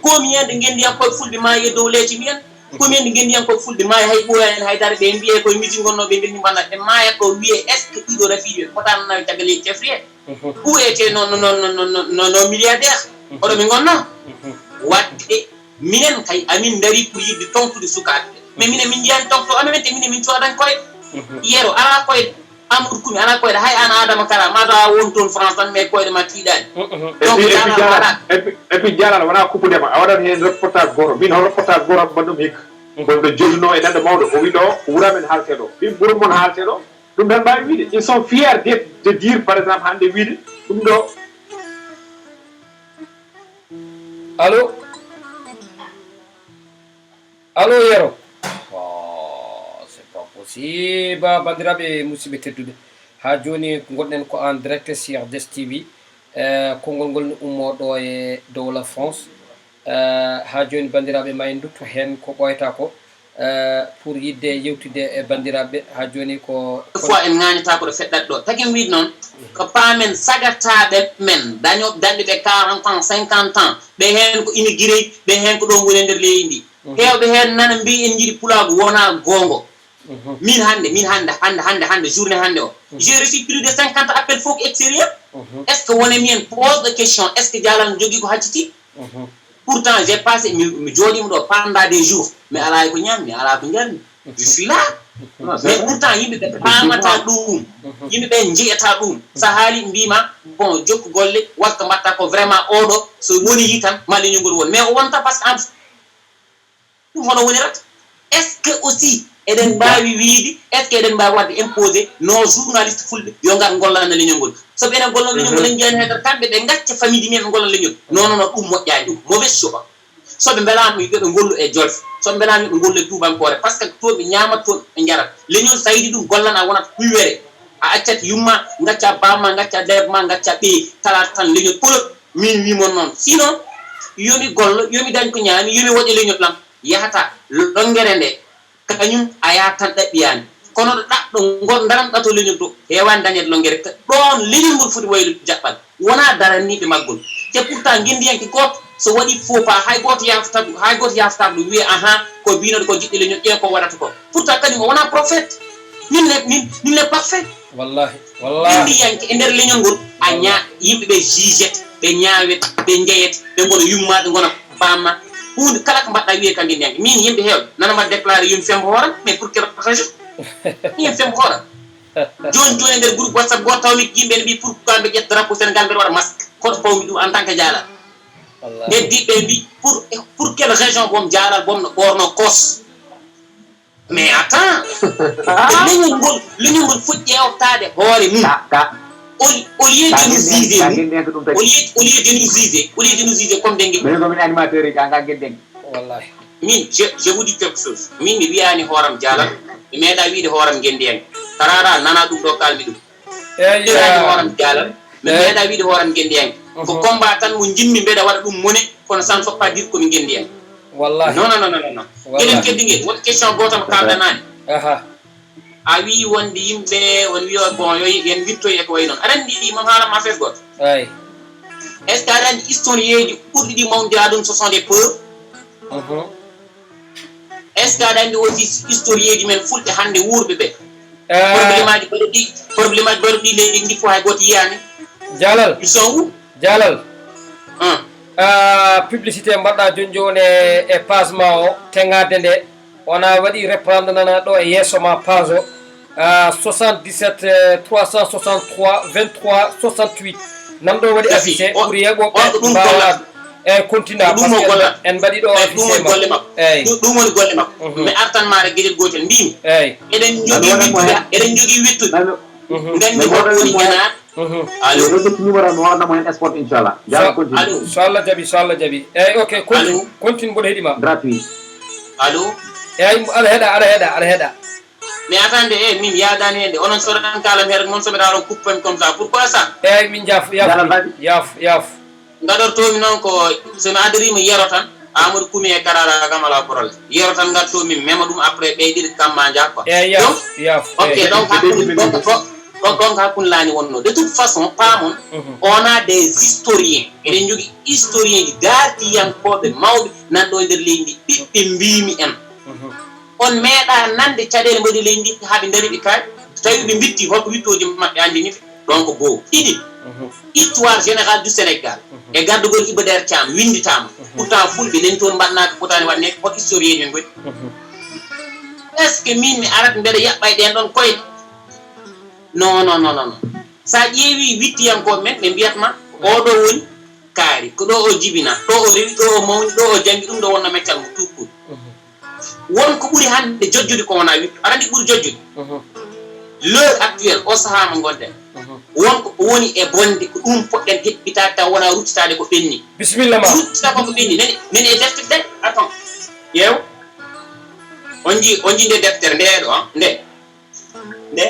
Combien de ngenndiyankooɓe fulɓe maayi e dow leece mbiyen? Combien de ngenndiyankooɓe fulɓe maayi hay ɓooya en haydara, ɓe mbiye koye meeting gonno ɓe ndenni mballa ɓe maaya ɗo wiye, est-ce que ɗiɗo rafiiɓe potano nawi caggal leydi cafriye? Où était nos, nos, nos, nos, nos, nos milliardaires? Oɗo mi gonno. Wadde minen kay amin dari pour yiɗde toŋtude sukaaɓe ɓe. Mais minen min njiyaani toŋto amen, te minen min coodan koye. Yero ala koye, Amadou Kumi ala koye, hay an Adama Kara, ma tawa a won toon France tan, mais koyɗe ma tiiɗaani. Donc, et puis Jaalal Jaalal, et puis, et puis Jaalal wona kuppudema, a waɗat heen reportage gooto. Min hol reportage gooto mbaɗ ɗum hikka? Kono ɗo jodduno e neɗɗo mawɗo, o wi ɗo ko wura men haalte ɗo. Min ɓuri mon haalte ɗo. Ɗum tan mbaawi wiide. Ils sont fiers de, de dire, par exemple, hannde wiide ɗum ɗo. Allo? Allo, Yero? Oh, c'est pas possible. Banndiraaɓe, musidɓe tedduɓe, haa jooni ngonɗen ko en direct sur R D S T V. Eh, konngol ngol ne ummoo ɗo e Dowla France. Eh, haa jooni, banndiraaɓe, ma en ndutto heen ko ɓooyata ko, eh, pour yiɗde yewtidde e banndiraaɓe. Haa jooni ko. Fois en ŋañataa ko ɗo feɗɗat ɗo. Tagi mi wiide noon, ko paamen sagataaɓe men, daño-, dañɓe ɓe quarante ans, cinquante ans, ɓe heen ko immigré, ɓe heen ko ɗo ngoni e nder leydi ndi. Heewɓe heen nana mbiyi en njiɗi pulaagu, wonaa goonga. Min hannde, min hannde, hannde, hannde, hannde, journée hannde o, j'ai reçu plus de cinquante appels fof ko extérieur. Est-ce que wone mi en pose de question, est-ce que Jaalal no jogii ko hacciti? Pourtant, j'ai passé, mi, mi jooɗiima ɗo pendant des jours, mi alaa e ko ñaam, mi alaa ko njarmi. Je suis là. Mais pourtant, yimɓe ɓe paamata ɗum. Yimɓe ɓe njiyata ɗum. So a haali mbiyma, bon, jokku golle, waɗ ko mbaɗta ko vraiment oɗo, so woni yi tan, ma leñol ngol won. Mais o wonta parce que en Ɗum hono wonirata? Est-ce que aussi eɗen mbaawi wiyde, est-ce que eɗen mbaawi waɗde imposé nos journalistes fulɓe yo ngar ngollana leñol ngol? So ɓe enen gollana leñol ngol, en njiyani haydara, kamɓe ɓe ngacca famille ji men ɓe ngollana leñol? Non, non, non, ɗum moƴƴaani, ɗum mauvaise chose. So ɓe mbelaama yo ɓe ngollu e jolfe, so ɓe mbelaama yo ɓe ngollu e tuubankoore, parce que toon ɓe ñaamata, toon ɓe njarata. Leñol so a yiɗi ɗum gollana wonata huywere. A accat yumma, ngacca bamma, ngacca debbo ma, ngacca ɓeyi, talaata tan leñol polot. Min wii mon noon. Sinon, yo mi gollo, yo mi dañ ko ñaami, yo mi woƴo leñol am. Yahata lonngere nde, kañum a yahat tan ɗaɓɓiyaani. Kono ɗo ɗaɓɗo ngon daranɗa to leñol to, heewaani dañeede lonngere. Ka-, ɗoon leñol ngol foti waylude jaɓɓal. Wonaa daranniiɓe maggol. Te pourtant ngenndiyanke gooto, so waɗii faux pas, hay gooto yaafata ɗum, hay gooto yaafata ɗum, wiya, ahan, ko biinooɗo ko jiɗɗo leñol, ƴeew ko waɗata ko. Pourtant kañum o wonaa prophète. Nul n'est, nul, nul n'est parfait. Wallahi, wallahi. Ngenndiyanke e nder leñol ngol, a ña-, yimɓe ɓe jugete, ɓe ñaawete, ɓe njeyete, ɓe ngona yumma, ɓe ngona bamma. Huunde kala ko mbaɗɗa wiyee ka ngenndiyanke. Min yimɓe heewɓe nana mbaɗa déclaré yo mi femmbo hooram, mais pour quelle raison? Yo mi femmbo hooram. Jooni jooni e nder groupe WhatsApp gooto taw mi yimɓe ne mbiyi pourquoi mbeɗa ƴetta drapeau Sénégal mbeɗa waɗa masque. Koɗo fawmi ɗum en tant que Jaalal. Nde diɓɓe mbi pour pour quelle raison boom jaalal boom no ɓorno kos? Mais attends. Leñol ngol leñol ngol fuɗɗi ƴeewtaade hoore mum. Au lieu de nous juger, au lieu de nous juger, au lieu de nous juger comme des ngeɗi. Min ko min animateur eji anga gueɗi dengue. Wallahi. Min je, je vous dis quelque chose. Min mi wiyani hooram jaalal. Mi meeɗa wiide hooram ngendiyanke. Tarara nana ɗum ɗo kalmi ɗum. Ɓeɗani hooram jaalal. Mi meeɗa wiide hooram ngendiyanke. Ko combat tan mo jinmi mbeɗa waɗa ɗum mone kono ça ne veut pas dire komi ngendiyanke. Wallahi. Non non non non non. Eɗen keddi ngel won question goto mo kalɗa nani. Aha. A wi wonde yimɓe on wiyo bon yo yen wittoy e ko way noon aɗa andi ɗi mam haalam affaire goto. Ay. Est ce que aɗa andi historien ji ɓurɗi ɗi mawde aduna ce sont des peurs? Mhm. Est ce que aɗa andi aussi historien ji men fulɓe hannde wuurɓe ɓe? Ah, Probléme aji baɗuɗi probléme aji baɗuɗi leydi ndi fof hay goto yiyani. Jalal, Ils sont où? Jalal. Hum. Ah, publicité mbaɗɗa joni joni e e page ma o teŋade nde wona waɗi reprendre nana ɗo e yeeso ma page o. Ah, soixante-dix-sept, euh, trois cent soixante-trois, vingt-trois, soixante-huit. Nam ɗo waɗi Merci. affiché O- ɓuri yeɓoɓe on ko ɗum mbawa gollata. E continue Ko ɗum parce woni que gollata. en mbaɗi ɗo Eyi, ɗum woni affiché ma. Golle makko. Eyyi. Ɗum ɗum woni golle makko. Mhm. Mais artan maɗa geɗel gotel mbimi. Eyyi. Eɗen jogii wittude eɗen jogii wittude. Mhm. Ngandi ko woni ñanaat. Mhm. Allo. Ɗo tottinima tan mi waɗna mo hen sport inchallah. Jaa So- continue. Allo. So Allah jaɓi, so Allah jaɓi. Eyyi, ok, continue, Allo. Continue mboɗo heɗima. Gratuit. Allo. Eyyi, aɗa heɗa, aɗa heɗa, aɗa heɗa. Mais attendez, eh, min yaadani hende onon soɗan kalam hede mon soɓe daron kuppami comme ça pourquoi ça? Eyyi, min jaaf, Jalal yaaf, baɗi. Yaaf, yaaf. Gadortomi noon ko so mi adarima yero tan Amadou Kumi e karara kam ala problème. Yero tan ngattomi mema ɗum après ɓeyɗiɗi kamma jakko. Eyyi, Donc yaaf, yaaf. ok Eyyi. Donc hakkun donc donc donc hakkun laani wonno de toute façon paamon. Mhm. On a des historiens eɗen jogui historien ji gardiyankoɓe mawɓe nanɗo e nder leydi ndi ɓiɓɓe mbimi en. Mhm. On meeɗa nande caɗele mbaɗi leydi ndi haaɓe daari ɓe kaari tawi ɓe mbitti holko wittoji maɓɓe andini ɓe. Donc goo ɗiɗi. Mhm. Histoire générale du Sénégal e gardugol Iba Der Thiam winnditaama. Pourtant fulɓe nani toon mbaɗnaaka fotaani waɗneede hol historien en ngoni. Mhm. Est ce que min mi arat mbeɗa yaɓɓa e ɗen ɗon koyɗe? Non non non non. Sa ƴeewi wittiyankooɓe men ɓe mbiyat ma oɗo woni kaari ko ɗo o jibina ɗo o rewi ɗo o mawni ɗo o janngi ɗum ɗo wonno meccal mo tout court. Won ko ɓuri hannde jojjude ko wona wittu aɗa andi ɓuri jojjude. L'heure actuelle o sahaa mo ngonɗen won ko woni e bonde ko ɗum poɗɗen heɓɓitaade taw wona ruttitaade ko ɓenni. Bisimilla ma. Ruttita ko ko ɓenni nani nani e defte de attends ƴeew. On jii on jii nde deftere nde ɗo nde nde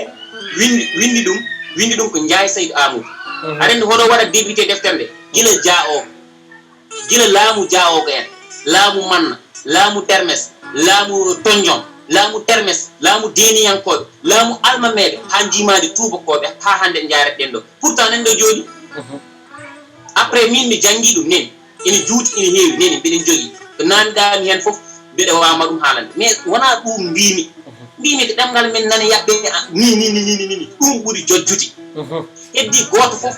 winndi winndi ɗum winndi ɗum ko Njaay Saydu Aamadu. Aɗa anndi hoɗo waɗa débuté deftere nde gila Jaa o gila laamu Jaa o en laamu Manna laamu Termes laamu Tonjon laamu Termes laamu Deeniyankooɓe laamu Almameeɓe haa njiimaandi Tuubakooɓe haa hannde njaaret ɗen ɗo pourtant nan ɗo jooɗi. Après min mi janngii ɗum neni ene juuti ene heewi neni mbiɗen jogii ko naamndaami heen fof mbiɗa waawma ɗum haalande mais wonaa ɗum mbiimi mbiimi ko ɗemngal men nana yaɓɓe ni ni ni ni ni ni ɗum ɓuri jojjude. Heddii gooto fof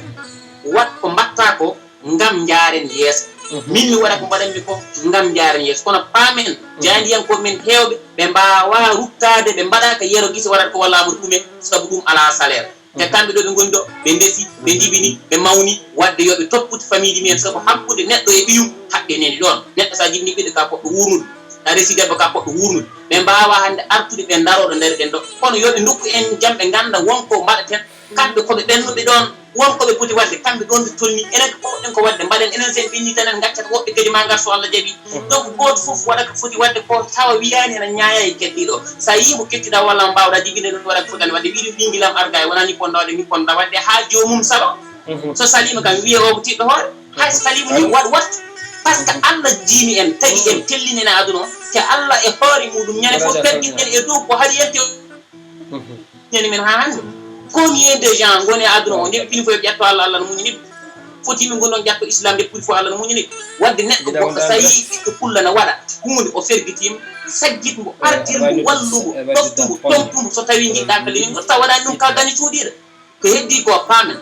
waɗ ko mbaɗtaa ko ngam njaaren yeeso. Min mi waɗa ko mbaɗanmi ko ngam njaaren yeeso kono paamen jaandiyankooɓe men heewɓe ɓe mbaawaa ruttaade ɓe mbaɗa ko yero gise waɗata ko walla amadou ɗumen sabu ɗum alaa salaire. Te kamɓe ɗo ɓe ngoni ɗo ɓe ndesi ɓe ndibini ɓe mawni wadde yo ɓe toppude famiiji men sabu hakkunde neɗɗo e ɓiyum haqqe neni ɗon neɗɗo sa jibini ɓiɗɗo ka poɗɗo wurnude a resi debbo ka poɗɗo wurnude ɓe mbawa hannde artude ɓe ndaroɗo nder ɓen ɗo kono yo ɓe ndokku en jam ɓe ngannda wonko mbaɗaten kamɓe koɓe ɓennuɓe ɗon wonko ɓe poti wadde kamɓe ɗon ɓe tolni enen ko poɗɗen ko wadde mbaɗen enen sen ɓenni tan en gaccat woɓɓe kadi ma ngar so Allah jaɓi. Donc gooto fof waɗa ko foti waɗde ko tawa wiyaani ena ñaaya e keddiiɗo. So a yii mo kettiɗaa walla mo mbaawɗaa jibinde ɗum waɗa ko fotani waɗde wiɗum ɓingilam arga e wonani bonɗo waɗde mi bonɗa waɗde haa joomum salo. So saliima kam wiye o ko tiɗɗo hoore. Hay so saliima ni waɗ wattu. Par ce que Allah jiimi en tagi en tellini en e aduna o te Allah e hoore muɗum ñande fof taggitɗen e dow ko hari yalti o. Ñande men haa hannde combien de gens ngoni e aduna o ndeɓe pini fof yoɓe ƴetto Allah Allah no muñani ɓe fotiɓe ngoni ɗon ƴetto islam nde puri fof Allah no muñani ɓe wadde neɗɗo goɗɗo so a yii ɓiɗɗo pulla na waɗa huunde o fergitima saggit mbo artir mbo wallu mbo ɗoftu mbo tomtu mbo so tawi jiɗɗa ka leñol ngol taw waɗani ɗum ka dañi cuuɗiɗo ko heddi ko paamen.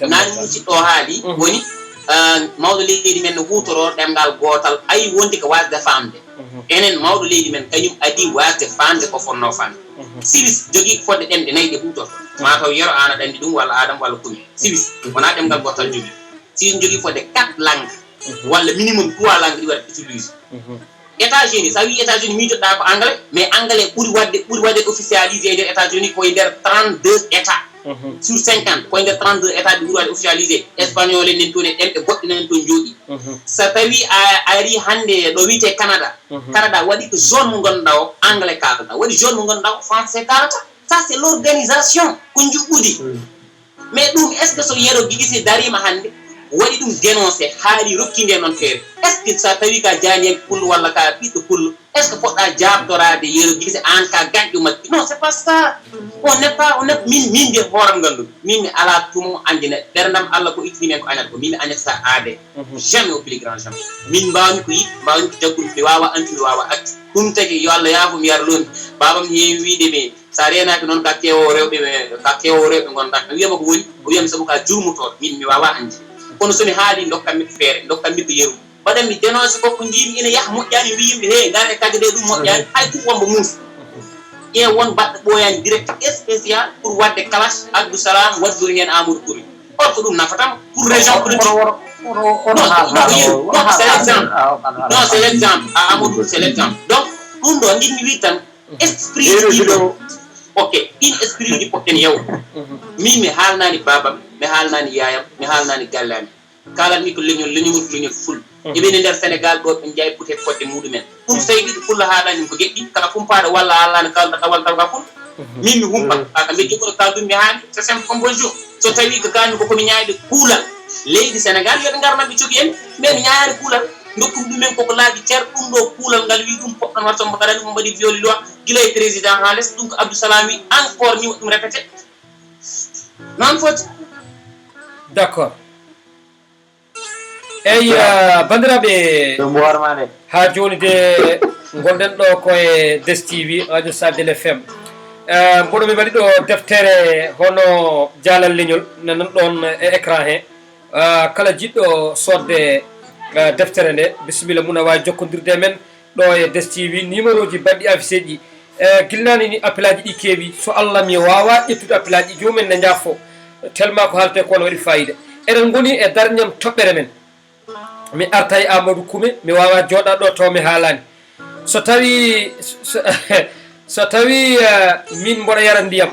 Naani musidɗo o haali woni mawɗo leydi men no huutoro ɗemngal gootal ayi wondi ko waasde faamde enen mawɗo leydi men kañum adii waasde faamde ko fotnoo faamde. Siwis jogii fodde ɗemɗe nayi ɗe huutorto mataw yero aan aɗa anndi ɗum walla aadam walla kumi siwis wonaa ɗemngal gootal jogii siwis jogii fodde quatre langue. Walla minimum trois langues ɗi waɗata utilisé. États-Unis, so a wii États-Unis miijotoɗaa ko anglais, mais anglais ɓuri waɗde, ɓuri waɗde officialisé e nder États-Unis ko e nder trente-deux états. Sur cinquante, ko e nder trente-deux états ɗi ɓuri waɗde officialisé. Espagnol en nan toon e ɗemɗe goɗɗe nan toon njooɗi. So tawi a ari hannde ɗo wiyetee Canada, Canada waɗi ko zone mo ngannduɗaa o anglais kaalata, waɗi zone mo ngannduɗaa o français kaalata. Ça c'est l'organisation ko njuɓɓudi. Mais ɗum, est ce que so Yero Gigisi dariima hannde, waɗi ɗum dénoncé, haali, rokki nde noon feere? Est ce que so a tawi ka jaaniyel pullo walla ka ɓiɗɗo pullo, est ce que poɗɗa jaabtoraade Yero Gigisi aan ka gañɗo makki? Non, c'est pas ça. On n'est pas, on n'est, min, min mbiya hooram nganndu. Min mi alaa tuma anndina ɓerndam Allah ko ittini men ko añata ko. Min mi añata sa aade. Jamais, au plus grand jamais. Min mbaawmi ko yiɗ, mbaawmi ko jaggude, mi waawa antu, mi waawa accu. Ɗum tagi yo Allah yaafo mi yar loomi. Baabam heewi wiide mi, so a reenaaki noon, ka keewoowo rewɓe, ka keewoowo rewɓe ngonɗaa. Mi wiyama ko woni, o wiyami sabu ka jurmotooɗo, min mi waawaa anndi. Kono so mi haalii, ndokkammi ko feere, ndokkammi ko yeru. Mbaɗanmi dénoncé ko, ko njiimi ina yaha moƴƴaani, mi wiyi yimɓe, "Hey, ngaree tagde ɗum moƴƴaani, hay kuuɓo mbo muusi." Ƴeew won baɗɗo ɓooyaani direct spécial pour waɗde clash Abdou Salam, waɗgol heen Amadou Kouri. Or ko ɗum nafata mo pour région politique. Non, non, c'est l'exemple. Non, c'est l'exemple. Ah, Amadou, c'est l'exemple. Donc, ɗum ɗo njiɗmi wiide tan, esprit ji ɗiɗo. Ok, ɗin esprit ji poɗɗen yaw. Min mi haalnaani baabam, mi haalnaani yaayam, mi haalnaani galle am. Kaalatmi ko leñol, leñol woni ko leñol ful. Eɓe ne nder Sénégal ɗo, ɓe njaay pute fodde muɗumen. Ɗum so tawi ɓiɗɗo pullo haalani ko geɗɗi, kala kumpaaɗo walla a haalani kaalɗo ka walla taw ka pul. Min mi humpa, ka mbe jogono kaaldum mi haali, c'est simple comme bonjour. So tawi ko kaami ko komi ñaayde kuulal leydi Sénégal, yo ɓe ngar nan ɓe cogi en, mais mi ñaayaani kuulal. Ndokkum ɗumen koko laaɓi cer, ɗum ɗo kuulal ngal wi ɗum poɗɗon waɗa, so mbaɗani ɗum mbaɗi viol loi, gila e président haa les, ɗum ko Abdou Salam wi, encore mi waɗi ɗum répété. Noon foti. D'accord. Eyi, eh, banndiraaɓe, haa jooni de ngonɗen ɗo ko e Des T V, Radio Sadel F M. Eh, mboɗo mi mbaɗi ɗo deftere hono Jaalal Leñol, nanan ɗon e écran he. Eh, kala jiɗɗo soodde, eh, deftere nde, bisimilla mum, a waawi jokkondirde e men ɗo e Des T V, numéro ji baɗɗi affiche ji. Eh, gila naane ni appelaaji ɗi keewi. So Allah, mi waawaa ƴettude appelaaji ɗi, joomum en ne njaafoo. Tellement ko haaletee ko ne waɗi faayiida. Eɗen ngoni e darñam toɓɓere men. Mi arta e Amadou Kume, mi waawaa jooɗaade ɗo taw mi haalaani. So tawi, so, so tawi, eh, min mboɗo yara ndiyam,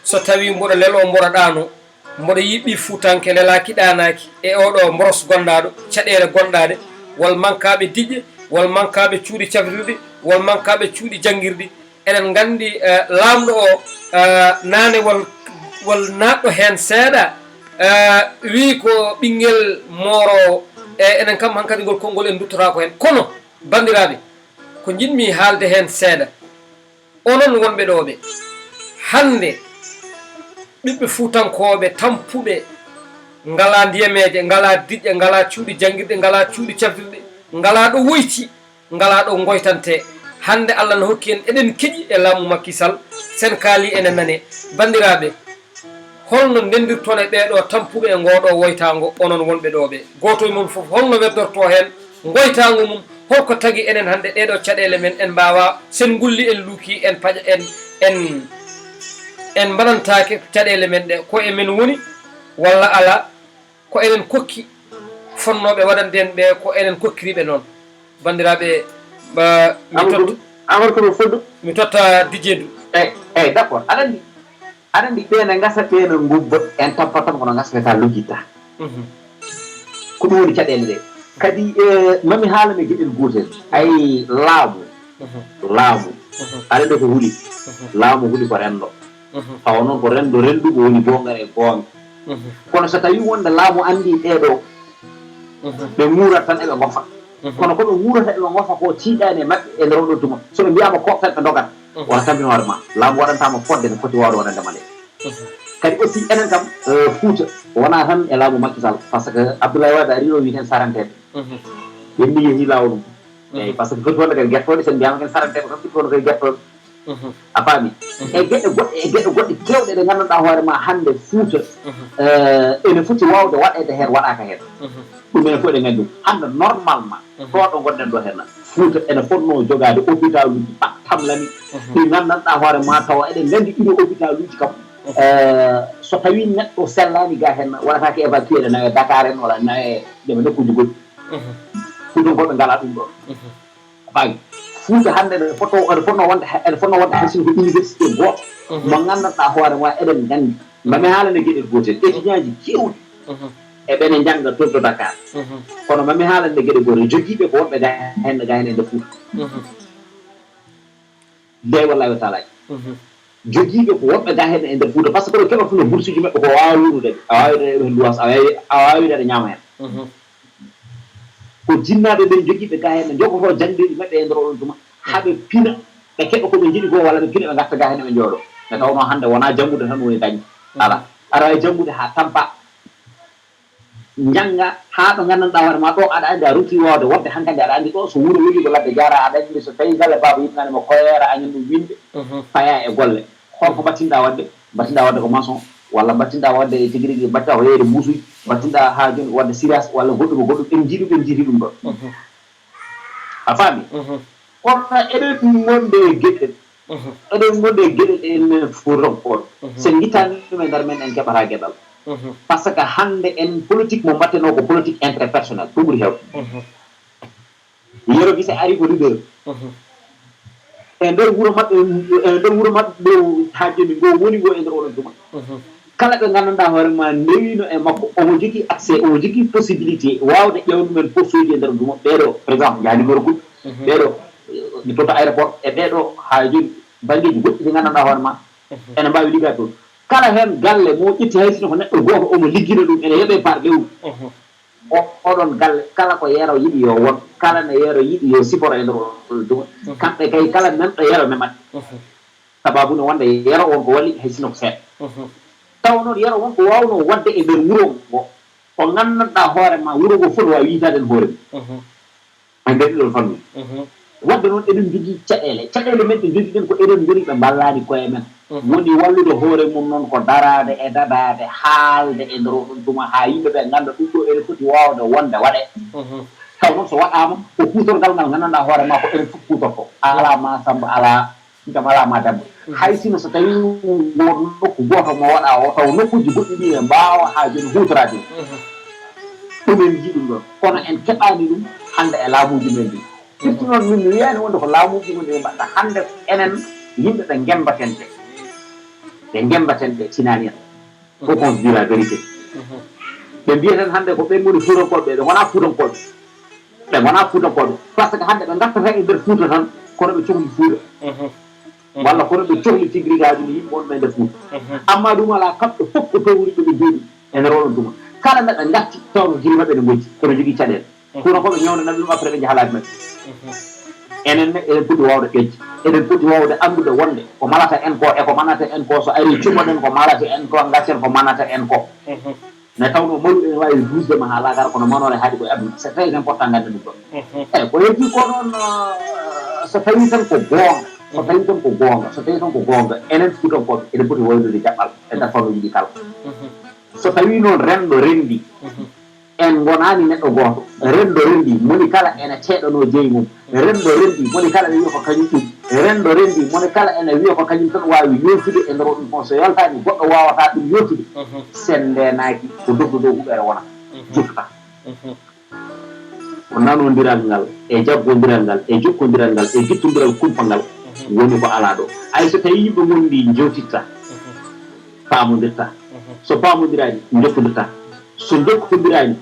so tawi mboɗo leloo, mboɗo ɗaanoo, mboɗo yiɗi ɓii Fuutanke lelaaki, ɗaanaaki e oɗo mboros gonɗaaɗo, caɗeele gonɗaaɗe, wal mankaaɓe diƴƴe, wal mankaaɓe cuuɗi cafrirɗi, wal mankaaɓe cuuɗi janngirɗi. Eɗen nganndi, eh, laamɗo o, eh, naane wal, wal naatɗo heen seeɗa, eh, wii ko ɓinngel mooroowo, e enen kam hankadi ngol konngol en nduttotaako heen. Kono, banndiraaɓe, ko njiɗmi haalde heen seeɗa. Onon wonɓe ɗo ɓe, hannde ɓiɓɓe fuutankooɓe tampuɓe, ngalaa ndiyameeje, ngalaa diƴƴe, ngalaa cuuɗi janngirɗe, ngalaa cuuɗi cafrirɗe, ngalaa ɗo woyti, ngalaa ɗo ngoytantee. Hannde Allah no hokki en, eɗen keƴi e laamu Macky Sall, sen kaali ene nanee. Banndiraaɓe, holno ndendirton e ɓee ɗo tampuɓe e ngoo ɗo woytaango, onon wonɓe ɗo ɓe? Gooto e mon fof, holno weddortoo heen ngoytaango mum? Holko tagi enen hannde ɗee ɗo caɗeele men en mbaawaa, sen ngulli en luuki en paƴa, en, en, en mbaɗantaake caɗeele men ɗe? Ko e men woni walla alaa? Ko enen kokki fonnooɓe waɗande en ɓe, ko enen kokkiri ɓe noon. Banndiraaɓe, ba, mi Amadou totta Koum, Amadou Koum Fulɗo. Mi totta Dijeedu. Eyi, eyi, d'accord. Aɗa anndi, aɗa anndi ɓe ne ngasa, ɓe ne ngubba, en tappa tan kono ngasa ka luggitta. Mhm. Ko ɗum woni caɗeele ɗe. Kadi, eh, mami haalane geɗel gootel. Ay, laamu. Mhm. Laamu. Mhm. Aɗa anndi ko huli. Mhm. Laamu huli ko renndo. Mhm. Tawa noon ko renndo rennduɗo woni goonga e goonga. Mhm. Kono so tawii wonde laamu anndii ɓee ɗoo, mhm, ɓe nguurat tan eɓe ngofa. Mhm. Kono ko ɓe nguurata eɓe ngofa ko tiiɗaani e maɓɓe e nder oo ɗoo tuma. So ɓe mbiyaama koof tan ɓe ndogat, mhm, wota tampin hoore ma. Laamu waɗantaama fodde no foti waawde waɗande ma nde. Mhm. Kadi aussi enen kam, eh, Fuuta, wonaa tan e laamu Macky Sall, par ce que Abdoulaye Wade arii ɗoo wii en saranteeɓe. Mhm. Ɓe mbi yehii laawol mum. Eyi, mhm, par ce que foti wonde kadi gertooɗe, so en mbiyaama ken saranteeɓe kam, foti wonde kadi gertooɗe. Mhm. A faami? Mhm. E geɗe goɗɗe, e geɗe goɗɗe keewɗe ɗe nganndanɗaa hoore ma hannde Fuuta, mhm, eh, ene foti waawde waɗeede heen, waɗaaka heen. Mhm. Ɗum enen fof eɗen nganndi ɗum. Hannde normalement, mhm, ɗo ɗo ngonɗen ɗo heen, Fuuta ene fotnoo jogaade hôpitaluuji pat tamlani, mhm, ɗi nganndanɗaa hoore ma tawa eɗen nganndi ɗiɗo hôpitaluuji kam, mhm, eh, so tawii neɗɗo sellaani ga heen, waɗata ko évacué, ene nawee Dakar en, walla nawee ɗe nokkuuji goɗɗi. Fuutankooɓe ngalaa ɗum ɗoon. Faami? Fuuta hannde ene fotnoo, ene fotnoo wonde, ene fotnoo wonde hay sinno ko université gooto mo nganndanɗaa hoore ma, eɗen nganndi. Mami haalane geɗe gootel, étudiant ji keewɗi eɓene njannga toon to Dakar. Kono mami haalane geɗe gootel, jogiiɓe ko wonɓe ga heen, ga heen e nder Fuuta. Billahi wallahi wa taalaji. Jogiiɓe ko wonɓe ga heen e nder Fuuta, par ce que ɗo keɓa fof no bourse ji maɓɓe ko waawa luurude, a waawi wiide eɓe luwas, a waawi, a waawi wiide aɗa ñaama heen. Ko jinnaaɓe ɓen jogiiɓe ga heen, ɓe njogotoo jaŋdeeji maɓɓe e nder oɗon tuma, haa ɓe pina, ɓe keɓa ko ɓe njiɗi ko, walla ɓe pina, ɓe ngarta ga heen, ɓe njooɗo. Nde tawnoo hannde wonaa janngude tan woni dañde. Alaa. Aɗa waawi janngude haa tampa. Njannga haa ɗo nganndanɗaa hoore ma ɗo, aɗa anndi a rokki waawde wonde hankadi, aɗa anndi ɗo so wuro weli ko ladde jaara, aɗa anndi so tawi galle baaba yiɗnaani mo koyeera, añan ɗum winde, paya e golle. Holko mbattinɗaa waɗde? Mbattinɗaa waɗde ko maçon, walla mbattinɗaa waɗde e tigi rigi, mbattinɗaa ko yeeyde buusuuji, mbattinɗaa haa jooni waɗde siraas, walla goɗɗum e goɗɗum, en njiɗi ɗum, en njiɗi ɗum ɗon. A faami? Kono eɗen ngonde e geɗe, eɗen ngonde e geɗe ɗe enen Fuutankooɓe. So en ngittaani ɗum e nder men, en keɓataa geɗal. Par ce que hannde en politique mo mbattenoo ko politique intérêt personnel, ɗum ɓuri heewde. Yero Gise ari ko leader. E nder wuro maɓɓe, e nder wuro maɓɓe ɗo haa jooni ngo woni ngo e nder oɗon tuma. Kala ɓe nganndanɗaa hoore ma ndewiino e makko, omo jogii accès, omo jogii possibilité waawde ƴeewde ɗum en poste uji e nder oɗon tuma. Ɓeeɗo, par exemple, njaha liggoro kuɗɗo. Ɓeeɗo, eh, ɓe totta aéroport. E ɓeeɗo, haa jooni, banngeeji goɗɗi ɗi nganndanɗaa hoore ma, ene mbaawi liggaade toon. Kala heen galle mo ƴetti, hay sinno ko neɗɗo gooto, omo liggina ɗum, ene yoɓee par lewru. O, oɗon galle, kala ko Yero yiɗi yo won, kala no Yero yiɗi yo siforo e nder oɗon tuma. Kamɓe kay, kala memɗo Yero memat. Sababu ne wonde Yero won ko walli, hay sinno ko seeɗa. Tawa noon Yero won ko waawnoo waɗde e nder wuro ngo, ko nganndanɗaa hoore ma, wuro ngo fof no waawi yiytaade heen hoore mum. E nder ɗiɗon fannuuji. Waɗde noon, eɗen njogii caɗeele. Caɗeele men ɗe njogiɗen ko eɗen ngoni ɓe mballaani koye men. Woni wallude hoore mum noon ko daraade e dadaade, haalde e nder oɗon tuma haa yimɓe ɓe ngannda ɗum ɗo ene foti waawde wonde waɗee. Taw noon so waɗaama, ko kuutorgal ngal nganndanɗaa hoore ma ko enen fof kuutortoo. Alaa ma Sammba, alaa Kam alaa ma Dammba. Hay sinno so tawii won nokku gooto mo waɗaa o, taw nokkuuji goɗɗi ɗi ne mbaawa haa jooni huutoraade ɗum. Ɗum en njii ɗum ɗoon. Kono en keɓaani ɗum hannde e laamuuji men ɗi. Firti noon min mi wiyaani wonde ko laamuuji men ɗi mbaɗta. Hannde enen yimɓe ɓe ngemmbaten ɓe. Ɓe ngemmbaten ɓe tinaani en. Faut qu'on se dise la vérité. Ɓe mbiyeten hannde ko ɓen ngoni Fuutankooɓe, ɓe ngonaa Fuutankooɓe. Ɓe ngonaa Fuutankooɓe. Par ce que hannde ɓe ngartata e nder Fuuta tan, kono ɓe cohli Fuuta. Walla kono ɓe cohli tigirigaaji no yimɓe wonɓe e nder Fuuta. Amma ɗum alaa, kamɓe fof ko towri ɓe ɓe njooɗi e nder oɗon tuma. Kala nde ɓe ngarti, taw ko giri maɓɓe ne ngojji, kono jogii caɗeele. Kono ko ɓe ñawndanaa ɗum, après ɓe njaha laabi maɓɓe. Enen ne, eɗen poti waawde ƴoƴde. Eɗen poti waawde anndude wonde ko malata en ko e ko manata en ko, so arii, cuɓoɗen ko malata en ko, ngaccen ko manata en ko. Nde tawnoo maluɗo ene waawi duusde ma haa laakara, kono manoore haaɗi ko e aduna. C'est très important, ngannden ɗum ɗoon. Eeyi, ko heddii ko noon, eh, so tawii tan ko goonga, so tawii tan ko goonga, so tawii tan ko goonga, enen Fuutankooɓe, eɗen poti waylude jaɓɓal e nder fannuuji ɗi kala. So tawii noon renndo renndii, en ngonaani neɗɗo gooto. Renndo renndii, moni kala ene teeɗanoo jeyi mum. Renndo renndii, moni kala ene wiya ko kañum ɗum. Renndo renndii, moni kala ene wiya ko kañum tan waawi yoltude e nder o ɗum fof. So yoltaani, goɗɗo waawataa ɗum yoltude. Sen ndeenaaki, ko dogdu dow huɓeere wona. Jufta. Ko nanondiral ngal, e jaggondiral ngal, e jokkondiral ngal, e jittondiral kumpa ngal woni ko alaa ɗo. Hay so tawii yimɓe ngondi njewtitta, paamondirta. So paamondiraani, njokkondirta. So njokkondiraani,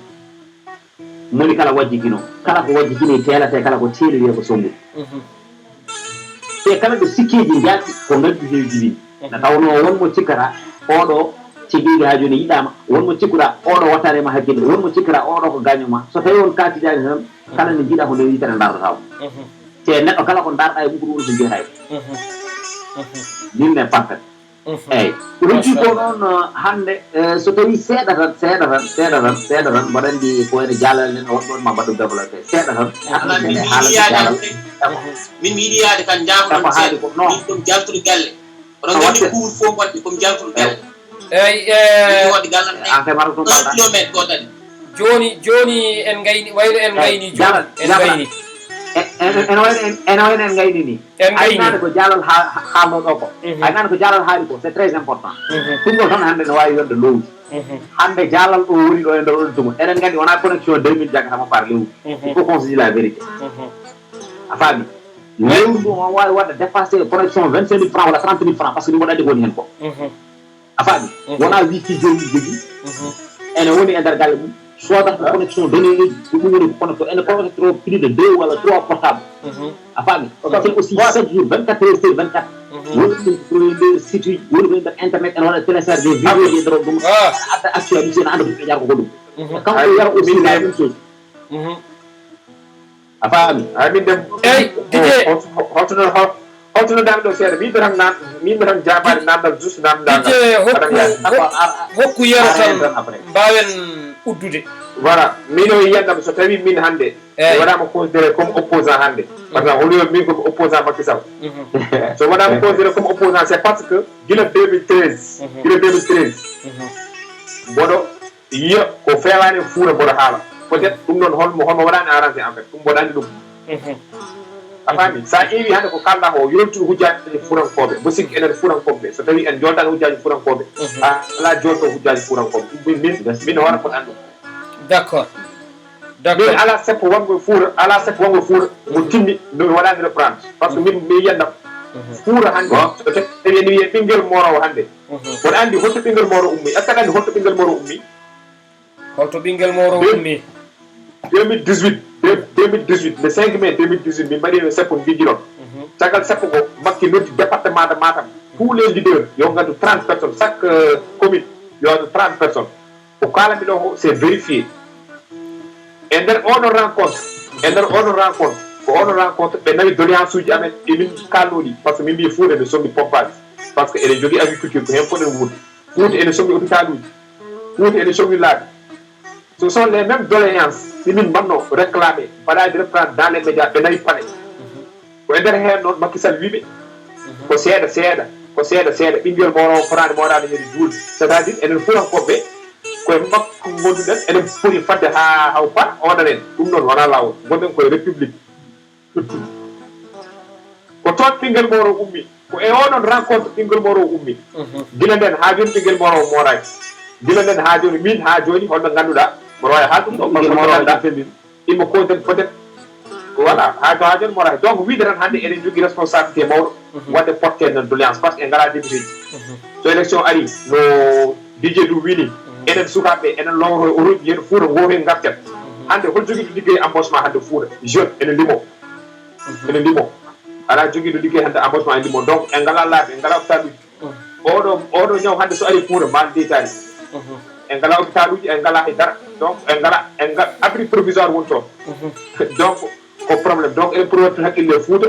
moni kala wajjitino. Kala ko wajjitini teelata, kala ko teeli wiya ko sonngu. Te kala ɗo sikkeeji njalti, ko ngaddi heewi jibini. Nde tawnoo won mo cikkata, oɗo tigi haa jooni yiɗaama, won mo cikkuɗaa, oɗo wattaani ma hakkille, won mo cikkuɗaa, oɗo ko gaaño ma. So tawii on kaatidaani tan, kala nde njiɗaa ko nder yitere ndaardataa mo. Te neɗɗo kala ko ndaarɗaa e mum ko ɗum woni ko njiyataa e mum. Min ne parfait. Eeyi. Ko heddi ko noon, eh, hannde, eh, so tawii seeɗa tan, seeɗa tan, seeɗa tan, seeɗa tan, mboɗo anndi ko wayno jaalal nen, on ɗoon ma mbaɗu développé. Seeɗa tan. Alaa, min mi yiɗi yaade hannde. Min mi yiɗi yaade kan, njaafoɗon seeɗa. Min ɗum jaltude galle. Oɗon nganndi couvre-feu waɗde, ko mi jaltude galle. Eeyi, eh, min waɗde galle am, an kay mbaɗa ɗum un kilomètre ko tati. Jooni, jooni en ngayni, wayno en ngayni jooni. En ngayni. ene wayno en, ene wayno en ngayni ni. En ngayni. Aynani ko jaalal ha-, ha-, haalno ɗo ko. Mhm. Aynani ko jaalal haali ko, c'est très important. Mhm. Ɗum ɗo tan hannde ne waawi wonde lowdi. Mhm. Hannde jaalal ɗo woni ɗo e nder on tuma. Eɗen nganndi wonaa connexion deux mille jaggatama par lewru. Mhm. Il faut qu'on se dise la vérité. Mhm. A faami? Lewru ndu on waawi waɗde dépassé connexion vingt-cinq mille francs walla trente mille francs, parce que ɗum mboɗo anndi ko woni heen ko. Mhm. A faami? Mhm. Wonaa wifi joomum jogii. Mhm. Ene woni e nder galle mum. Soodata ko connexion donné uji, ko ɗum woni ko connecté. Ene connecté plus de deux walla trois portable. Mhm. A faami? Ko aussi chaque jour, vingt-quatre heures sur vingt-quatre. Mhm. Woni ɗum ko e nder site uji, woni ko e nder internet, ene waɗa téléchargé vidéo ji e nder ɗum. Ah. Adda actualité, ene annda ko ƴar ko ɗum. Mhm. Kanko yara aussi la même chose. Mhm. A faami? Ay, min de. Ey, Didier. Holto, holto, holto, holto no daami ɗo seeɗa? Min mi tan nan, min mi tan jaabaade namdal, juste namdal. Didier, hokku, hokku Yero tan, mbaawen uddude. Voilà, min o yiyandam so tawi min hannde mi waɗaama considéré comme opposant hannde. Par exemple, au lieu min ko opposant Macky Sall. Mhm. So waɗaama considéré comme opposant, c'est parce que gila deux mille treize, mhm, gila deux mille treize, mhm, mboɗo yiya ko feewaani e Fuuta mboɗo haala. Peut-être ɗum ɗoon holmo, holmo waɗaani arrangé en fait, ɗum mboɗo anndi ɗum. Mhm. A faami? So a ƴeewi hannde ko kalɗa ko, yontude hujjaaji fuutankooɓe, mbo sikki enen fuutankooɓe ɓe, so tawi en joltaani hujjaaji fuutankooɓe, mhm, a alaa jolto hujjaaji fuutankooɓe. Ɗum min, min, min hoore mboɗo anndi ɗum. D'accord. D'accord. Min alaa seppo wongo e Fuuta, alaa seppo wongo e Fuuta, mo, mhm, timmi, no mi waɗaani reprendre. Parce que, mhm, min, mi yiyannam, mhm, Fuuta hannde, bon, so tawi en wiye ɓinngel Moorowo hannde, mhm, mboɗo anndi holto ɓinngel Moorowo ummi. Est-ce que aɗa anndi holto ɓinngel Moorowo ummi? Holto ɓinngel Moorowo ummi? Deux mille dix-huit, deux-, deux mille dix-huit, le cinq mai deux mille dix-huit, min mbaɗi e seppo vigilon. Mhm. Caggal seppo ko Macky noddi département de Matam. Tous les leaders, yo ngaddu trente personnes. Chaque, euh, commune, yo addu trente personnes. Ko kaalanmi ɗo ko, c'est vérifié. E nder oɗo rencontre, e nder oɗo rencontre, ko oɗo rencontre, ɓe nawi doléance uji amen, e min kaalnoo ɗi, parce que min mbii Fuuta ene sommi pompage, parce que eɗen jogii agriculture, ko heen poɗen wuurde. Fuuta ene sommi hôpital uji, Fuuta ene sommi laabi. Ce sont les mêmes doléances ɗi min mbanno réclamer, mbaɗaade reprendre dans les médias, ɓe nawi palais. Ko e nder heen noon Macky Sall wii ɓe, ko seeɗa seeɗa, ko seeɗa seeɗa, ɓinngel Moorowo fotaani mooraade heen juulde. C'est-à-dire, enen Fuutankooɓe ɓe, ko e makko ngonduɗen, eɗen poti fadde haa haw pa oɗanen. Ɗum noon wonaa laawol. Ngonɗen ko e république. Ko toon ɓinngel Moorowo ummi. Ko e oɗon rencontre ɓinngel Moorowo ummi. Mhm. Gila nden haa jooni ɓinngel Moorowo mooraaki. Gila nden haa jooni, min haa jooni, holno ngannduɗaa, mboɗo waawi haalde ɗum ɗo, ɓinngel Moorowo ngannduɗaa, imo cause peut-être, voilà, haa, haa jooni mooraaki. Donc, wiide tan hannde eɗen njogii responsabilité mawɗo, mhm, waɗde porter noon doléance, parce que en ngalaa député ji. Mhm. So élection ari, no D J Doudou wii ni, mhm, enen sukaaɓe, eɗen lowro e Europe, yen Fuuta, ngooto en ngarten. Mhm. Hannde, hol jogiiɗo liggey embauchement hannde Fuuta? Jeune, ene limo. Mhm. Ene limo. Alaa jogiiɗo liggey hannde embauchement e limo. Donc, en ngalaa laabi, en ngalaa hôpital uji. Mhm. Oɗo, oɗo ñaw hannde so ari Fuuta, mbaal deytaani. Mhm. En ngalaa hôpital uji, en ngalaa hay dara. Donc, en ngalaa, en ngalaa abri provisoire woni toon. Mhm. Donc, ko problème. Donc, eɗen poti waɗtude hakkille e Fuuta,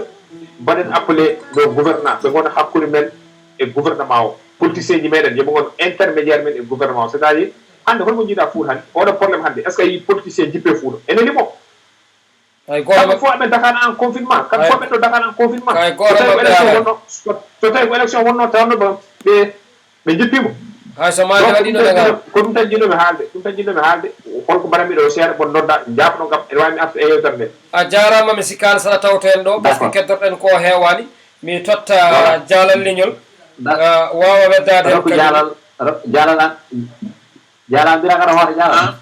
mbaɗen appelé nos gouvernants, ɓe ngona hakkunde men e gouvernement o. Politicien ji meɗen, yo ɓe ngon intermédiaire men e gouvernement o. C'est-à-dire, hannde holmo njiiɗa Fuuta hannde? Oɗo problème hannde, est-ce que a yii politicien jippe Fuuta? Ene limo. Hay gooto. Kamɓe fof aɓe Dakar en confinement. Kamɓe fof ɓe ɗo Dakar en confinement. Hay gooto maɓɓe. So tawi ko élection wonno, so, so tawi ko élection wonno, tawanno ɓe, ɓe, ɓe njippiima. Hay so maande waɗi ɗo Dakar. Donc, ko ɗum tan njiɗnomi haalde. Ɗum tan njiɗnomi haalde. Holko mbaɗanmi ɗo seeɗa, bon nodda, jaafoɗon kam, ene waawi mi arta e yeewtere nde. A jaaraama, mi sikkaani so a tawto en ɗo, par ce que keddotoɗen ko heewaani. Mi totta Jaalal leñol. Ah, waawa weddaade heen kadi. Jaalal, ro-, Jaalal an. Jaalal, mbira kata hoore Jaalal. Ah.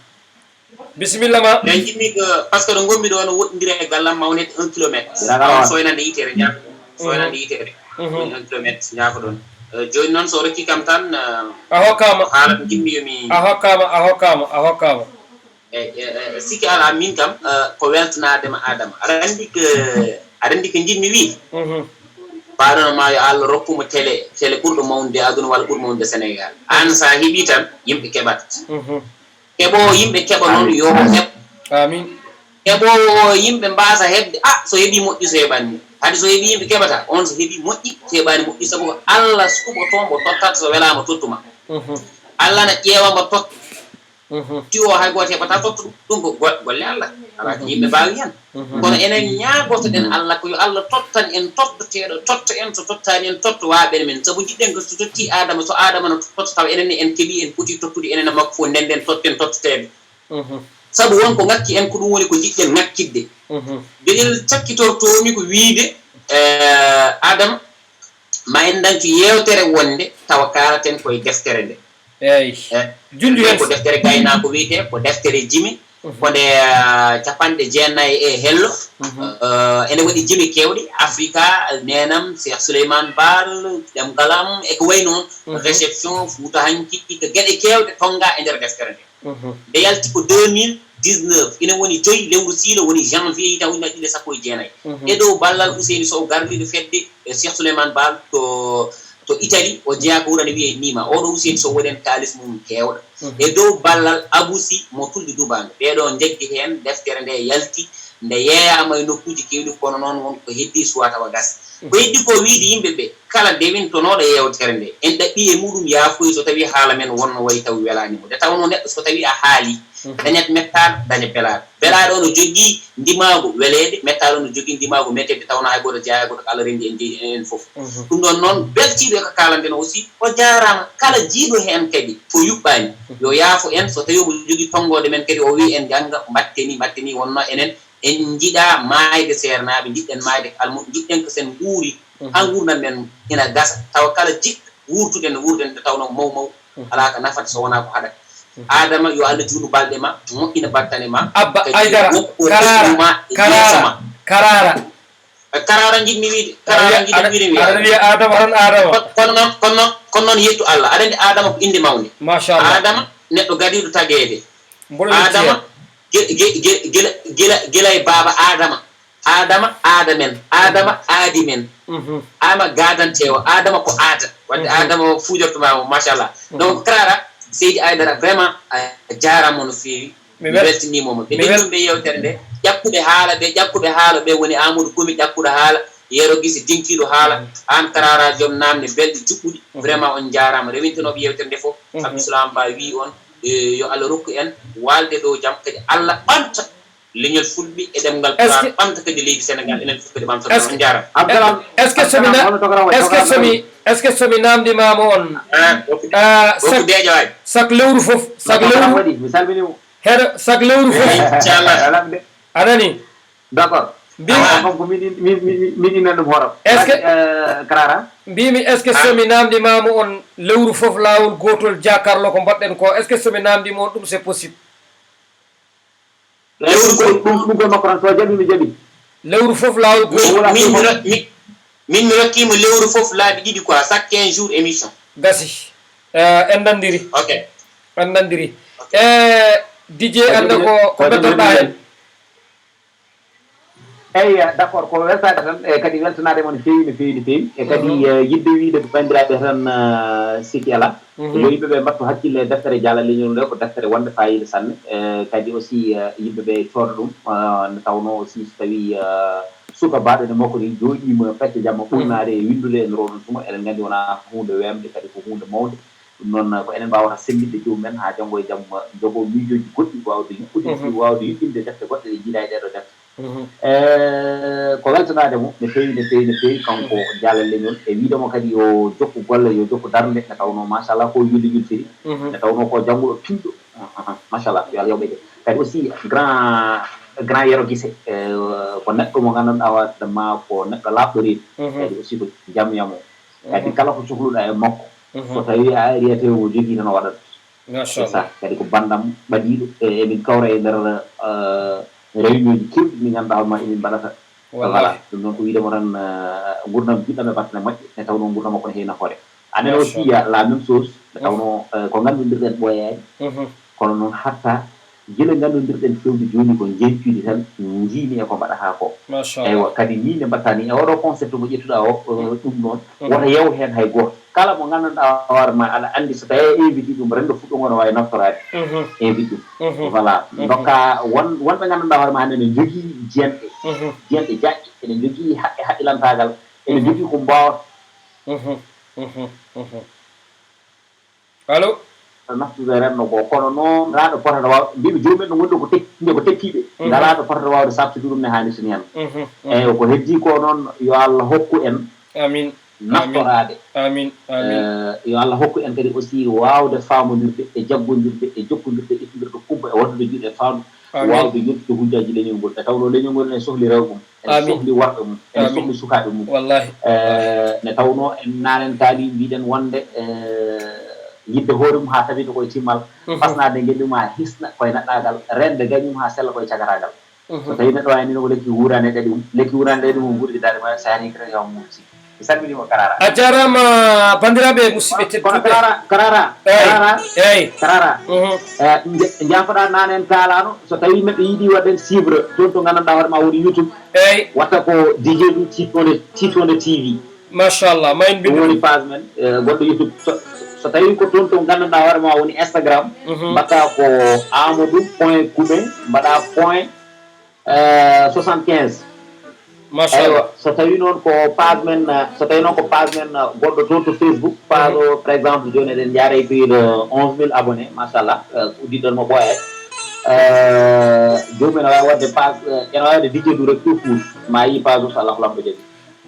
Bisimilla ma. Eyi, njiɗmi ko, par ce que ɗo ngonmi ɗo no woɗɗondiri e gallam mawnede un kilomètre. Mbira kata hoore. Soynande yitere, njaafo-ɗon. Mhm. Soynande yitere. Mhm. Woni un kilomètre, njaafo-ɗon. Eh, jooni noon, so rokki kam tan, eh, a hokkaama. Haala ko njiɗmi yo mi. A hokkaama, a hokkaama, a hokkaama. Eyi, e, e, sikki alaa, min kam, eh, ko weltanaade ma Adama. Aɗa anndi ko, aɗa anndi ko njiɗmi wii? Mhm. Paaɗo no maa yo Allah rokku mo télé, télé ɓurɗo mawnude aduna walla ɓurɗo mawnude Sénégal. Aan so a heɓii tan, yimɓe keɓat. Mhm. Keɓoowo yimɓe keɓa noon, amiin, yo o heɓ. Amiin. Keɓoowo yimɓe mbaasa heɓde, ah, so heɓii moƴƴi, so heɓaani moƴƴi. Hade so heɓii yimɓe keɓata, oon so heɓii moƴƴi, so heɓaani moƴƴi, sabu ko Allah suɓotoo mbo, tottata so welaama tottu ma. Mhm. Allah na ƴeewa mbo totta. Mhm. Tiwo hay gooto heɓataa totta ɗum. Ɗum ko go-, golle Allah. Alaa ko, mhm, yimɓe mbaawi heen. Mhm. Kono enen ñaagoto-ɗen Allah ko yo Allah tottan en totteteeɗo, totta en, so tottaani en, totta waaɓe men. Sabu njiɗ-ɗen ko so tottii Aadama, so Aadama no totta tawa enen ne en keɓii, en potii tottude enen e makko fof, ndennden totten totteteeɓe. Mhm. Sabu won ko ngakki en, ko ɗum woni ko njiɗɗen ngakkitde. Geɗel cakkitortoomi ko wiyde, eh, Adama, ma en ndancu yeewtere wonde tawa kaalaten koye deftere nde. Eey. Eh, junju heen ko deftere gaynaako wiyetee, ko deftere jimi, ko nde, ah, capanɗe jeenayi e hello. Eh, ene waɗi jimi keewɗi, Afrika, Neenam, Cheikh Souleymane Baal, Ɗemngal am, e ko wayi noon, Réception, Fuuta Hanki, ko geɗe keewɗe tonngaa e nder deftere nde. Nde yalti ko deux mille dix-neuf, ina woni joyi lewru siilo, woni janvier, hitaande ujunere ɗiɗi e sappo e jeenayi. E dow ballal Ousseynou Sow, gardiiɗo fedde, eh, Cheikh Souleymane Baal to, to Italie, o jeyaa ko wuro ne wiyee Nima. Oɗo Ousseynou Sow waɗi heen kaalis mum keewɗo. E dow ballal Abou Sy mo Tulde Dubaange. Ɓeeɗo njaggi heen deftere nde yalti, nde yeeyaama e nokkuuji keewɗi, kono noon won ko heddii suwaa tawa gasi. Ko heddi ko wiyde yimɓe ɓe, kala dewintonooɗo yeewtere nde, en ɗaɓɓii e muɗum yaafuya so tawii haala men wonno wayi taw welaani mo. Nde tawnoo neɗɗo so tawii a haalii, dañat mettaaɗo, daña belaaɗo. Belaaɗo o no jogii ndimaagu weleede, mettaaɗo o no jogii ndimaagu metteede, tawnoo hay gooto jeyaa hay gooto ko Allah renndi en jeyi en fof. Ɗum ɗoon noon, beltiiɗo e ko kaalanɗen aussi, o jaaraama. Kala jiiɗo heen kadi ko yuɓɓaani, yo yaafo en, so tawii omo jogii tonngoode men kadi, o wii en njannga, mbaɗten nii, mbaɗten nii, wonnoo enen en njiɗaa maayde seernaaɓe, njiɗɗen maayde ko almuɓɓe, njiɗɗen ko sen nguuri, haa nguurndam men ina gasa, tawa kala jiɗɗo wuurtude no wuurden nde tawnoo ko maw maw, alaa ko nafata so wonaa ko haɗata. Adama, yo Allah juutnu balɗe ma, moƴƴina battane ma, Abba kadi Aydara, woppu Karaara, resnu ma e Karaara, yeeso ma. Karaara. Eh, Karaara njiɗmi wiyde, Karaara njiɗmi wiyde, wiyde. Aɗa wiya Adama tan Adama. Kono, kono noon, kono noon, kono noon yettu Allah. Aɗa anndi Adama ko innde mawnde. Machallah. Adama, neɗɗo gadiiɗo tageede. Mboɗo yetti Adama, hen. Ge-, ge-, ge-, gila, gila, gila e baaba Adama. Adama, Adamen. Adama, Adimen. Mhm. Ama gadantewo. Adama ko aada. Wadde Mhm. Adama o fuujorto ma o, machallah. Mhm. Donc, Karaara, Seydi Aydara, vraiment, a jaaraama no feewi. Mi Mi wel-, weltiniima mo. Ɓe mi wel- ndenndumi ɓe yeewtere nde. Ƴakkuɓe haala ɓe, ƴakkuɓe haala ɓe woni Amadou Komi, ƴakkuɗo haala, Yero Gise, Dinkiiɗo haala, Mhm. aan Karaara, joom naamne belɗe juɓɓuɗi. Mhm. Vraiment, on njaaraama. Rewintonooɓe yeewtere nde fof, Mhm. Abdou Salam Ba wii on, eh, yo Allah rokku en waalde ɗo jam, kadi Allah ɓamta leñol Fulɓe e ɗemngal Est-ce Pulaar, que ɓamta kadi leydi Senegaal, enen fof kadi ɓamta. Est-ce On njaaraama. Abdallah, est-ce que so mi Abdallah, na-, hono Togara waɗi? Est-ce que Togara so mi, waɗi? Est-ce que so mi naamndimaama on? Ah, ok. Ah, Ok, chaque, deeƴa waay. Chaque lewru fof, chaque Togara lewru, waɗi, mi salmini mo. Heɗo, chaque lewru fof. Inchallah. Alam de. A nani? D'accord. Mbi- Ah, kanko min, min, min, min, min innan ɗum hooram. Est-ce que Waɗi, eh, Karara? Mbimi, est-ce que so Ah. mi naamndimaama on lewru fof laawol gootol jaakarlo ko mbaɗɗen ko, est-ce que so mi naamndiima on ɗum c'est possible? Lewru fof. Ɗum, ɗum koye makko tan, so jaɓi, mi jaɓi. Lewru fof laawol gootol. Wala Min, fof. mi ro-, mi, min mi rokkiima lewru fof laabi ɗiɗi quoi, chaque quinze jours émission. Gasi. Eh, en nanndiri. Ok. En nanndiri. Ok. Eh, D J, annda ko, ko bettoɗaa heen? Eyi, d'accord, ko weltaade tan, e kadi weltanaade mo no feewi, no feewi, no feewi. E kadi, Mhm. eh, yiɗde wiyde banndiraaɓe tan, eh, sikki alaa. Mhm. Yo yimɓe ɓe mbattu hakkille e deftere Jaalal Leñol nde, ko deftere wonde faayiida sanne. Eh, kadi aussi, eh, yimɓe ɓe cooda ɗum, eh, nde tawnoo aussi so tawii, eh, suka baaɗo ne makko ni jooɗiima pecce jamma Mhm. ɓurnaade e winndude e ndee ɗoo tuma, eɗen nganndi wonaa huunde weemde, kadi ko huunde mawnde. Ɗum noon, ko enen mbaawata semmbiɗde joomum en haa janngo e jam, jogoo miijooji goɗɗi, waawde yuɓɓude, Mhm. waawde yuɓɓinde defte goɗɗe ɗe njiidaa e ɗee ɗoo defte. Mhm. Eh, ko weltanaade mo no feewi, no feewi, no feewi, kanko Mhm. Jaalal Leñol, e wiyde mo kadi yo jokku golle, yo jokku darnde, nde tawnoo, machallah, ko yulde yultiri, Mhm. nde tawnoo ko jannguɗo pinɗo. Ahan, machallah, yo Allah yoɓ ɓe. Kadi aussi, grand, grand Yero Gise, eh, ko neɗɗo mo nganndanɗaa hoore ma, ko neɗɗo laaɓɗo reedu. Mhm. Kadi aussi ko jam yamo. Kadi Mhm. kala ko cohluɗaa e makko, Mhm. so tawii a arii a tawi omo jogii tan o waɗat. C'est ça. Machallah. Kadi ko banndam ɓadiiɗo, e, emin kawra e nder, eh, réunion ji keewɗi ɗi ngannduɗaa hoore ma emin mbaɗata. Wallahi. Voilà. Ɗum noon ko wiyde mo tan, eh, nguurndam jiɗɗam e battane moƴƴe, nde tawnoo nguurndam makko ne heewi nafoore. Amen aussi, Machallah. ya, la même chose, nde Mhm. tawnoo, eh, ko nganndudirɗen ɓooyaani. Mhm. Kono noon hatta gila nganndudirɗen fewde jooni ko njeñcuuji tan njiimi e ko mbaɗataa ko. Machallah. Eywa, kadi nii nde mbaɗtaa nii, e oɗo concept mo ƴettuɗaa o, eh, Mhm. ɗum noon, Mhm. woto yew heen hay gooto. Kala mo nganndanɗaa hoore ma aɗa anndi so tawii a invite ɗum, renndo fuɗɗo ngo no waawi naftoraade. Mhm. Invite ɗum. Mhm. Voilà. Mhm. Ndokka won, wonɓe nganndanɗaa hoore ma hannde ne njogii jeenɗe. Mhm. Jeenɗe jaƴƴe, ene njogii haqqe haqqilantaagal, ene Mhm. njogii ko mbaawata. Mhm. Mhm. Mhm. Allo? Naftude renndo ngo, kono noon ngalaa ɗo potata waawde, mbiimi joomum en no woni ɗo ko tek-, nde ko tekkiiɓe. Mhm. Ngalaa ɗo potata waawde saabtude ɗum ne haanirta ni hannde. Mhm. Mhm. Eywa, ko heddii ko noon, yo Allah hokku en Amin. Naftoraade. Amin. Amin. Amin. Eh, yo Allah hokku en kadi aussi waawde faamondirde e jaggondirde e jokkondirde e ittondirde kubba e waɗdude juuɗe e faandu. Amin. Waawde yettude hujjaaji leñol ngol. Nde tawnoo leñol ngol ene sohli rewɓe mum, ene Amin. sohli worɓe mum, ene Amin. sohli sukaaɓe mum. Wallahi. Eh, nde tawnoo en naanentaali, mbiɗen wonde, eh, yiɗde hoore mum haa tabita koye timmal, Mhm. fasnaade ngenndi mum haa hisna koye naɗɗaagal, reende gañi mum haa sella koye cagataagal. So Mhm. tawii neɗɗo waawi nino ko lekki wuurani e ɗaɗi mum, lekki wuurani e ɗaɗi mum wuurdidaade ma, so yani kadi yo mum si. Mi salminiima Karara. A jaaraama, banndiraaɓe musidɓe Kono tedduɓe. Karara, Karara, Eey, Karara, eey. Karara. Mhm. Eh, nja-, njaafoɗaa naane en kaalaano, so tawii neɗɗo yiɗi waɗde en suivre, toon to nganndanɗaa hoore ma woni YouTube. Eey. Watta ko D J ɗum Titonde, Titonde T V. Machallah, ma en Ɗum bindu. woni page men, eh, goɗɗo YouTube. So, so tawii ko toon to nganndanɗaa hoore ma woni Instagram, Mhm. mbaɗɗa ko Amadou point Koume, mbaɗa point, eh, soixante-quinze. Machallah. Eywa, so tawii noon ko page men, eh, so tawii noon ko page men, eh, goɗɗo toon to Facebook, page Mhm. o, par exemple, jooni eɗen njaara e plus de onze mille abonnés, machallah, eh, uddiɗon mo ɓooyaani. Eh, joomum ene waawi waɗde page, eh, ene waawi waɗde D J ɗum rek tout court, ma yii page o, so Allah ko Laamɗo jaɓi.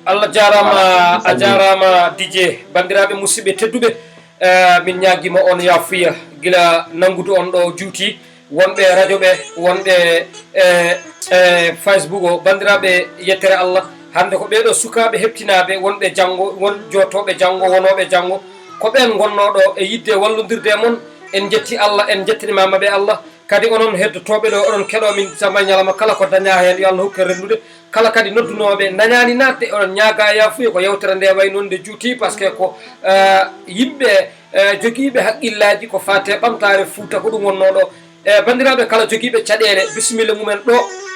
Allah jaaraama, Voilà, a mi salmini. jaaraama D J. Banndiraaɓe musidɓe tedduɓe, eh, min ñaagiima on yaafuya gila nanngude on ɗo juuti, wonɓe radio ɓe, wonɓe, eh, eh, Facebook o. Banndiraaɓe, yettere Allah, hannde ko ɓee ɗo sukaaɓe heɓtinaaɓe, wonɓe janngo, won jootooɓe janngo, wonooɓe janngo, ko ɓeen ngonnoo ɗo e yiɗde wallondirde e mon. En njetti Allah, en njettaniima maɓɓe Allah. Kadi onon heddotooɓe ɗo, oɗon keɗoo min samba e ñalawma kala ko dañaa heen, yo Allah hokku en renndude. Kala kadi noddunooɓe dañaani naatde, oɗon ñaagaa yaafuya, ko yewtere nde wayi noon nde juuti, parce que ko, eh, yimɓe, eh, jogiiɓe haqqillaaji ko faati e ɓamtaare Fuuta, ko ɗum wonnoo ɗo. Eh, banndiraaɓe kala jogiiɓe caɗeele, bisimilla mumen ɗo,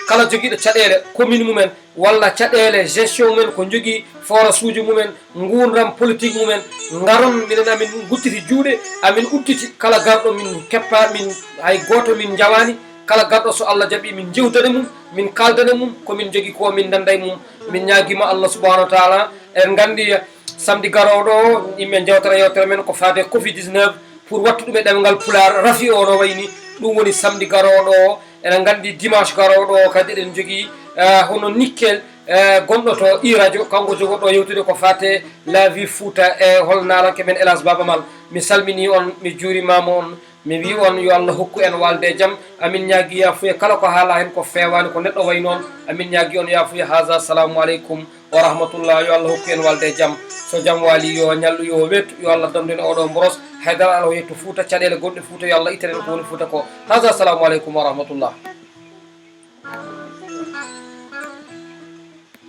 kala jogiiɗo caɗeele, commune mumen, walla caɗeele gestion mumen ko njogii, forasuuji mumen, nguurndam politique mumen, ngaron minen amin ngudditi juuɗe, amin udditi kala garɗo min keppa, min hay gooto min njawaani, kala garɗo so Allah jaɓi min njewdane mum, min kaaldane mum, ko min njogii ko min ndannda e mum. Min ñaagiima Allah subhanahu wa taala, eɗen nganndi samedi garooɗo o, yimɓe njewtata yewtere men ko faade covid dix-neuf, pour wattu ɗum e ɗemngal Pulaar, rafi o no wayi ni, ɗum woni samedi garooɗo o. Eɗen nganndi dimanche garooɗo o kadi eɗen njogii, eh, hono Nickel, eh, gonɗo to i radio, kanko jogorɗo yewtude ko faate la vie Fouta e hol naalanke men El Hadj Baba Mal. Mi salminii on, mi juurimaama on, mi wii on yo Allah hokku en waalde e jam. Amin ñaagii yaafuya kala ko haalaa heen ko feewaani, ko neɗɗo wayi noon. Amin ñaagii on yaafuya. Haza, salamu aleykum wa rahmatullah, yo Allah hokku en waalde e jam. So jam waali, yo ñallu, yo weetu, yo Allah dandu en oɗo mboros. Haydara Alaa o yetto Fuuta, caɗeele gonɗe Fuuta, yo Allah ittane en ko woni Fuuta ko. Haza, salamu aleykum wa rahmatullah.